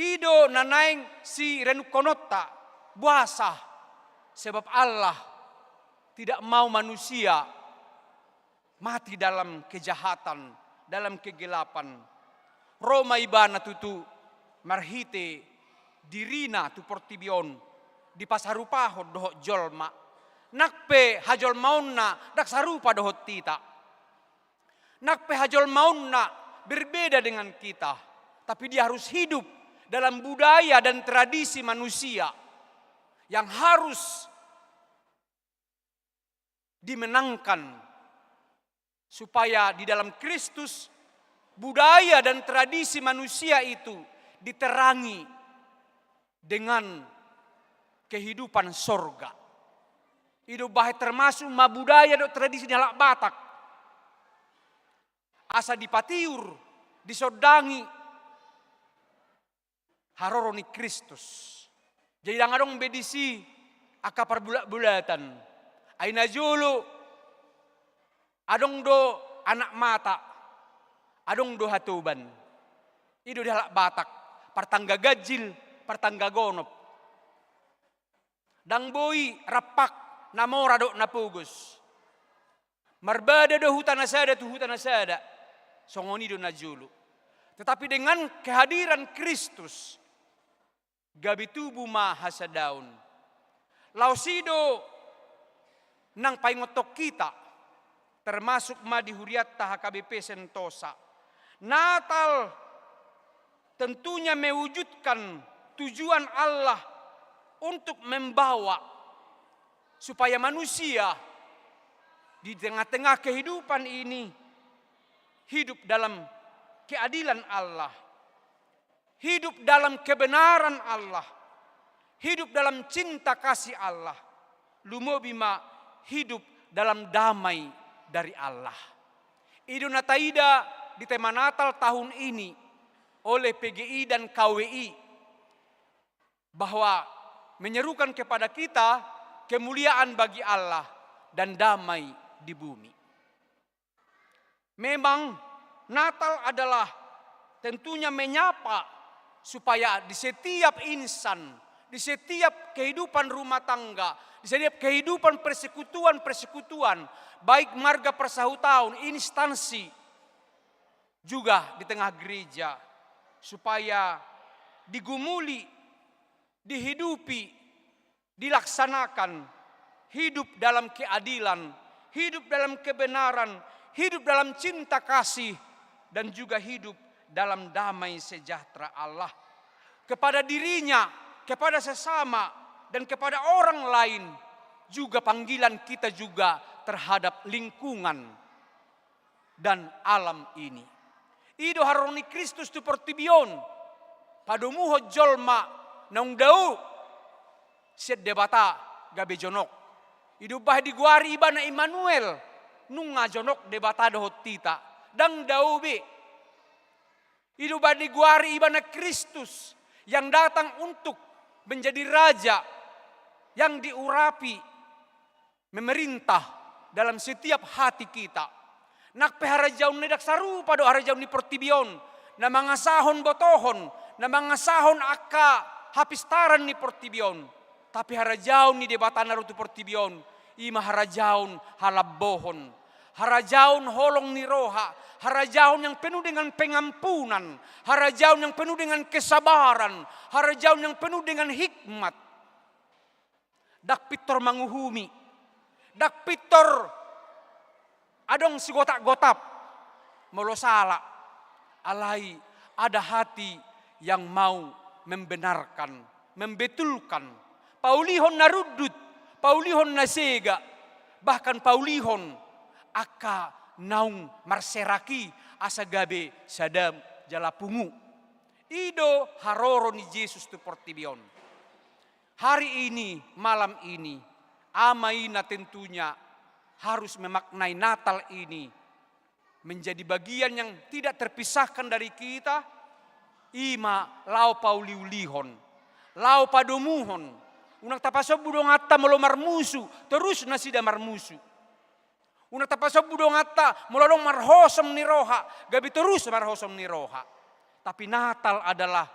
i do na naeng sirenungkononta, boasa? Sebab Allah tidak mau manusia mati dalam kejahatan, dalam kegelapan. Ro ma Ibana tutu marhite dirina tu portibi on, dipasarupahon dohot jolma. Nang pe hajolmaonna ndang sarupa dohot hita. Nang pe hajolmaonna berbeda dengan kita, tapi Dia harus hidup dalam budaya dan tradisi manusia yang harus dimenangkan, supaya di dalam Kristus budaya dan tradisi manusia itu diterangi dengan kehidupan sorga. I do bahen termasuk ma budaya dohot tradisi ni halak Batak. asa dipatiur, disondangi haroro ni Kristus. Jadi ndang adong be disi angka parbulatbulatan. Ai najolo adong do anak mata, adong do hatoban. I do di halak Batak, partangga ganjil, partangga gonop. Ndang boi rampak na mora dohot na pogos. Marbada do huta na sada tu huta na sada. Songon i do najolo. Tetapi dengan kehadiran Kristus, gabe tubu ma hasadaon. Laos i do nang paingothon hita, termasuk ma di hurianta H K B P Sentosa. Natal tentunya mewujudkan tujuan Allah untuk membawa supaya manusia di tengah-tengah kehidupan ini hidup dalam keadilan Allah, hidup dalam kebenaran Allah, hidup dalam cinta kasih Allah, lumobi ma hidup dalam damai dari Allah. I do na taida di tema Natal tahun ini oleh P G I dan K W I, bahwa menyerukan kepada kita kemuliaan bagi Allah dan damai di bumi. Memang Natal adalah tentunya menyapa supaya di setiap insan, di setiap kehidupan rumah tangga, di setiap kehidupan persekutuan-persekutuan, baik marga persahutaon, instansi, juga di tengah gereja, supaya digumuli, dihidupi, dilaksanakan, hidup dalam keadilan, hidup dalam kebenaran, hidup dalam cinta kasih, dan juga hidup dalam damai sejahtera Allah. Kepada dirinya, kepada sesama, dan kepada orang lain, juga panggilan kita juga terhadap lingkungan dan alam ini. I do haroro ni Kristus tu portibi on, padomuhon jolma naung dao sian Debata gabe jonok. I do umbahen digoari ibana Immanuel, nunga jonok Debata dohot hita. Ndang dao be. I do umbahen digoari ibana Kristus yang datang untuk menjadi raja, yang diurapi, memerintah dalam setiap hati kita. Nang pe harajaonna i ndang sarupa dohot harajaon ni portibi on, na mangasahon botohon, na mangasahon angka hapistaran ni portibi on. Tapi harajaon ni Debata na ro tu portibi on, i ma harajaon halambohon, harajaon holong ni roha, harajaon yang penuh dengan pengampunan, harajaon yang penuh dengan kesabaran, harajaon yang penuh dengan hikmat. Ndang pintor manguhumi, ndang pintor adong sigotap-gotap molo sala, alai ada hati yang mau membenarkan, membetulkan, paulihon na rundut, paulihon na sega, bahkan paulihon angka naung marserak i asa gabe sada jala pungu. I do haroro ni Jesus tu portibi on. Hari ini, malam ini, ama ina tentunya harus memaknai Natal ini menjadi bagian yang tidak terpisahkan dari kita, i ma laho pauliulihon, laho padomuhon. Unang tapasombu donganta molo marmusu, torus nasida marmusu. Unang tapasombu donganta molo adong marhosom ni roha, gabe torus marhosom ni roha. Tapi Natal adalah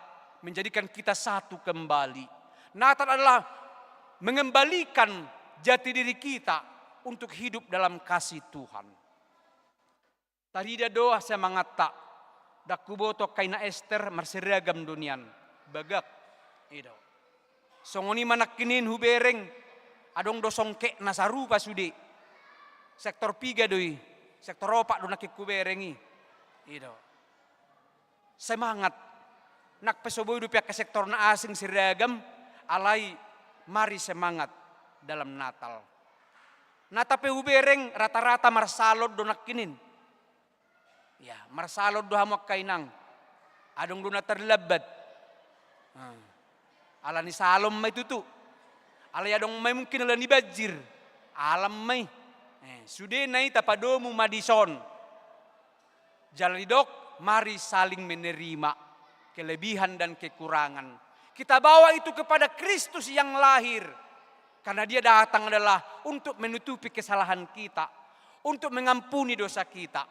menjadikan kita satu kembali. Natal adalah mengembalikan jati diri kita untuk hidup dalam kasih Tuhan. Tarida do semangatta. Ndang huboto angka ina Ester marseragam do nian. Bagak. I do. Songon i ma nangkin hubereng, adong do songkek na sarupa sude. Sektor piga do i, sektor opat do nangkin hubereng i. I do. Semangat. Nang pe so boi dope angka sektor na asing seragam, alai mari semangat dalam Natal. Nata pe hubereng rata-rata marsalon do nangkin. Ya, marsalon do hamu angka inang. Adong do na tarlambat. Ah. Ala ni salon ma i tutu. Alai adong ma i mungkin ala ni banjir. Alam ma i. Eh, sudena i tapadomu ma dison. Jala didok, mari saling menerima kelebihan dan kekurangan. Kita bawa itu kepada Kristus yang lahir. Karena dia datang adalah untuk menutupi kesalahan kita, untuk mengampuni dosa kita.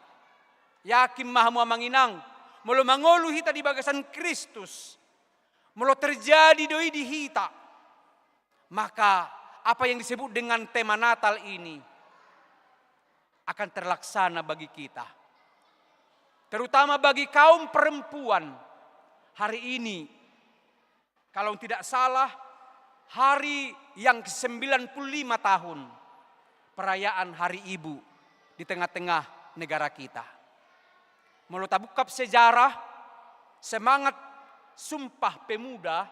Yakin ma hamu amang inang, molo mangolu hita di bagasan Kristus, molo terjadi do i di hita, maka apa yang disebut dengan tema Natal ini akan terlaksana bagi kita. Terutama bagi kaum perempuan, hari ini, kalau tidak salah, hari yang kesembilan puluh lima tahun perayaan Hari Ibu di tengah-tengah negara kita. Molo tabungkap sejarah, semangat Sumpah Pemuda,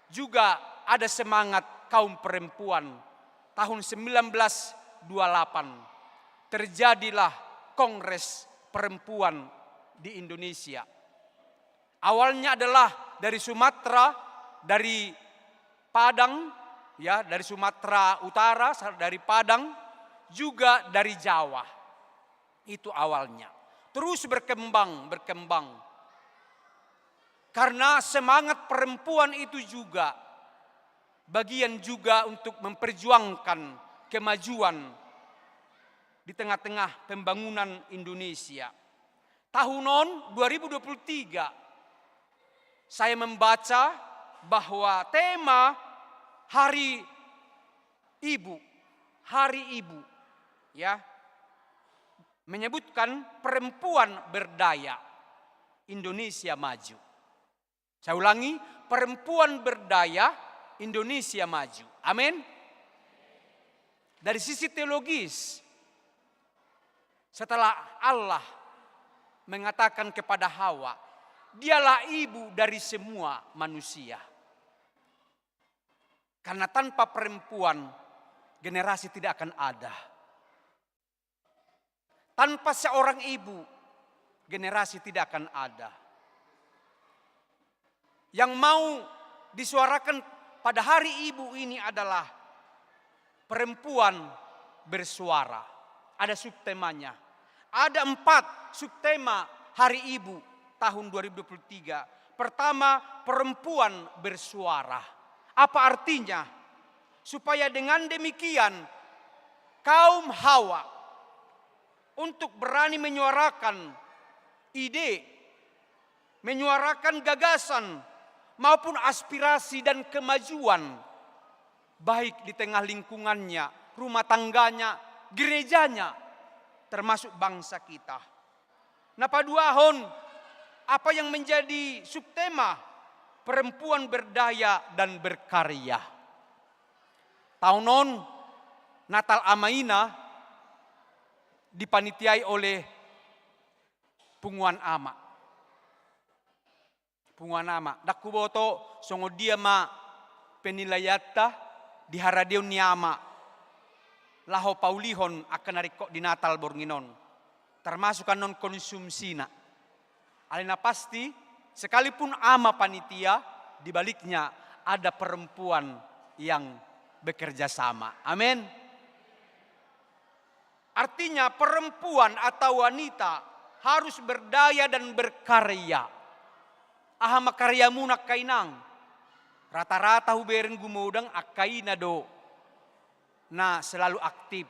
juga ada semangat kaum perempuan. Tahun sembilan belas dua delapan, terjadilah Kongres Perempuan di Indonesia. Awalnya adalah dari Sumatera, dari Padang, ya, dari Sumatera Utara, sa-, dari Padang, juga dari Jawa. Itu awalnya. Terus berkembang, berkembang. Karena semangat perempuan itu juga bagian juga untuk memperjuangkan kemajuan di tengah-tengah pembangunan Indonesia. Tahun on, dua ribu dua puluh tiga, saya membaca bahwa tema Hari Ibu, Hari Ibu, ya, menyebutkan perempuan berdaya, Indonesia maju. Saya ulangi, perempuan berdaya, Indonesia maju. Amin. Dari sisi teologis, setelah Allah mengatakan kepada Hawa, "Dialah ibu dari semua manusia." Karena tanpa perempuan, generasi tidak akan ada. Tanpa seorang ibu, generasi tidak akan ada. Yang mau disuarakan pada Hari Ibu ini adalah perempuan bersuara. Ada subtemanya. Ada empat subtema Hari Ibu tahun dua ribu dua puluh tiga. Pertama, perempuan bersuara. Apa artinya? Supaya dengan demikian, kaum Hawa untuk berani menyuarakan ide, menyuarakan gagasan maupun aspirasi dan kemajuan, baik di tengah lingkungannya, rumah tangganya, gerejanya, termasuk bangsa kita. Na paduahon, apa yang menjadi subtema, perempuan berdaya dan berkarya. Taon on, Natal Ama Ina dipanitiai oleh Punguan Ama. Punguan Ama. Ndang huboto songon dia ma penilaianta di haradeon ni Ama laho paulihon angka na ringkot di Natal borngin on. Termasuk annon konsumsina. Alai na pasti, sekalipun Ama panitia, di baliknya ada perempuan yang bekerja sama. Amin. Artinya, perempuan atau wanita harus berdaya dan berkarya. Aha ma karyamuna, angka inang? Rata-rata hubereng gumodang angka ina do na selalu aktif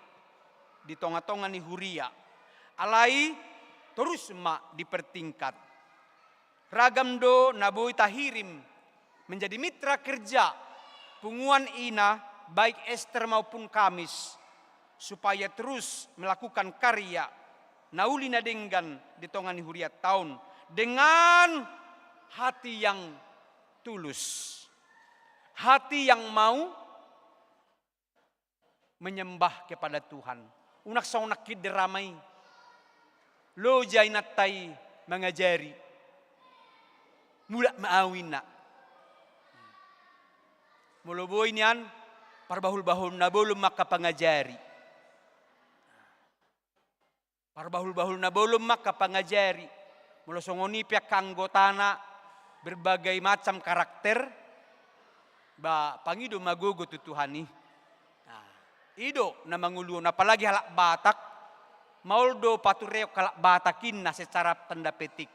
di tonga-tonga ni huria. Alai torus ma dipertingkat. Ragam do na boi tahirim menjadi mitra kerja punguan ina, baik Ester maupun Kamis, supaya terus melakukan karya na uli na denggan di tonga ni hurianta on dengan hati yang tulus, hati yang mau menyembah kepada Tuhan. Unang songon nangkin di rama i. Loja inanta i mangajari. Mulak ma au, ninna. Molo boi nian, parbahul-bahul na bolon ma angka pangajari. Parbahul-bahul na bolon ma angka pangajari. Molo songon i pe angka anggotana berbagai macam karakter, ba, pangido ma gogo tu Tuhan i. Nah, i do na mangoluhon, apalagi halak Batak, Maol do patureon halak Batak inna secara tanda petik.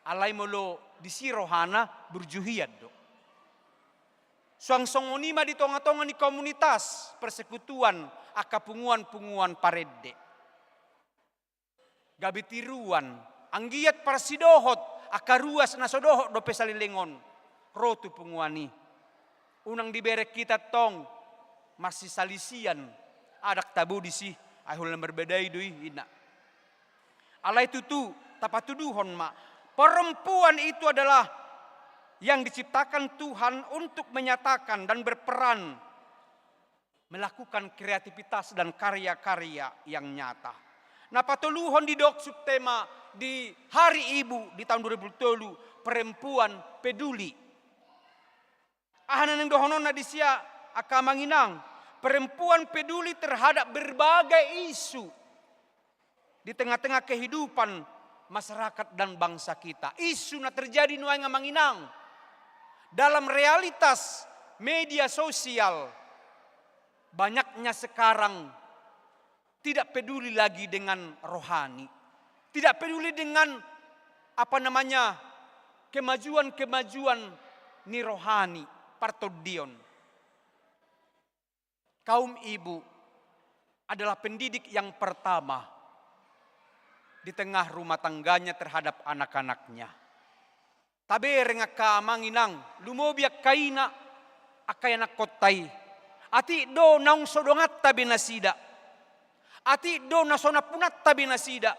Alai molo disi rohana burju hian do. Suang songon i ma di tongatonga ni komunitas persekutuan angka punguan-punguan parende. Gabe tiruan, anggiat parsidohot angka ruas na so dohot dope saleleng on ro tu punguan i. Unang dibereng hita tong marsisalisian, adong tabo disi, ai holan marbadai do i, inna. Alai tutu, tapatuduhon ma, perempuan itu adalah yang diciptakan Tuhan untuk menyatakan dan berperan melakukan kreativitas dan karya-karya yang nyata. Na patoluhon didok subtema di Hari Ibu di tahun dua ribu tolu, perempuan peduli. Aha na naeng dohononna disi, angka amang inang? Perempuan peduli terhadap berbagai isu di tengah-tengah kehidupan masyarakat dan bangsa kita. Isu na terjadi nuaeng, amang inang, dalam realitas media sosial, banyaknya sekarang tidak peduli lagi dengan rohani, tidak peduli dengan, apa namanya, kemajuan-kemajuan ni rohani, partondion. Kaum ibu adalah pendidik yang pertama di tengah rumah tangganya terhadap anak-anaknya. Tabereng, angka amang inang, lumobi angka ina, angka ianakhonta i. Atik do naung so donganta be nasida. Atik do na so nampunanta be nasida.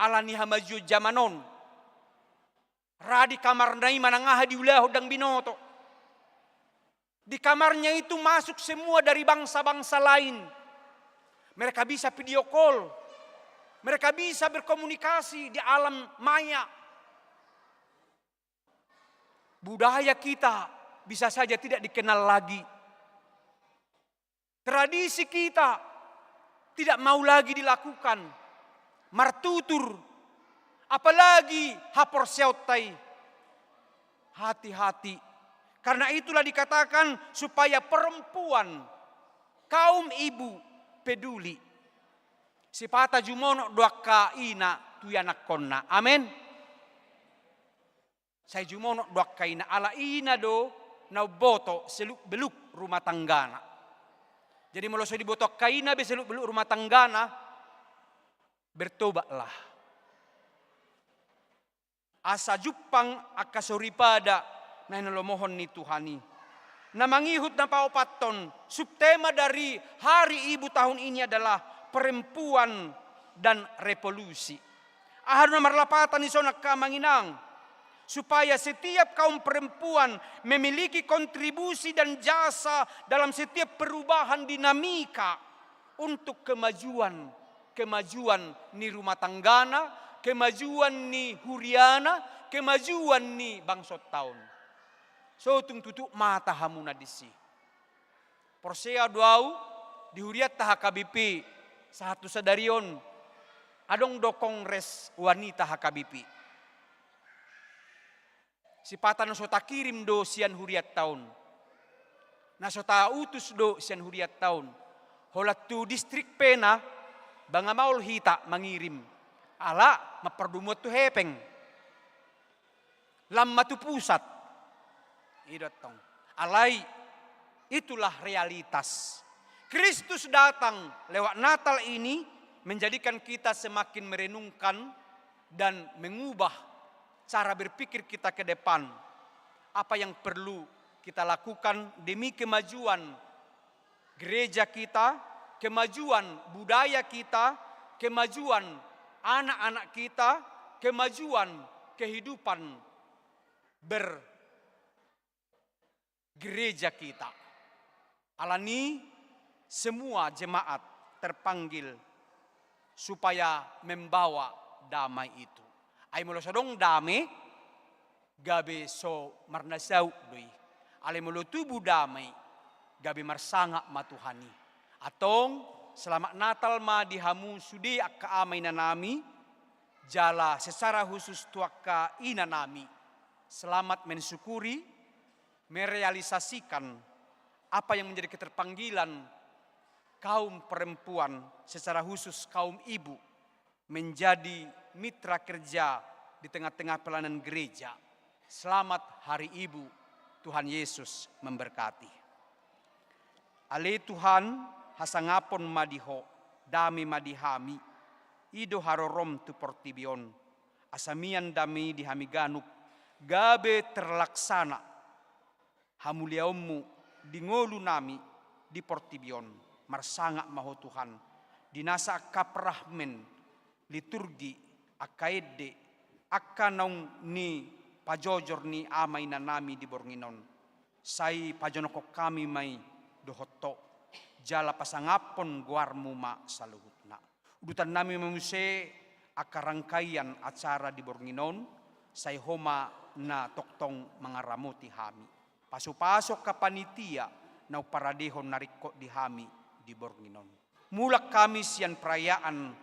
Ala ni hamajuon jaman on, ra di kamarna i manang aha diulahon ndang binoto. Di kamarnya itu masuk semua dari bangsa-bangsa lain. Mereka bisa video call. Mereka bisa berkomunikasi di alam maya. Budaya kita bisa saja tidak dikenal lagi. Tradisi kita tidak mau lagi dilakukan. Martutur, apalagi haporseaonta i. Hati-hati. Karena itulah dikatakan supaya perempuan, kaum ibu, peduli. Sipata jumonok do angka ina tu ianakhonna. Amen. Sai jumonok do angka ina, ala ina do na umboto seluk-beluk rumah tanggana. Jadi molo so diboto angka ina be seluk-beluk rumah tanggana, bertobatlah. Asa jumpang angka soripada na hinalomohon ni Tuhan i. Na mangihut na paopathon, subtema dari Hari Ibu tahun ini adalah perempuan dan revolusi. Aha do na marlapatan dison, angka amang inang? Supaya setiap kaum perempuan memiliki kontribusi dan jasa dalam setiap perubahan dinamika untuk kemajuan, kemajuan ni rumah tanggana, kemajuan ni huriana, kemajuan ni bangsonta on. So tung tutup mata hamuna disi. Porsea do au, di hurianta H K B P, sahat tu sadari on, adong do kongres wanita H K B P. Sipata na so takirim do sian hurianta on. Na so tautus do sian hurianta on. Holan tu distrik pe na, ba nga maol hita mangirim. Ala, mampardomuan tu hepeng. Lam ma tu pusat. I do tong. Alai, itulah realitas. Kristus datang lewat Natal ini menjadikan kita semakin merenungkan dan mengubah cara berpikir kita ke depan. Apa yang perlu kita lakukan demi kemajuan gereja kita, kemajuan budaya kita, kemajuan anak-anak kita, kemajuan kehidupan bergereja kita. Alani semua jemaat terpanggil supaya membawa damai itu. Ai molo so adong dame, gabe so marnasauk do i. Alai molo tubu dame, gabe marsangap ma Tuhan i. Antong, selamat Natal ma di hamu sude angka ama ina nami, jala secara khusus tu angka ina nami. Selamat mensyukuri, merealisasikan apa yang menjadi keterpanggilan kaum perempuan, secara khusus kaum ibu, menjadi mitra kerja di tengah-tengah pelayanan gereja. Selamat Hari Ibu, Tuhan Yesus memberkati. Ale Tuhan, hasangapon ma di Ho, dame ma di hami, i do harorom tu portibi on, asa mian dame i di hami ganup, gabe terlaksana hamuliaonmu di ngolunami di portibi on. Marsangap ma Ho Tuhan, di nasa angka pramen, liturgi, angka ende, angka naung nipajojor ni ama inanami di borngin on. Sai pajonokhon hami ma i dohot Ho, jala pasangaphon goarmu ma saluhutna. Udutannami ma muse angka rangkaian acara di borngin on, sai Ho ma na tongtong mangaramoti hami. Pasupasu angka panitia naung paradehon na ringkot di hami di borngin on. Mulak hami sian perayaan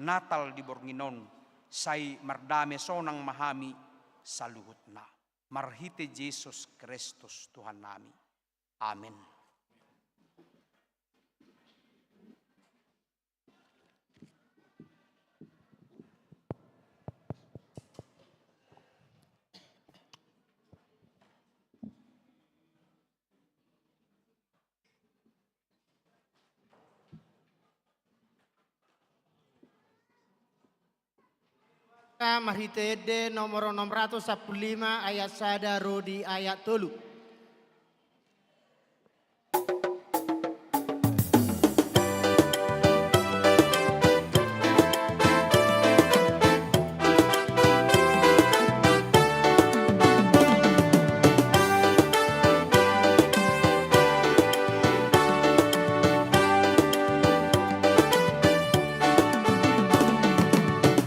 Natal di borngin on, sai mardame sonang ma hami saluhutna. Marhite Jesus Kristus Tuhannami. Amen. Marhite ende nomor onom ratus sampulu lima ayat sada ro di ayat tolu.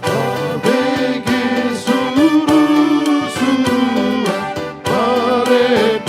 Abege suru-suruan, pare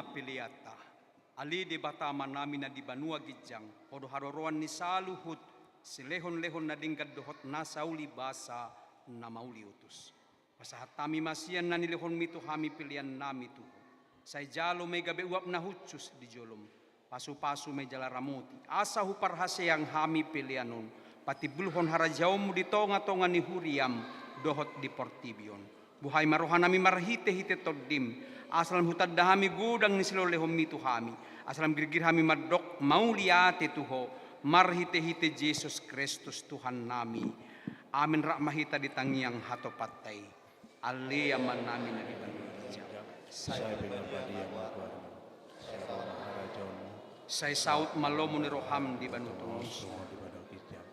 peleanta. Ale Debata Amanami na di banua ginjang, Ho do haroroan ni saluhut silehonlehon na denggan dohot na sauli basa, na mauli utus. Pasahat hami ma sian na nilehonMi tu hami peleannami tu Ho. Sai jalo ma i gabe uap na hushus di jolom. Pasupasu ma i jala ramoti, asa huparhaseang hami pelean on patimbulhon harajaonMu di tongatonga ni huriaM dohot di portibi on. Buhai ma rohanami marhitehite TondiM, asa lam hutanda hami godang ni silehonlehonMi tu hami, asa lam girgir hami mandok mauliate tu Ho, marhitehite Jesus Kristus Tuhannami. Amen. Rap ma hita di tangiang hatopanta i. Ale Amanami na di banua ginjang, sai pinarbadia ma goarMu, sai ro ma harajaonMu, sai saut ma lomo ni rohaM di banua tonga on songon na di banua ginjang.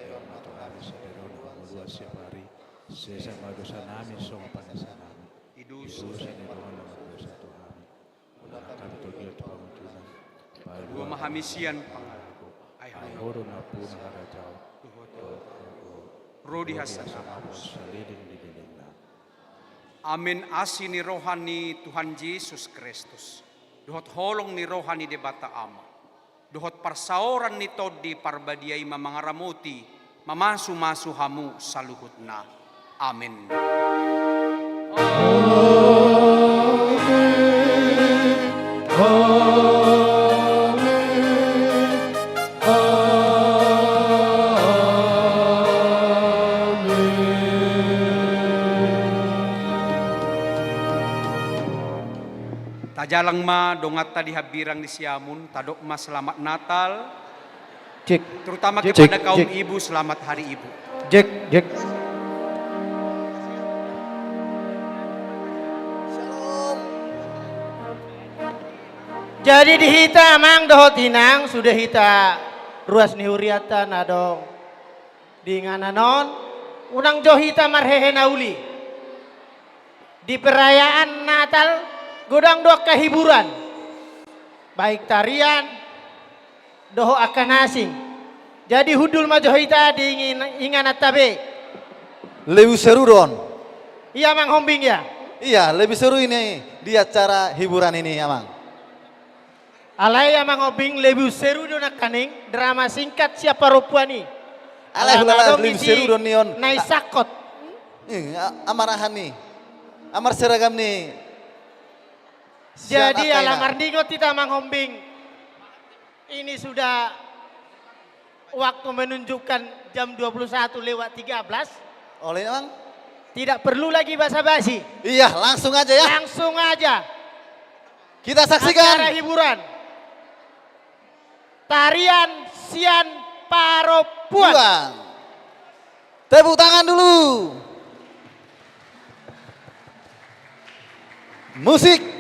Lehon ma tu hami sadari on hangoluan siapari, sesa ma dosanami songon panesanami di dosa ni dongan na mardosa tu hami. Unang hami togihon tu pangunjunan. Palua ma hami sian pangago. Ai Ho do nampuna harajaon, dohot ro di hasangapon saleleng ni lelengna. Amen. Asi ni roha ni Tuhan Jesus Kristus, dohot holong ni roha ni Debata Ama, dohot parsaoran ni Tondi Parbadia i ma mangaramoti, mamasumasu hamu saluhutna. Amen. Tajalang ma donganta di hambirang ni siamun, tadok ma selamat Natal. Cek. Terutama kepada kaum ibu, selamat Hari Ibu. Cek, cek. Jadi di hita amang dohot inang, sude hita ruas ni hurianta na adong di inganan on, unang jo hita marhehe na uli. Di perayaan Natal godang do angka hiburan, baik tarian dohot angka na asing. Jadi hundul ma jo hita di ingin-, ingananta be. Lebih seru do on. Ia amang Hombing ia. Iya, lebih seru ini di acara hiburan ini, Amang. Alai amang Hombing, lebih seru do nangkaning drama singkat sian parompuan i. Alai ala hulala, na adong lebih isi seru do ni on. Na i sangkot. Ih, a-, amar aha ni. Amar seragam ni. Jadi ala marningot hita amang Hombing. Ini sudah waktu menunjukkan jam dua puluh satu lewat tiga belas. Oleh, Amang? Tidak perlu lagi basa-basi. Iya, langsung aja ya. Langsung aja. Kita saksikan acara hiburan. Tarian sian parompuan. Tepuk tangan dulu. Musik.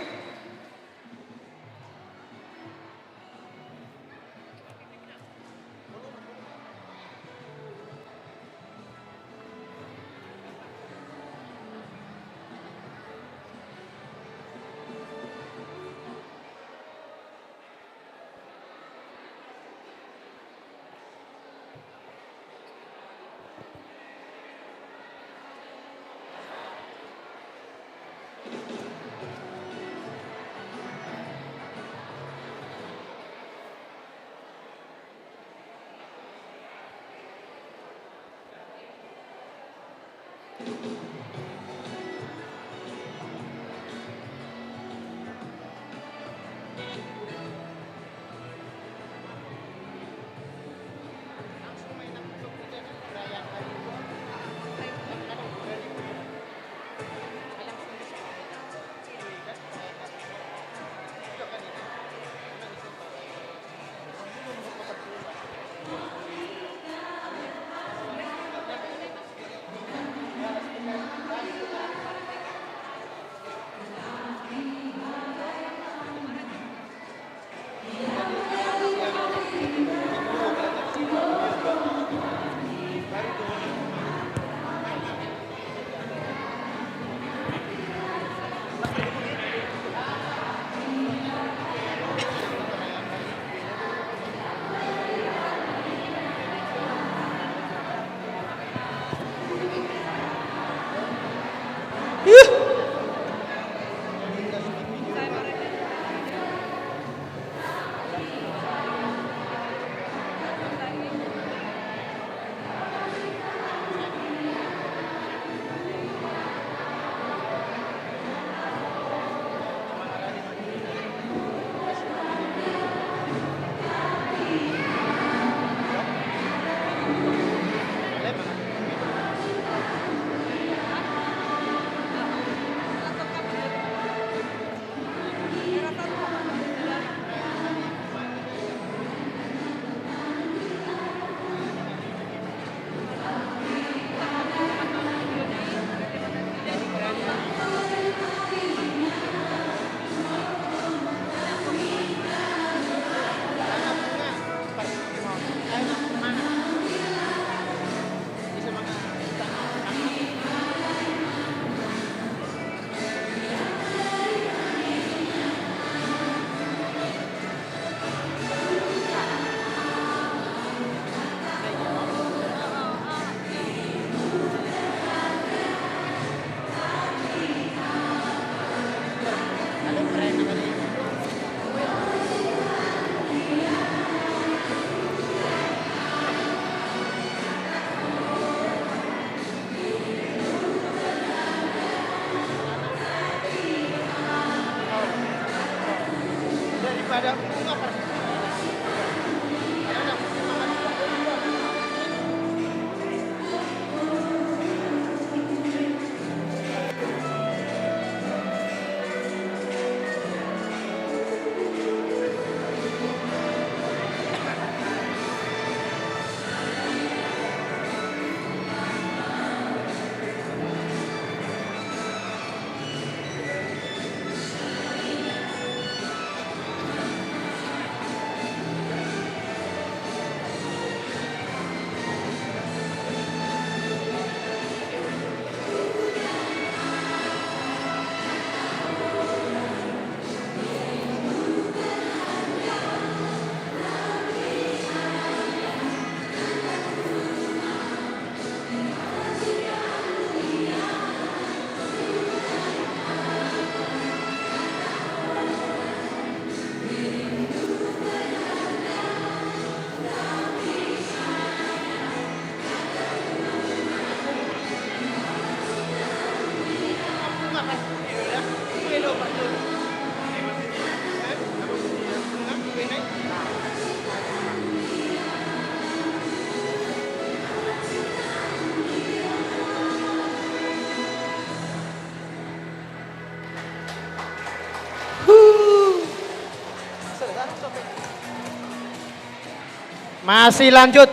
Masih lanjut.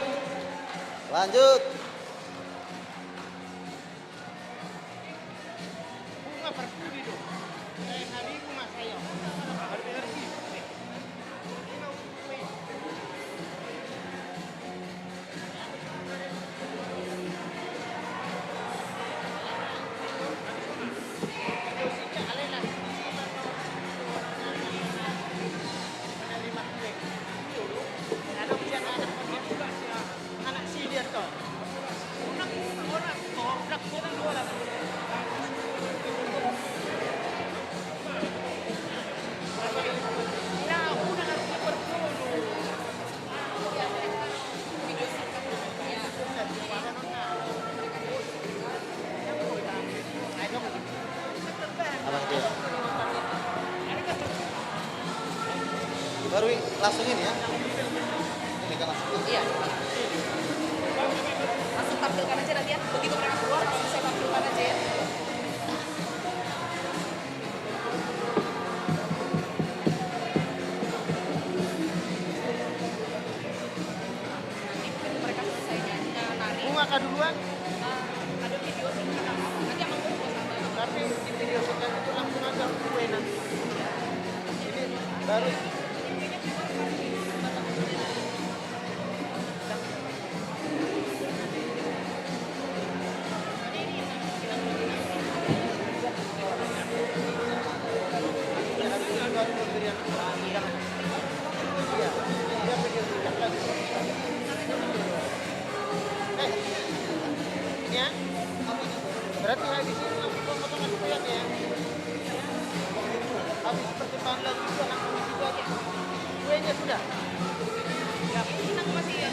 Lanjut. Abang dia. Baru i-, langsung ini ya. Ini kan langsung. Iya. Langsung tampilkan aja nanti ya. Begitu mereka keluar, langsung saya tampilkan aja ya. Nanti begitu mereka selesai nyanyi, eh, nari. Bunga kah duluan? Eh, ada video singkat apa? Nanti abang gua sama. Tapi di video singkat itu langsung ada kue nanti. Ini baru. Eh, ini ya. Berarti habis ini langsung potong-potongan kuenya ya. Habis pertumpahan lagu itu langsung itu aja. Kuenya sudah. Ya, ini masih ya.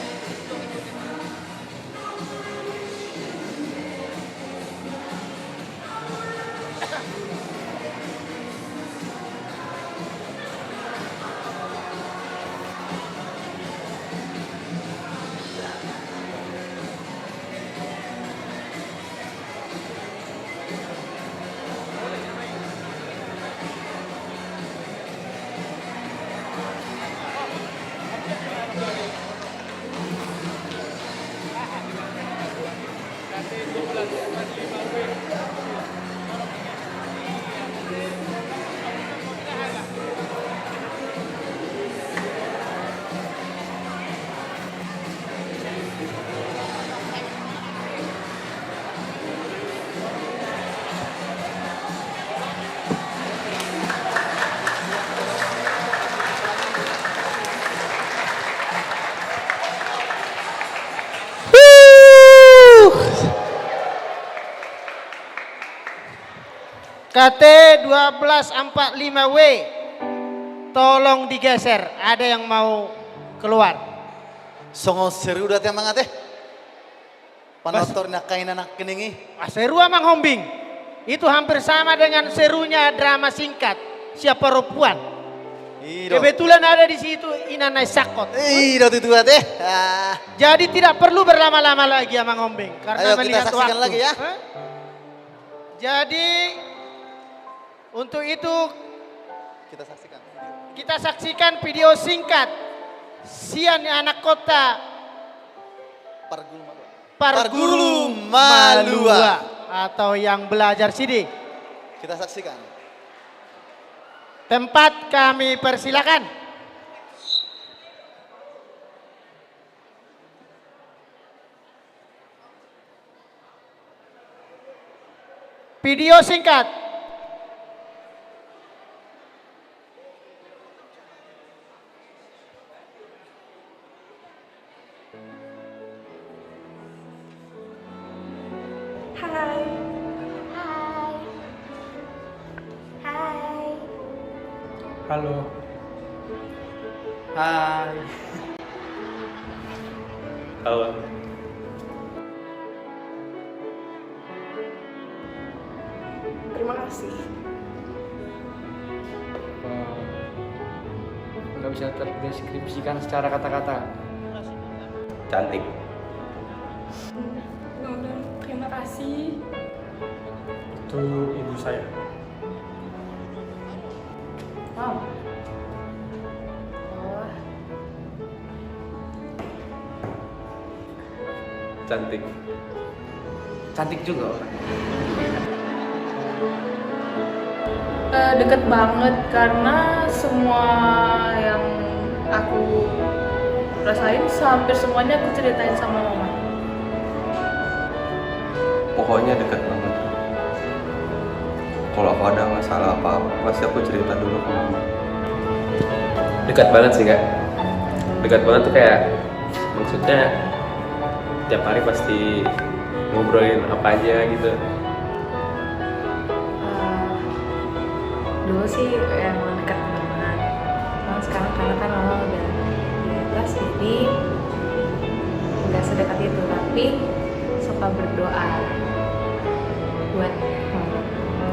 K T dua belas empat lima W, tolong digeser, ada yang mau keluar. Songon seru do ate, Amang, ate. Panortor ni angka ina nangkining i. Ah, seru, Amang Hombing. Itu hampir sama dengan serunya drama singkat Siap Parompuan. Kebetulan ada di situ inang nai sangkot. Ih, do tutu ate. Ah. Jadi tidak perlu berlama-lama lagi, Amang Ombeng, karena melihat waktu. Ayo, kita saksikan lagi ya. Hah? Jadi, untuk itu, kita saksikan. Kita saksikan video singkat sian anak kota Pargulu Malua. Pargulu Malua. Atau yang belajar sini. Kita saksikan. Tempat kami persilakan. Video singkat. Hai. Hai. Hai. Halo. Hai. Halo. Terima kasih. Eh, nggak bisa terdeskripsikan secara kata-kata. Cantik. Terima kasih. Itu ibu saya. Wow. Oh. Cantik. Cantik juga orang. Eh, deket banget karena semua yang aku rasain, hampir semuanya aku ceritain sama mama. Pokoknya dekat banget. Kalau aku ada masalah apa-apa, pasti aku cerita dulu ke mama. Dekat banget sih, Kak. Dekat banget tuh kayak, maksudnya, tiap hari pasti ngobrolin apa aja gitu. Eh, dulu sih emang dekat banget. Cuman sekarang karena kan mama udah di atas, jadi nggak sedekat itu. Tapi suka berdoa buat mama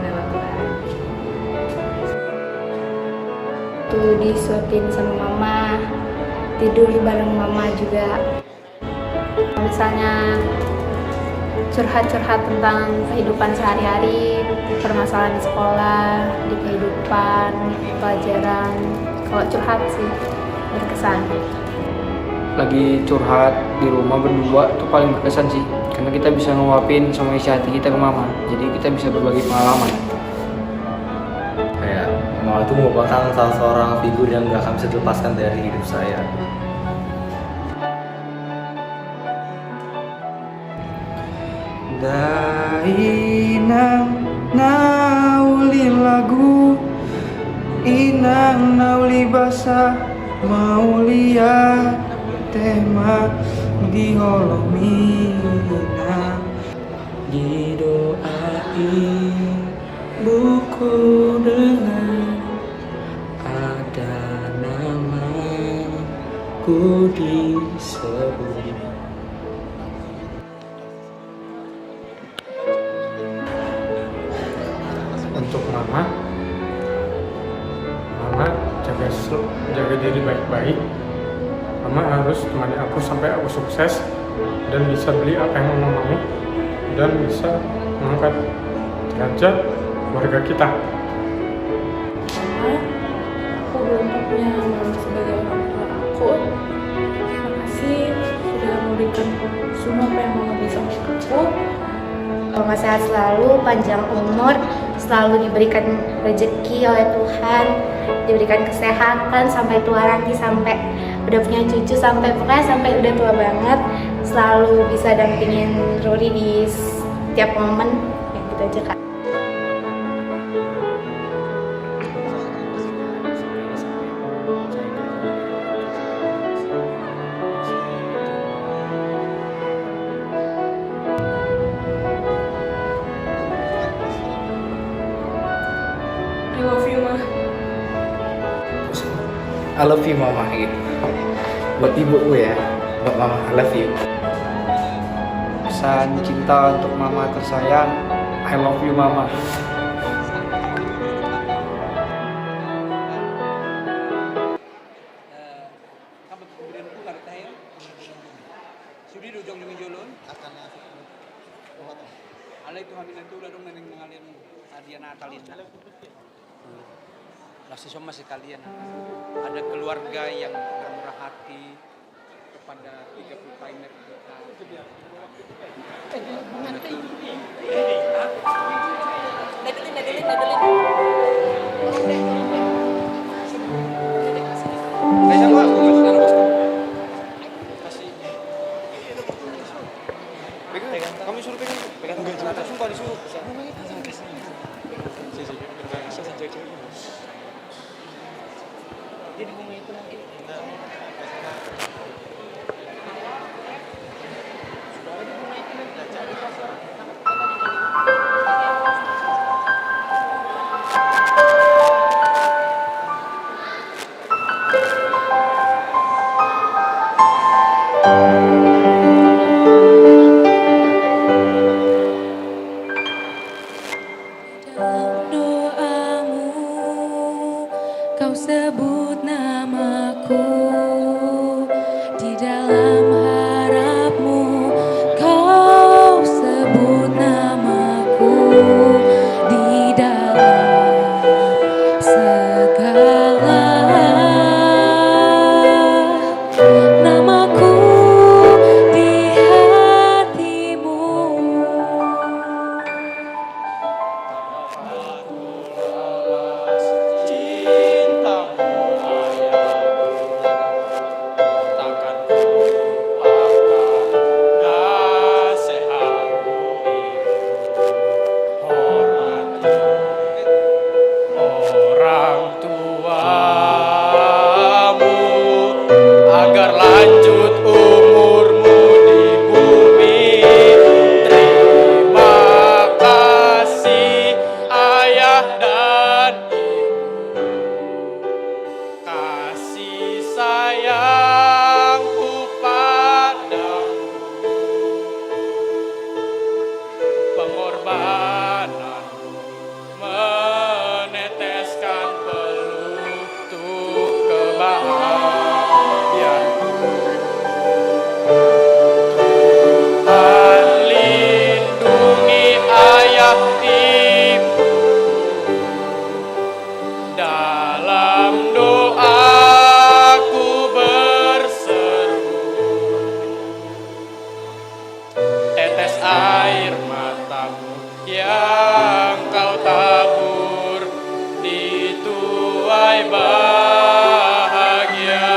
lewat Tuhan. Tuh disuapin sama mama, tidur bareng mama juga. Misalnya curhat-curhat tentang kehidupan sehari-hari, permasalahan di sekolah, di kehidupan, pelajaran. Kalau curhat sih berkesan. Lagi curhat di rumah berdua tuh paling berkesan sih, karena kita bisa ngeluapin semua isi hati kita ke mama. Jadi kita bisa berbagi pengalaman. Kayak mama tuh merupakan salah seorang figur yang gak akan bisa dilepaskan dari hidup saya. Dainang na uli lagu, inang na uli basa, mauliate ma di holong ni inang. Didoai buku dengan ada namaku disebut. Untuk mama, mama jaga sel-, jaga diri baik-baik. Mama harus temani aku sampai aku sukses dan bisa beli apa yang mama mau dan bisa mengangkat derajat keluarga kita. Mama, aku beruntung punya mama sebagai orang tua aku. Terima kasih sudah memberikan semua apa yang mama bisa untuk aku. Mama sehat selalu, panjang umur, selalu diberikan rezeki oleh Tuhan, diberikan kesehatan sampai tua nanti, sampai udah punya cucu, sampai pokoknya sampai udah tua banget, selalu bisa dampingin Ruri di setiap momen. Ya, gitu aja, Kak. I love you, Ma. I love you, Mama, gitu. Buat ibu gue ya, buat Mama, I love you. Pesan cinta untuk Mama tersayang, I love you, Mama. Itu hami na tolu adong na naeng mangalehon hadiah Natal inna. Laos dison ma sekalian ada keluarga yang bermurah hati kepada tiga puluh pioner kita. Dadulin, dadulin, dadulin. Pegang, Pak. Kasih. Pegang. Kamu suruh pegang. Pegang. Enggak, sumpah disuruh. Sini, sini. Pegang. Jadi bunga itu nanti. Dalam doamu, kau sebut namaku. Di dalam harapmu, kau sebut namaku. Di dalam segala, namaku di hatimu. Cintamu, Ayah, takkan kulupakan nasihatmu itu. Hormati orang tuamu, agar lanjut umurmu di bumi. Terima kasih, Ayah dan Ibu. Kasih sayangku padamu, pengorbanan meneteskan peluru untuk kebahagiaanku. Tuhan, lindungi ayah ibuku. Dalam doaku berseru, tetes air matamu yang kau tabur di tuai bahagia.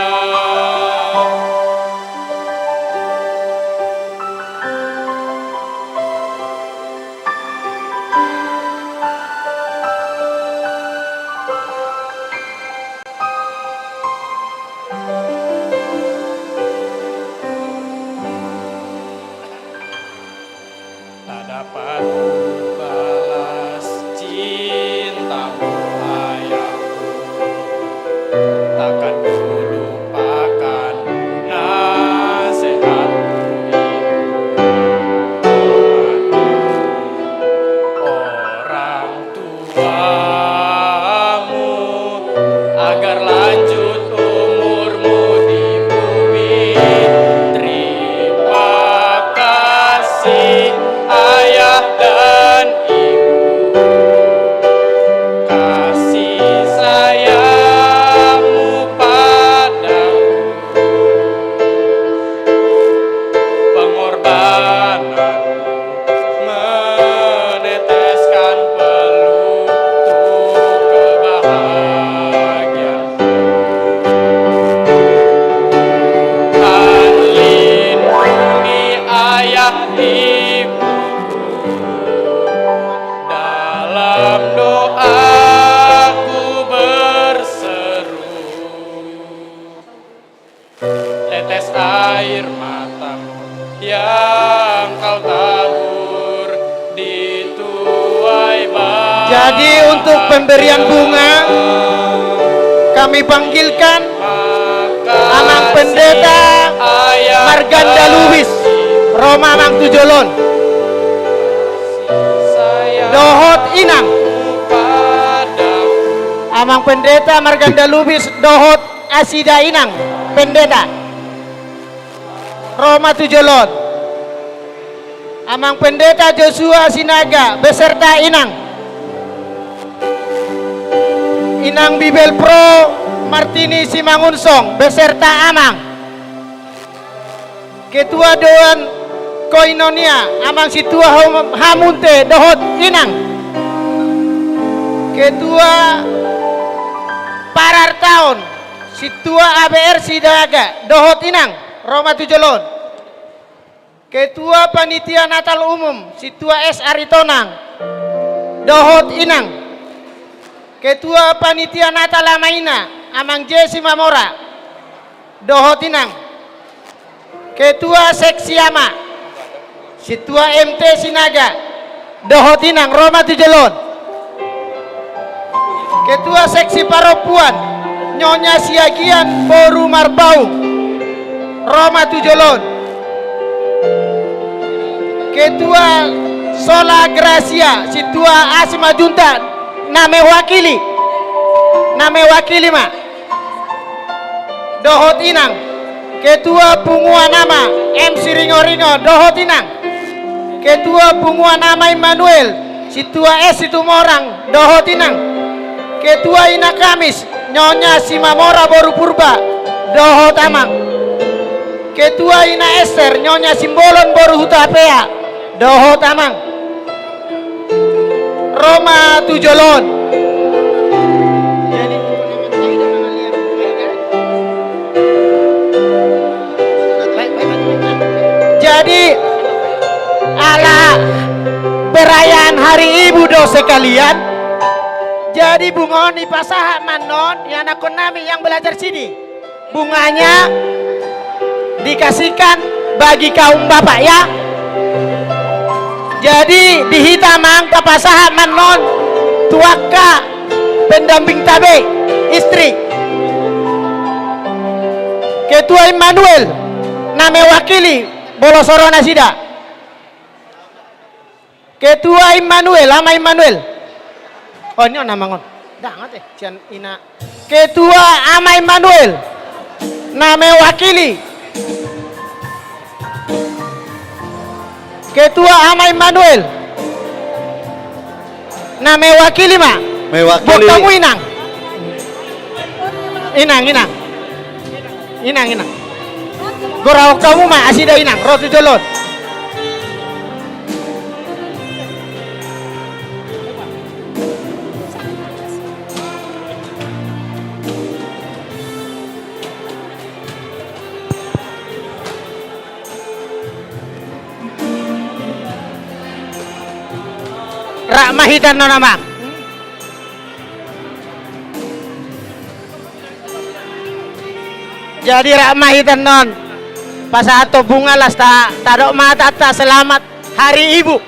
Tak dapat kubalas cintamu, ayahku. Takkan kulupakan nasihatmu itu. Orang tuamu, agar lanjut umurmu di bumi. Terima kasih, ayah dan ibu. Kasih sayangmu padaku, pengorbanan meneteskan peluru kebahagiaan. Tuhan, lindungi ayah ibuku. Dalam doaku berseru, tetes air matamu yang kau tabur di tuai bahagia. Jadi, untuk pemberian bunga, kami panggilkan Amang Pendeta Marganda Lubis, ro ma Amang tu jolo on. Dohot Inang. Amang Pendeta Marganda Lubis dohot Asida Inang, Pendeta. Ro ma tu jolo on. Amang Pendeta Joshua Sinaga beserta inang. Inang Bibelvrouw Martini Simangunsong beserta amang. Ketua Dewan Koinonia, Amang Sintua Hom-, Hamunte dohot inang. Ketua Parartaon, Sintua A B R Sinaga dohot inang, ro ma tu jolo on. Ketua Panitia Natal Umum, Sintua S Aritonang dohot inang. Ketua Panitia Natal Ama Ina, Amang J Simamora dohot inang. Ketua Seksi Ama, Sintua M T Sinaga dohot inang, ro ma tu jolo on. Ketua Seksi Parompuan, Nyonya Siagian boru Marpaung, ro ma tu jolo on. Ketua Sola Gracia, Sintua A Simanjuntak, na mewakili, na mewakili ma dohot inang. Ketua Punguan Ama M Siringoringo dohot inang. Ketua Punguan Ama Immanuel, Sintua S Situmorang dohot inang. Ketua Ina Kamis, Nyonya Simamora boru Purba dohot amang. Ketua Ina Ester, Nyonya Simbolon boru Hutapea dohot amang. Ro ma tu jolo on. Jadi, ala perayaan Hari Ibu do sekalian. Jadi, bunga on dipasahat ma annon, ianakhon nami yang belajar sini. Bunganya dikasihkan bagi kaum bapak, ya. Jadi, di hita amang tapasahat ma annon tu angka pendampingta be, istri. Ketua Immanuel, na mewakili, molo so ro nasida. Ketua Immanuel, Ama Immanuel. Oh, ini on amang on. Dah, ngerti. Sian ina. Ketua Ama Immanuel. Na mewakili. Ketua Ama Immanuel. Na mewakili ma. Mewakili. Buat kamu inang. Inang, inang. Inang, inang. Gorahon hamu ma nasida inang, ro tu jolo on. Rap ma hita annon amang. Jadi rap ma hita annon pasahathon bunga laos ta, tadok ma hata selamat Hari Ibu.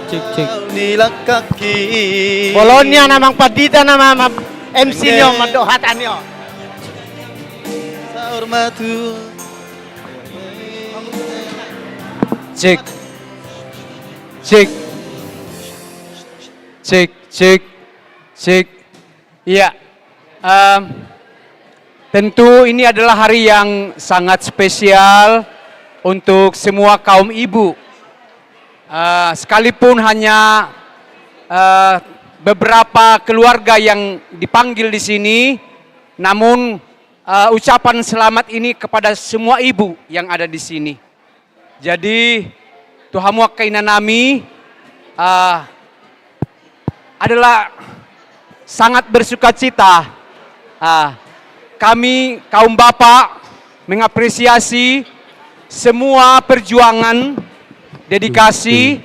Cek, cek. Bolon nian amang pandita nama, amang M C ni on mandok hata ni on. Cek. Cek. Cek, cek. Cek. Iya. Em, tentu ini adalah hari yang sangat spesial untuk semua kaum ibu. Eh, sekalipun hanya, eh, beberapa keluarga yang dipanggil di sini, namun, eh, ucapan selamat ini kepada semua ibu yang ada di sini. Jadi, tu hamu angka ina nami, eh, adalah sangat bersukacita. Ah, kami kaum bapak mengapresiasi semua perjuangan, dedikasi,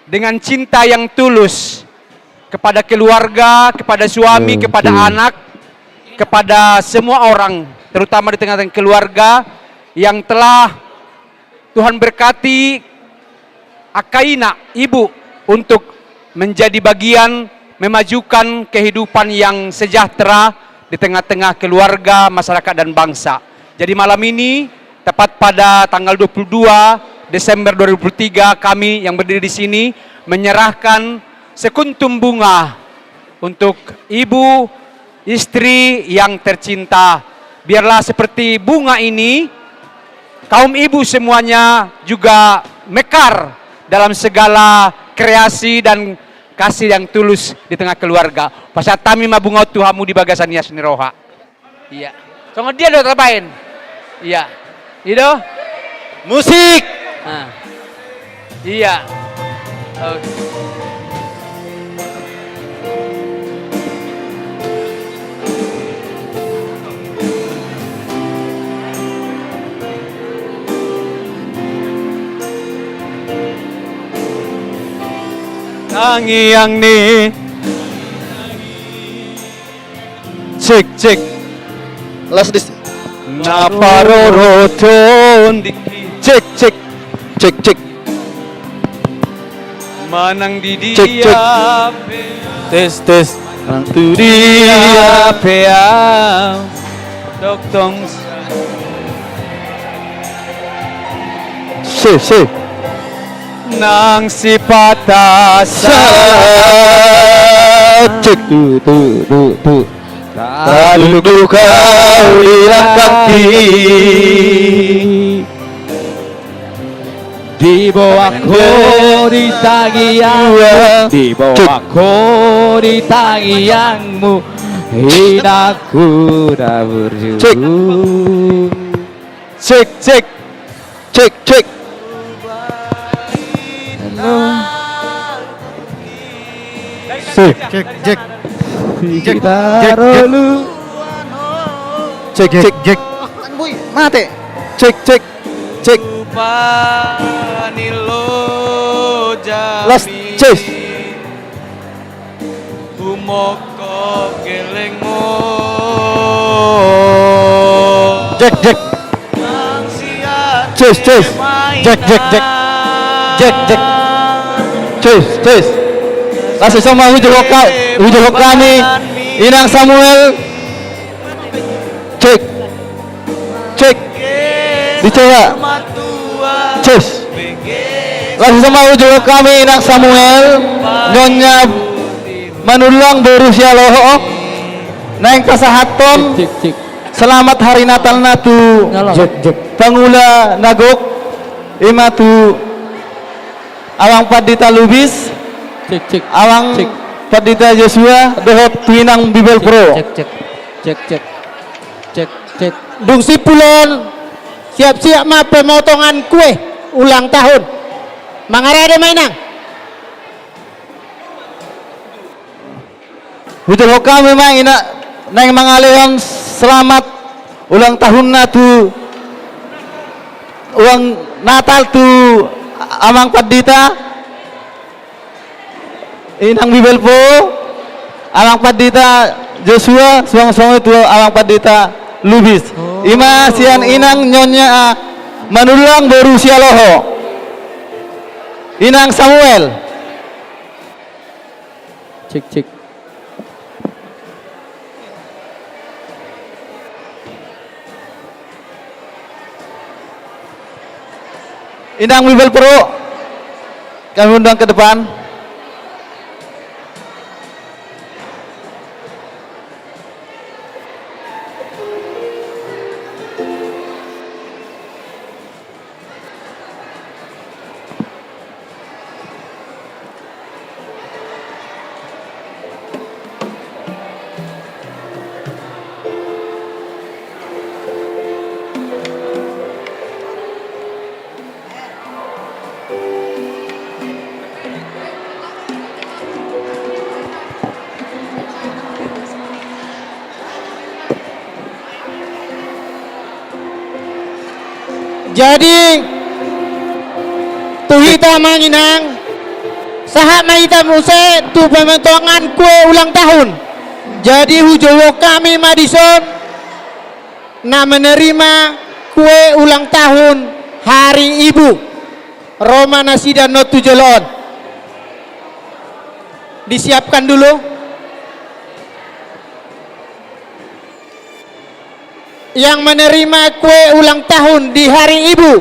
dengan cinta yang tulus kepada keluarga, kepada suami, kepada anak, kepada semua orang, terutama di tengah-tengah keluarga yang telah Tuhan berkati angka ina, ibu, untuk menjadi bagian memajukan kehidupan yang sejahtera di tengah-tengah keluarga, masyarakat, dan bangsa. Jadi malam ini, tepat pada tanggal dua puluh dua Desember dua ribu dua puluh tiga, kami yang berdiri di sini menyerahkan sekuntum bunga untuk ibu, istri yang tercinta. Biarlah seperti bunga ini, kaum ibu semuanya juga mekar dalam segala kreasi dan kasih yang tulus di tengah keluarga. Pasahat hami ma bunga on tu hamu di bagasan ias ni roha. Iya. Songon dia do tabaen. Iya. I do? Musik. Nah. Iya. Oke. Tangiang ni. Cek, cek. Las dis. Na paroroton di. Cek, cek. Cek, cek. Manang di dia. Cek, cek. Tes, tes. Manang tu dia pe au. Doktong. Si, si. Nang sipata sa. Cek, tu, tu, tu, tu. Tadukduk au di langkangki. Diboan ho di tangiangmu. Diboan ho di tangiangmu. Inangku na burju. Cek. Cek, cek. Cek, cek. Halo. Cek, cek, cek. Cek, cek, cek. Cek, cek, cek. Mate. Cek, cek, cek. Las, ces. Humongkop gelengmu. Cek, cek. Ces, ces. Cek, cek, cek. Cek, cek. Ces, ces. Las, sama hujur hoka-, hujur hami. Inang Samuel. Cek. Cek. Dicek. Ces. Las, sama hujur hami Inang Samuel, Nyonya Manullang boru Sialoho, naeng pasahathon. Cek, cek, cek. Selamat Hari Natalna tu. Cek, cek. Pangula na gok, ima tu Amang Pandita Lubis, cek, cek, Amang, cek. Pandita Joshua, dohot tu Inang Bibel Pro. Cek, cek, cek, cek. Cek, cek. Dung simpul on, siap-siap ma pemotongan kue ulang tahun. Mangarade ma, Inang. Hujur hami ma, Inang, naeng mangalehon selamat ulang tahunna tu, ulang Natal tu Amang Pandita. Inang Bibel Pro, Amang Pandita Joshua, suang-suang i tu Amang Pandita Lubis. Oh. Ima sian Inang Nyonya, ah, Manullang boru Sialoho. Inang Samuel. Cek, cek. Inang Bibel Pro, kami undang ke depan. Jadi, tu hita ma, Inang, sahat ma hita muse tu pemotongan kue ulang tahun. Jadi, hujou hami ma dison na menerima kue ulang tahun Hari Ibu. Ro ma nasida on tu jolo on. Disiapkan dulu. Yang menerima kue ulang tahun di Hari Ibu,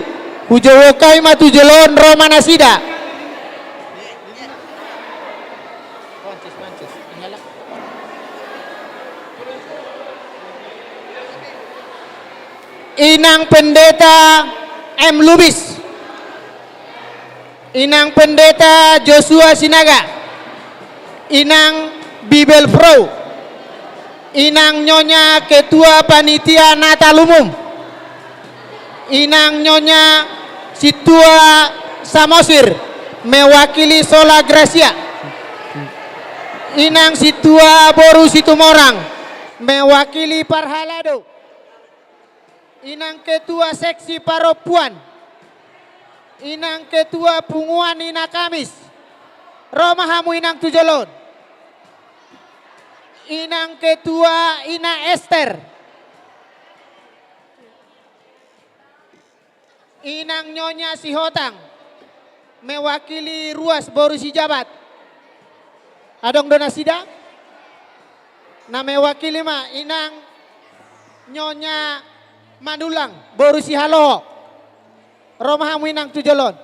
hujou hami ma tu jolo on, ro ma nasida. Inang Pendeta M Lubis, Inang Pendeta Joshua Sinaga, Inang Bibelvrouw, Inang Nyonya Ketua Panitia Natal Umum, Inang Nyonya Sintua Samosir, mewakili Sola Gratia, Inang Sintua Boru Situmorang, mewakili Parhalado, Inang Ketua Seksi Parompuan, Inang Ketua Punguan Ina Kamis, ro ma hamu Inang tu jolo on. Inang Ketua Ina Ester, Inang Nyonya Sihotang, mewakili ruas boru Sijabat. Adong do nasida? Na mewakili ma Inang Nyonya Manulang, boru Sihaloho. Ro ma hamu Inang tu jolo on.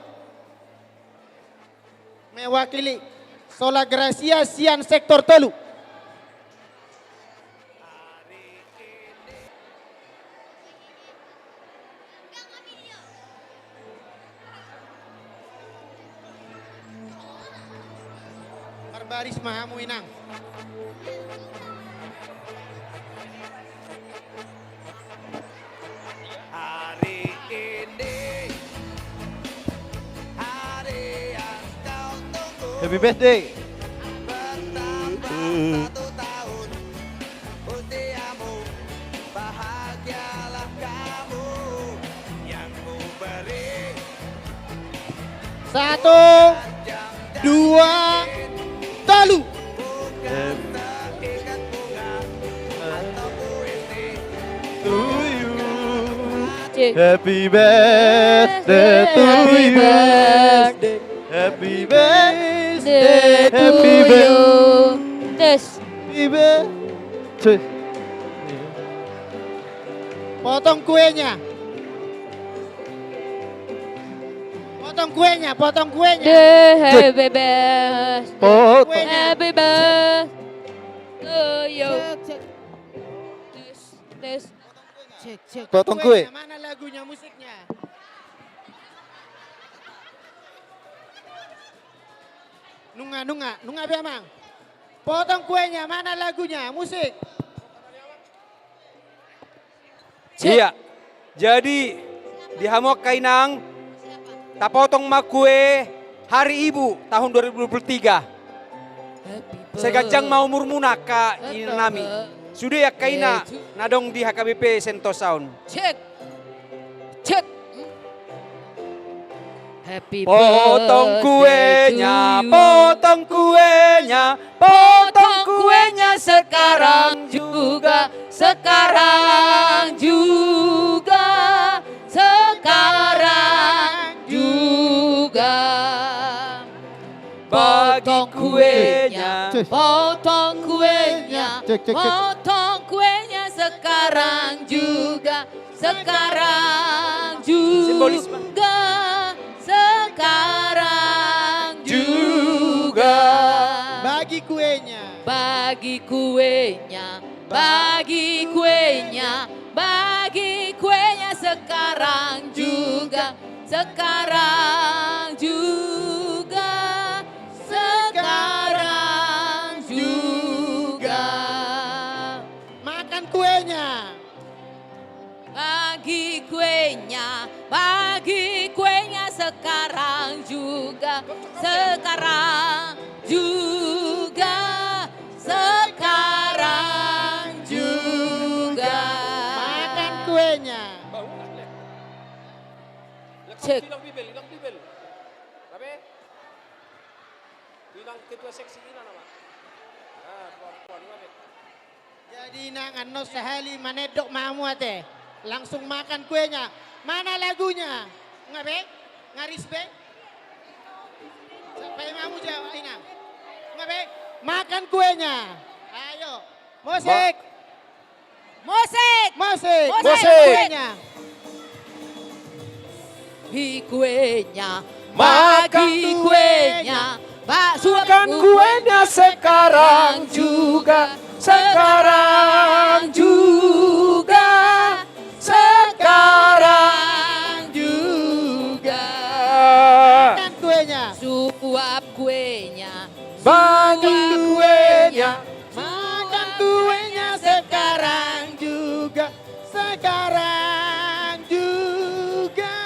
Mewakili Sola Gratia sian sektor tolu. Marbaris ma hamu Inang. Happy birthday. Satu, dua, tolu. To you. Cek. Happy birthday to you. Happy birthday. Happy birthday to you. Tes. Happy birthday. Potong kuenya. Potong kuenya, potong kuenya. Deh, happy birthday. Potong. Happy birthday to you. Cek, cek. Tes, tes. Cek, cek. Potong kue. Mana lagunya, musiknya? Nunga, nunga, nunga be, Amang. Potong kuenya, mana lagunya, musik? Cek. Iya. Jadi, di hamu angka inang, tapotong ma kue Hari Ibu tahun dua ribu dua puluh tiga. Seganjang ma umurmuna angka inang nami. Sude angka ina na adong di H K B P Sentosa on. Cek. Cek. Potong kuenya, potong kuenya, potong kuenya sekarang juga, sekarang juga, sekarang juga. Bagi kuenya, potong kuenya, potong kuenya sekarang juga, sekarang juga, sekarang juga. Bagi kuenya. Bagi kuenya, bagi kuenya, bagi kuenya sekarang juga, sekarang juga, sekarang juga. Makan kuenya. Bagi kuenya, bagi kuenya sekarang juga, sekarang juga, sekarang juga. Makan kuenya. Cek. Hilang bibel, hilang bibel. Rabe? Hilang ketua seksi ina nama. Ah, puan, puan, rabe. Jadi, Inang, annon sahali manendok ma hamu ate. Langsung makan kuenya. Mana lagunya? Nga be? Nga ris be? Sampai ma hamu jawab, Inang. Nga be? Makan kuenya. Ayo. Musik. Musik. Musik. Musik. Makan kuenya. Bagi kuenya, bagi kuenya, makan kuenya sekarang juga, sekarang juga, sekarang Makan kuenya, makan kuenya sekarang juga, sekarang juga,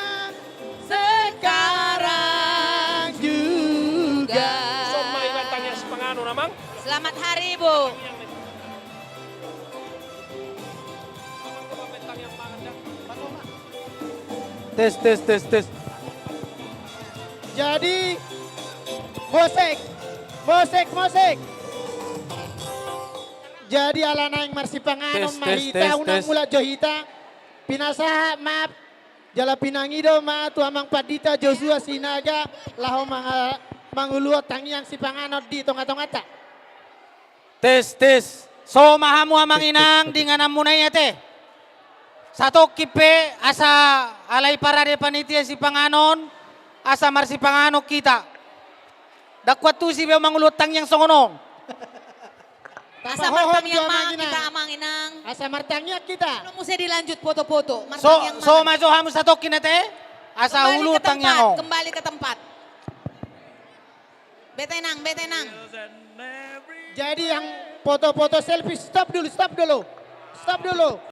sekarang juga. Soma iba tangiang sipanganon, Amang. Selamat hari, Bu. Tes, tes, tes, tes. Jadi, mosek, mosek, mosek. Jadi, ala naeng marsipanganon ma hita, unang mulak jo hita. Pinasahat ma, jala pinangido ma tu Amang Pandita Joshua Sinaga, laho manga-, manguluhon tangiang sipanganon di tonga-tonganta. Tes, tes. Soma hamu, Amang Inang, di ingananmuna i ate. Satongkin pe asa alai parade panitia sipanganon, asa marsipanganon hita. Ndang huantusi be manguluhon tangiang songon on. Asa martangiang ma hita, Amang Inang. Asa martangiang hita. Muse dilanjut foto-foto. Soma jo hamu satongkin ate. Asa uluhon tangiang on. Kembali ke tempat. Be tenang, be tenang. Jadi yang foto-foto selfie, stop dulu, stop dulu. Stop dulu.